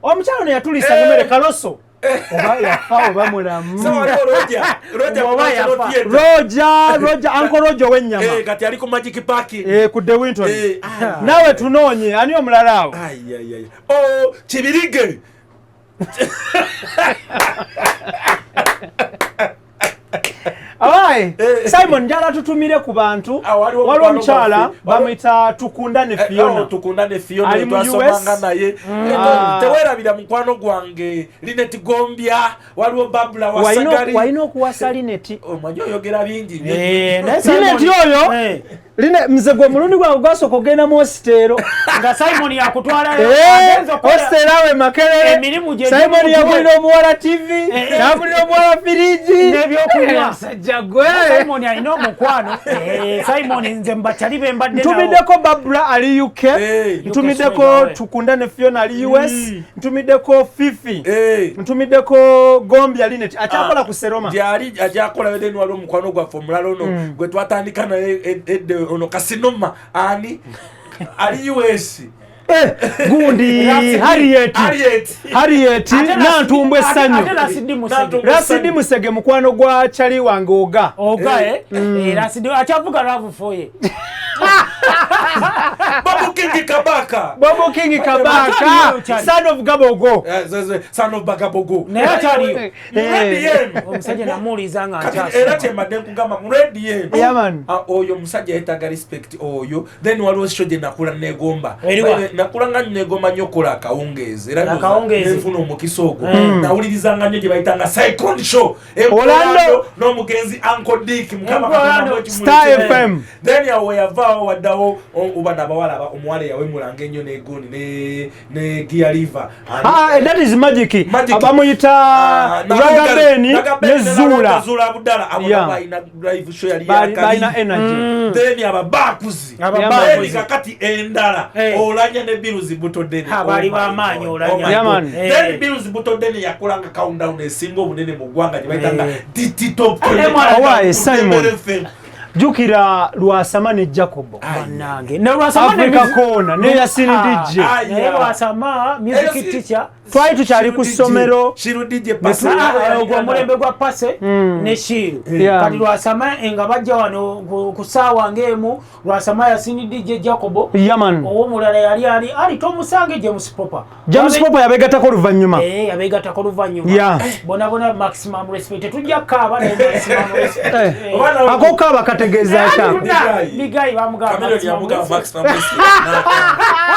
Omukyalo ne yatulisa ngemere Kaloso. Oba yafa oba mulamu. So waliwo Roger, Roger Oba ku National yafa. Theatre. Roger, Roger, Uncle Roger ow'ennyama. Kati ali ku Magic Park. Ku De Winton. Ah. Naawe tunoonye, ani omulala awo? Ai, ai, ai. Oh, Kibirige. Awaye, Simon njala tutumire ku bantu. Ah, waliwo Waliwo mukwano omukyala gwaffe. bamuyita Tukundane Fiona. Tukundane Fiona Ali mu twasomanga US. naye. Ah. Tewerabira mukwano gwange Linet Gombya, waliwo Babula Walina Wasagali. walina okuwasa Linet. Omanyi oyogera bingi nnyo. Eh, naye Linet Simon- oyo, Line mzee gwe omulundi gwange gwasooka ogenda mu hositeero. Nga Simon yakutwalayo. Agenze okukola- Hositeero awo e Makerere. Emirimu gye Simon gimutwe. yagulira omuwala TV, n'agulira omuwala firiji. N'ebyokunywa. Musajja gwe. Simon alina omukwano. Simon nze mbakyali be mbadde nabo. Ntumiddeko Babula ali UK, ntumiddeko UK. Tukundane Fiona ali US, ntumiddeko Fifi, ntumiddeko Gombya Linet akyakola ku Seroma. Gyali agyakolayo. Then waliwo omukwano gwaffe omulala ono gwe twatandika naye edde ono Kasinoma ani ali US. Gundi Harriet. Harriet. Harriet Ate Nantumbwa essanyu. Ate Rasidi Musege. Nantumbwa. Rasidi Musege mukwano gwa Chali wange oga. Oga, eh? Rasidi akyavuga RAV4 ye. Babu King Kabaka. Bobo King Kabaka, Akyaliyo, Chali. son of Gabogo. Son of Bagabogo. Naye akyaliyo. Mu eno. Omusajja namuwuliza nga Kati era nkyasoma. kyembadde nkugamba mu rediyo eno. Yeah, man. Ah, oyo omusajja yeetaaga respect oyo. Then waliwo show gye nakula negomba. Eriwa? Nakula nga negomba nnyo okukola akawungeezi era Akawungeezi. nenfuna omukisa ogwo nawulirizanga nnyo gye bayitanga Cyclone Show Orlando. n'omugenzi Uncle Dick Mukama Orlando. Katonda amuwe ekimuli Star ekinene. FM. Then awo weyavaawo waddawo oba nabawala omuwala eyawemulanga ennyo negundi ne Gia River. Ah, that is Magic. Magic. Abamuyita Ah, Ragabeni ne Zula. Zula Abdala abo Yeah. nabo balina live show yali Balina yakali. energy. Then ababakuzi. Ababakuzi. Then kakati endala Olanya ne Bills Butodene. Ha, baali b'amaanyi Olanya. Yeah, man. Then Bills Butodene yakolanga countdown esinga obunene mu ggwanga gye bayitanga DT Top Owaaye, Simon. 20. Jjukira Lwasama ne Jacobo. Bannange. Ne Lwasama ne Africa music- Corner ne Yasini DJ. Ah, naye Lwasama music teacher. Twali tukyali ku ssomero. Shiru DJ Pasi. Ah, ogwo omulembe gwa Pase ne Shiru. Kati Lwasama nga bajja wano ku ssaawa ng'emu Lwasama Yasini DJ Jacobo. Yeah, man. Ow'omulala yali ali ali tomusange James Popper. James Popper yabeegattako oluvannyuma. Yabeegattako oluvannyuma. Bona bona maximum respect. Tetujja kukaaba naye maximum respect. Akokaaba kategeeza ki ako? Bigayi bamugamba Chameleone maximum yamugamba respect. maximum respect.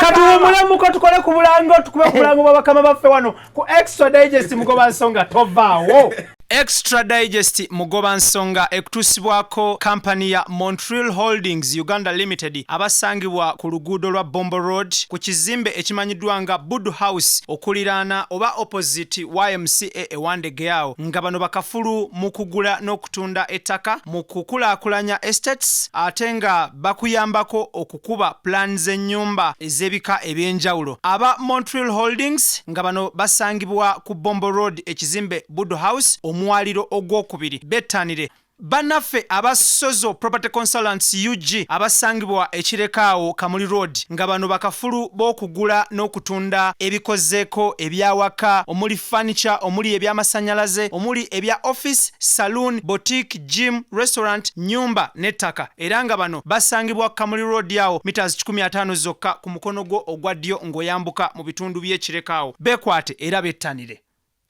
Katuwumulamuko tukole ku bulango tukube ku bulango bwa bakama baffe wano ku Extra Digest Mugoba Nsonga tovaawo. Extra Digest Mugoba Nsonga ekutuusibwako kampani ya Montreal Holdings Uganda Limited abasangibwa ku luguudo lwa Bombo Road ku kizimbe ekimanyiddwa nga Budu House okuliraana oba opposite YMCA ewandegeawo nga bano bakafulu mu kugula n'okutunda ettaka mu kukulaakulanya estates ate nga bakuyambako okukuba plan z'ennyumba ez'ebika eby'enjawulo. Aba Montreal Holdings nga bano basangibwa ku Bombo Road ekizimbe Budu House omwaliro ogwokubiri bettanire. Bannaffe aba Sozo Property Consultants UG abasangibwa ekirekaawo Kamuli Road nga bano bakafulu b'okugula n'okutunda ebikozeeko ebyawaka omuli furniture omuli ebyamasannyalaze omuli ebya office saloon boutique gym restaurant nyumba n'ettaka era nga bano basangibwa Kamuli Road awo meters 15 zokka ku mukono gwo ogwa ddyo ng'oyambuka mu bitundu by'ekirekaawo beekwate era bettanire.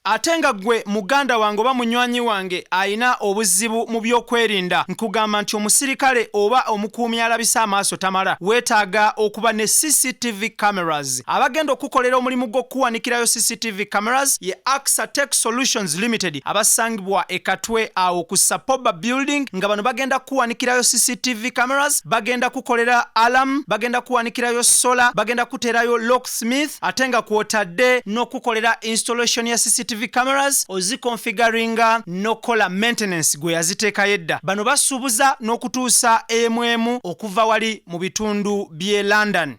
Ate nga ggwe muganda wange oba munywanyi wange ayina obuzibu mu byokwerinda nkugamba nti omusirikale oba omukuumi alabisa amaaso tamala weetaaga okuba ne CCTV cameras. Abagenda okukolera omulimu gw'okuwanikirayo CCTV cameras ye Axa Tech Solutions Limited abasangibwa e Katwe awo ku Sapoba Building nga bano bagenda kuwanikirayo CCTV cameras bagenda kukolera alarm bagenda kuwanikirayo solar bagenda kuteerayo locksmith ate nga kwotadde n'okukolera installation ya CCTV cameras ozikonfigaringa n'okukola maintenance gwe yaziteekayo edda. Bano basuubuza n'okutuusa emu emu okuva wali mu bitundu by'e London.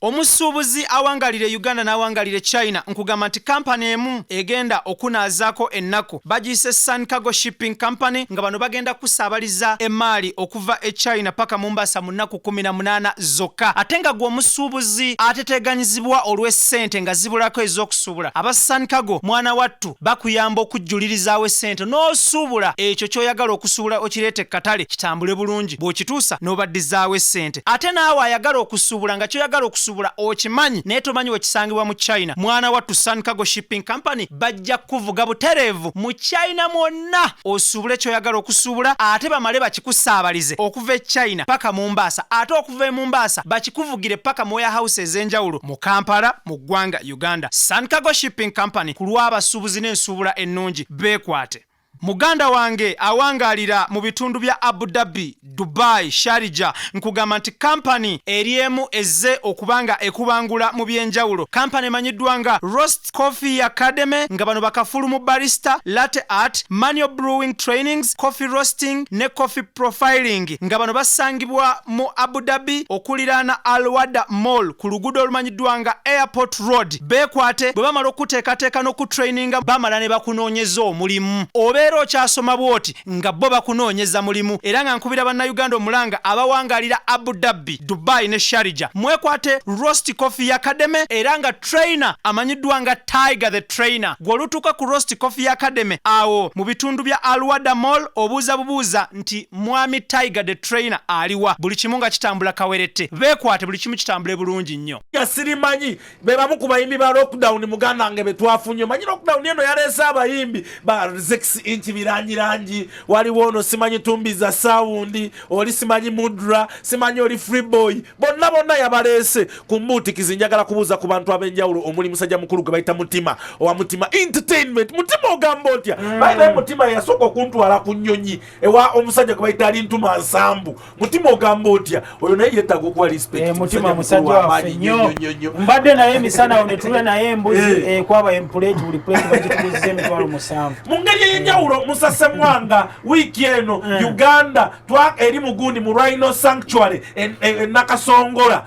Omusuubuzi awangalira e Uganda n'awangalira e China, nkugamba nti kampani emu egenda okunaazaako ennaku bagiyise Sun Cargo Shipping Company, nga bano bagenda kusaabaliza emaali okuva e China paka Mombasa mu nnaku 18 zokka. Ate nga gwe omusuubuzi ateteganyizibwa olw'essente nga zibulako ez'okusuubula, aba Sun Cargo mwana wattu bakuyamba okujjulirizaawo essente n'osuubula ekyo ky'oyagala okusuubula okireete ekkatale kitambule bulungi, bw'okituusa n'obaddizaawo essente. Ate naawe ayagala okusuubula nga ky'oyagala okusuubula okimanyi naye tomanyi wekisangibwa mu China, mwana wattu Sun Cargo Shipping Company bajja kukuvuga butereevu mu China mwonna osuubule ky'oyagala okusuubula, ate bamale bakikusaabalize okuva e China paka Mombasa, ate okuva e Mombasa bakikuvugire paka mu warehouse ez'enjawulo mu Kampala, mu ggwanga Uganda. Sun Cargo Shipping Company ku lw'abasuubuzi n'ensuubula ennungi, beekwate. Muganda wange awangaalira mu bitundu bya Abu Dhabi, Dubai, Sharjah, nkugamba nti kampani eri emu ezze okuba nga ekubangula mu by'enjawulo. Kampani emanyiddwa nga Roast Coffee Academy, nga bano bakafulu mu barista, latte art, manual brewing trainings, coffee roasting ne coffee profiling, nga bano basangibwa mu Abu Dhabi okuliraana Al Wahda Mall ku luguudo olumanyiddwa nga Airport Road. Beekwate, bwe bamala okukuteekateeka n'okukutraininga bamala ne bakunoonyeza omulimu. Obeera okyasoma bw'oti nga bo bakunoonyeza mulimu. Era nga nkubira Bannayuganda omulanga abawangaalira Abu Dhabi, Dubai ne Sharjah, mwekwate Roast Coffee Academy era nga trainer amanyiddwa nga Tiger the Trainer. Gwe olutuuka ku Roast Coffee Academy awo mu bitundu bya Al Wahda Mall obuuza bubuuza nti Mwami Tiger the Trainer aliwa? Buli kimu nga kitambula kawerette. Beekwate buli kimu kitambule bulungi nnyo. Sirimanyi be bamu ku bayimbi ba lockdown muganda wange be twafunye. Omanyi lockdown eno yaleese abayimbi ba Zex Inch birangirangi, waliwo ono simanyi Tumbiza Sound, oli simanyi Mudra, simanyi oli Free Boy, bonna bonna yabaleese ku mbuutikizi. Njagala kubuuza ku bantu ab'enjawulo omuli musajja mukulu gwe bayita Mutima owa Mutima Entertainment. Mutima ogamba otya? By the way, Mutima yasooka okuntwala ku nnyonyi ewa omusajja gwe bayita Alintuma Nsambu. Mutima ogamba otya? Oyo naye yeetaaga okuwa respect. Mutima musajja waffe nnyo, mbadde naye emisana awo ne tulya naye embuzi, kwaba empuleti, buli puleti bagituguziza 70,000. Mu ngeri ey'enjawulo, Musase Mwanga, wiiki eno Uganda twa eri mugundi mu Rhino Sanctuary e Nakasongola,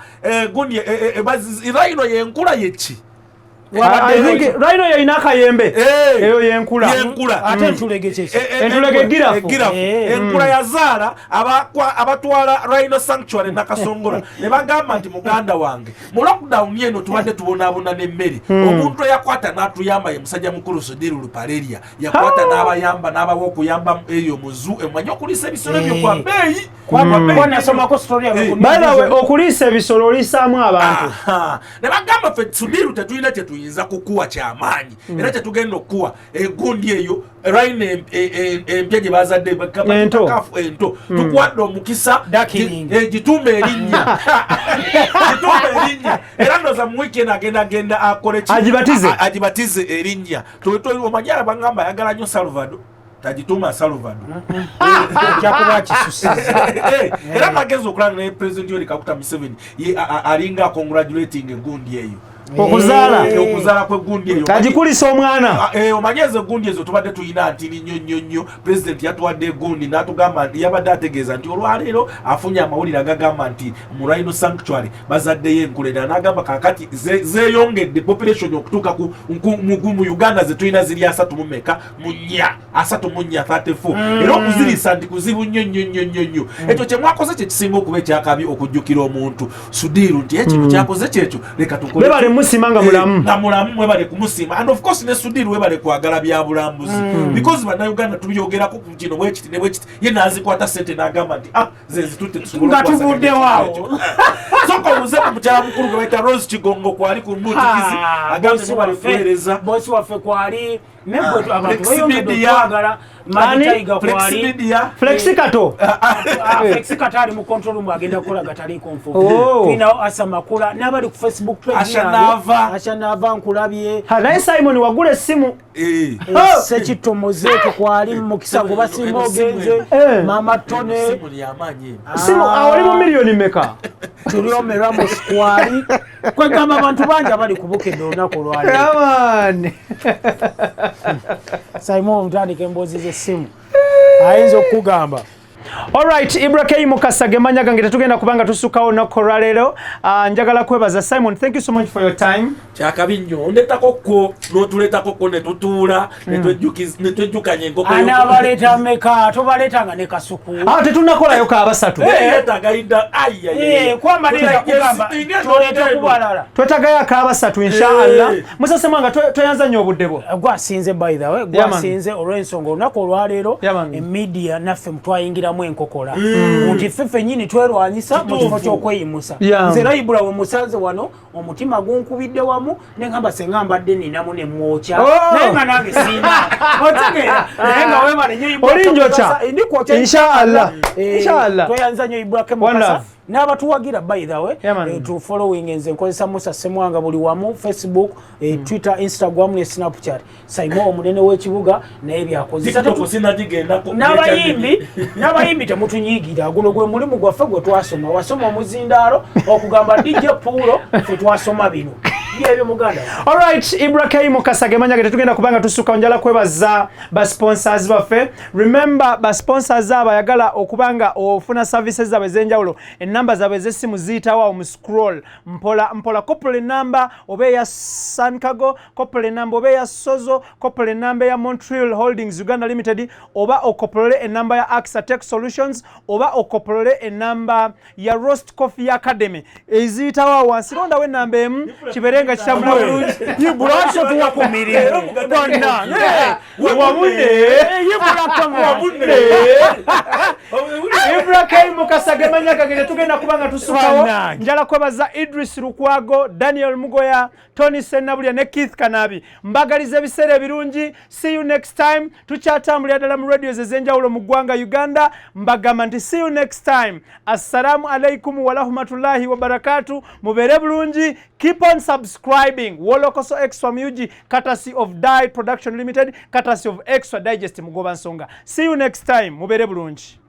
gundi rhino yenkula yeki? Rhino yeyina akayembe, eyo yenkula. Yenkula. Ate entulege kyeki? Entulege girafu. Girafu. Enkula yazaala abatwala Rhino Sanctuary Nakasongola ne bagamba nti muganda wange, mu lockdown eno tubadde tubonaabona n'emmere. Omuntu eyakwata n'atuyamba ye musajja mukulu Sudhir Ruparelia. Yakwata n'abayamba n'abawa okuyamba eyo muzu emanyi okuliisa ebisolo ebyo kwa bbeeyi. Nasomako story yawe ku By the way, okuliisa ebisolo oliisaamu abantu. Aha. Ne bagamba ffe Sudhir tetulina kyetuyinza kukuwa kyamaanyi, era kyetugenda okukuwa egundi eyo rhino empya gye bazadde Ento. kafu ento, tukuwadde omukisa Darkening. gituuma erinnya, gituuma erinnya. Era ndoza mu wiiki eno agenda genda akole ki? Agibatize. Agibatize erinnya. Omanyi abagamba ayagala nnyo Salvador, tagituuma Salvador. Kyakuba kisusiza. Era magezi okulanga naye President Yoweri Kaguta Museveni ye alinga acongratulating egundi eyo. Okuzaala. Okuzaala kw'egundi eyo. Agikulisa omwana. Omanyi ezo egundi ezo tubadde tulina ntini nnyo nnyo nnyo. President yatuwadde egundi n'atugamba nti yabadde ategeeza nti olwaleero afunye amawulire agagamba nti mu Rhino Sanctuary bazaddeyo enkula endala, n'agamba kaakati zeeyongedde population okutuuka mu Uganda ze tulina ziri asatu mu meka mu nnya, 34, 34. Era okuziriisa nti kuzibu nnyo nnyo nnyo nnyo nnyo. Ekyo kye mwakoze kye kisinga okuba ekyakabi, okujjukira omuntu Sudhir nti kino kyakoze kyekyo, leka tukole. Webale musiima nga mulamu. Nga mulamu, mwebale kumusiima. And of course ne Sudhir webale kwagala bya bulambuzi, because Bannayuganda tubyogerako ku kino bwekiti ne bwekiti, ye n'azikwata sente n'agamba nti ah, ze zitutte tusobole Nga okukwasaganya tuvuddewo awo. ekyo. Soka obuze ku mukyala mukulu gwe bayita Rose Kigongo, kwali ku mbutikizi, agambye Bosi mwebale waffe, kuweereza. Bosi waffe kwali negwe, abantu Flex beyongedde Media. okwagala Ani? Tiger Flex kwali. Media. Flexi Kato. Flexi Kato ali mu control room, agenda kukola gataliiko nfu. Oh. Tulinawo Asa Makula n'abali ku Facebook page Asha yange. Nava. Asha Nava nkulabye. Ha, naye Simon wagula essimu. Sekitto Mozeeke kwali, mukisa gwe basinga Eno simu ogenze. eno. Mama Tone. Esimu lyamaanyi eno. Simu awo oli mu miliyoni meka? Tuliome Ramos kwali, kwegamba abantu bangi abali kubukedde olunaku olwaleero. Come on. Simon, otandika emboozi z'essimu, ayinza okukugamba. Alright, Ibrahim Mukasa gemanya gange, tetugenda kubanga tusukkawo olunaku olwaleero. Njagala kwebaza Simon, thank you so much for your time. Kyakabi nnyo, ondeetako ko n'otuleetako ko ne tutuula ne twejjukanya enkoko. Anaabaleeta meka? Tobaleetanga ne Kasuku. Ah, tetunnakolayo ka basatu. Yeetagayidda. Kwamaliriza kugamba toleeta kubalala. Twetagayo akabasatu, inshallah. Musa Semwanga, tweyanza nnyo obudde bwo. Gwasinze, by the way. Yeah, man. Gwasinze olw'ensonga olunaku olwaleero Yeah, man. emedia naffe twayingiramu enkokola nti ffe ffennyini twerwanyisa mu kifo ky'okweyimusa. Nze Rayibula we musanze wano, omutima gunkubidde wamu neŋamba senga mbadde ninamu ne mwokya. Oh! Naye nga nange siina otegeera, naye nga webale nnyo Ibra. Oli njokya. Ndikwokya. Inshallah. Inshallah. Tweyanza nnyo Ibrahim One Mukasa love. n'abatuwagira. By the way, Yeah, man. Tu following, nze nkozesa Musa Semwanga buli wamu, Facebook, Twitter, Instagram ne Snapchat. Saimo omunene w'ekibuga naye byakozesa. TikTok sinagigendako. N'abayimbi temutunyiigira, guno gwe mulimu gwaffe gwe twasoma. Wasoma omuzindaalo okugamba DJ Puulo, ffe twasoma bino byebyo, muganda wange. Alright, Ibrahim Mukasa gemanya ge, tetugenda kubanga tusukka. Njala kwebaza ba sponsors baffe. Remember, ba sponsors abo ayagala okubanga ofuna services zaabwe ez'enjawulo, enamba zaabwe ez'essimu ziyitawo awo mu scroll mpola mpola. Kopola enamba oba eya Sancago, kopola enamba oba eya Sozo, kopola enamba eya Montreal Holdings Uganda Limited, oba okopolole enamba ya Axa Tech Solutions, oba okopolole enamba ya Roast Coffee Academy eziyitawo awo wansi. Londawo enamba emu kibeere nga kitambula bulungi. Lwaki otuwa ku mirimu bonna? Wabune. Ibula. Ibrahim Mukasa gemanya gange, tetugenda kuba nga tusukawo. Bannange. Njala kwebaza Idris Lukwago, Daniel Mugoya, Tony Senabulya ne Keith Kanabi. Mbagaliza ebiseera ebirungi. See you next time. Tukyatambulira ddala mu radios ez'enjawulo mu ggwanga Uganda. Mbagamba nti see you next time. Assalamu alaikum warahmatullahi wabarakatu. Mubeere bulungi. Keep on subscribing. Wolokoso Extra Mugi, courtesy of Die Production Limited, courtesy of Extra Digest Mugoba Nsonga. See you next time. Mubeere bulungi.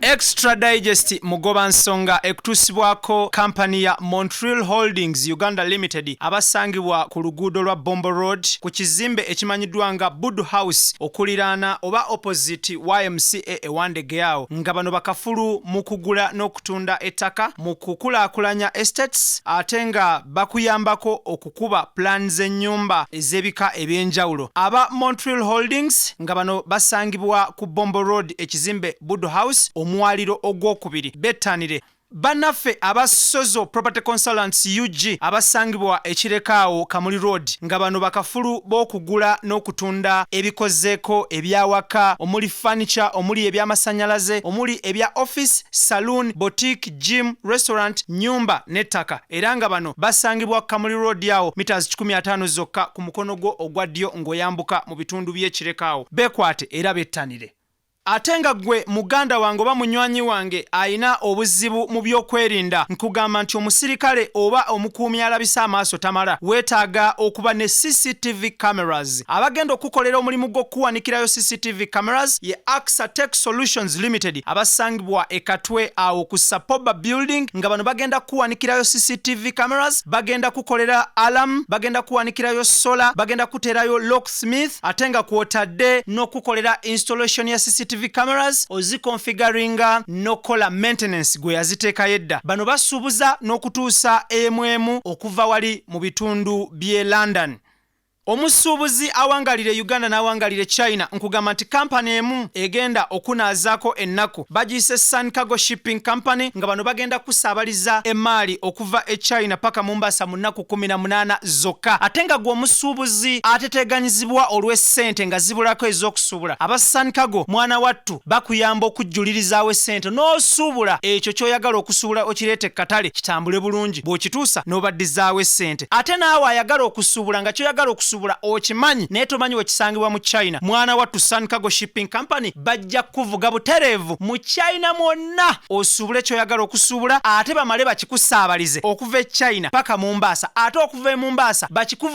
Extra Digest Mugoba Nsonga ekutuusibwako kampani ya Montreal Holdings Uganda Limited, abasangibwa ku luguudo lwa Bombo Road ku kizimbe ekimanyiddwa nga Budu House, okuliraana oba opposite YMCA ewandegeawo, nga bano bakafulu mu kugula n'okutunda ettaka, mu kukulaakulanya estates, ate nga bakuyambako okukuba plan z'ennyumba ez'ebika ebyenjawulo. Aba Montreal Holdings nga bano basangibwa ku Bombo Road, ekizimbe Budu House, omwaliro ogwokubiri. Bettanire bannaffe aba Sozo Property Consultants UG, abasangibwa ekirekaawo Kamuli Road, nga bano bakafulu b'okugula n'okutunda ebikozeeko ebyawaka, omuli furniture, omuli ebyamasannyalaze, omuli ebya office, saloon, boutique, gym, restaurant, nyumba n'ettaka. Era nga bano basangibwa Kamuli Road awo meters 15 zokka ku mukono gwo ogwa ddyo ng'oyambuka mu bitundu by'ekirekaawo. Beekwate era bettanire. Ate nga ggwe muganda wange oba munywanyi wange ayina obuzibu mu by'okwerinda, nkugamba nti omusirikale oba omukuumi alabisa amaaso tamala, weetaaga okuba ne CCTV cameras. Abagenda okukolera omulimu gw'okuwanikirayo CCTV cameras ye Axa Tech Solutions Limited, abasangibwa e Katwe awo ku Sapoba Building, nga bano bagenda kuwanikirayo CCTV cameras, bagenda kukolera alarm, bagenda kuwanikirayo solar, bagenda kuteerayo locksmith, ate nga kwotadde n'okukolera installation ya CCTV cameras, oziconfiguringa n'okukola maintenance gwe yaziteekayo edda. Bano basuubuza n'okutuusa emu okuva wali mu bitundu by'e London. Omusuubuzi awangalire Uganda n'awangalire China, nkugamba nti kampani emu egenda okunaazaako ennaku bagiyise Sun Cargo Shipping Company, nga bano bagenda kusaabaliza emaali okuva e China paka Mombasa mu nnaku 18 zokka. Ate nga gwe omusuubuzi ateteganyizibwa olw'essente nga zibulako ez'okusuubula, aba Sun Cargo, mwana wattu, bakuyamba okujjulirizaawo essente n'osuubula ekyo ky'oyagala okusuubula, okireeta ekkatale kitambule bulungi, bw'okituusa n'obaddizaawo essente. Ate naawe ayagala okusuubula nga ky'oyagala okusuubula okimanyi naye tomanyi wekisangibwa mu China, mwana wattu, Sun Cargo Shipping Company bajja kuvuga butereevu mu China mwonna osuubule ky'oyagala okusuubula, ate bamale bakikusaabalize okuva e China paka Mombasa, ate okuva e Mombasa bakikuvuga.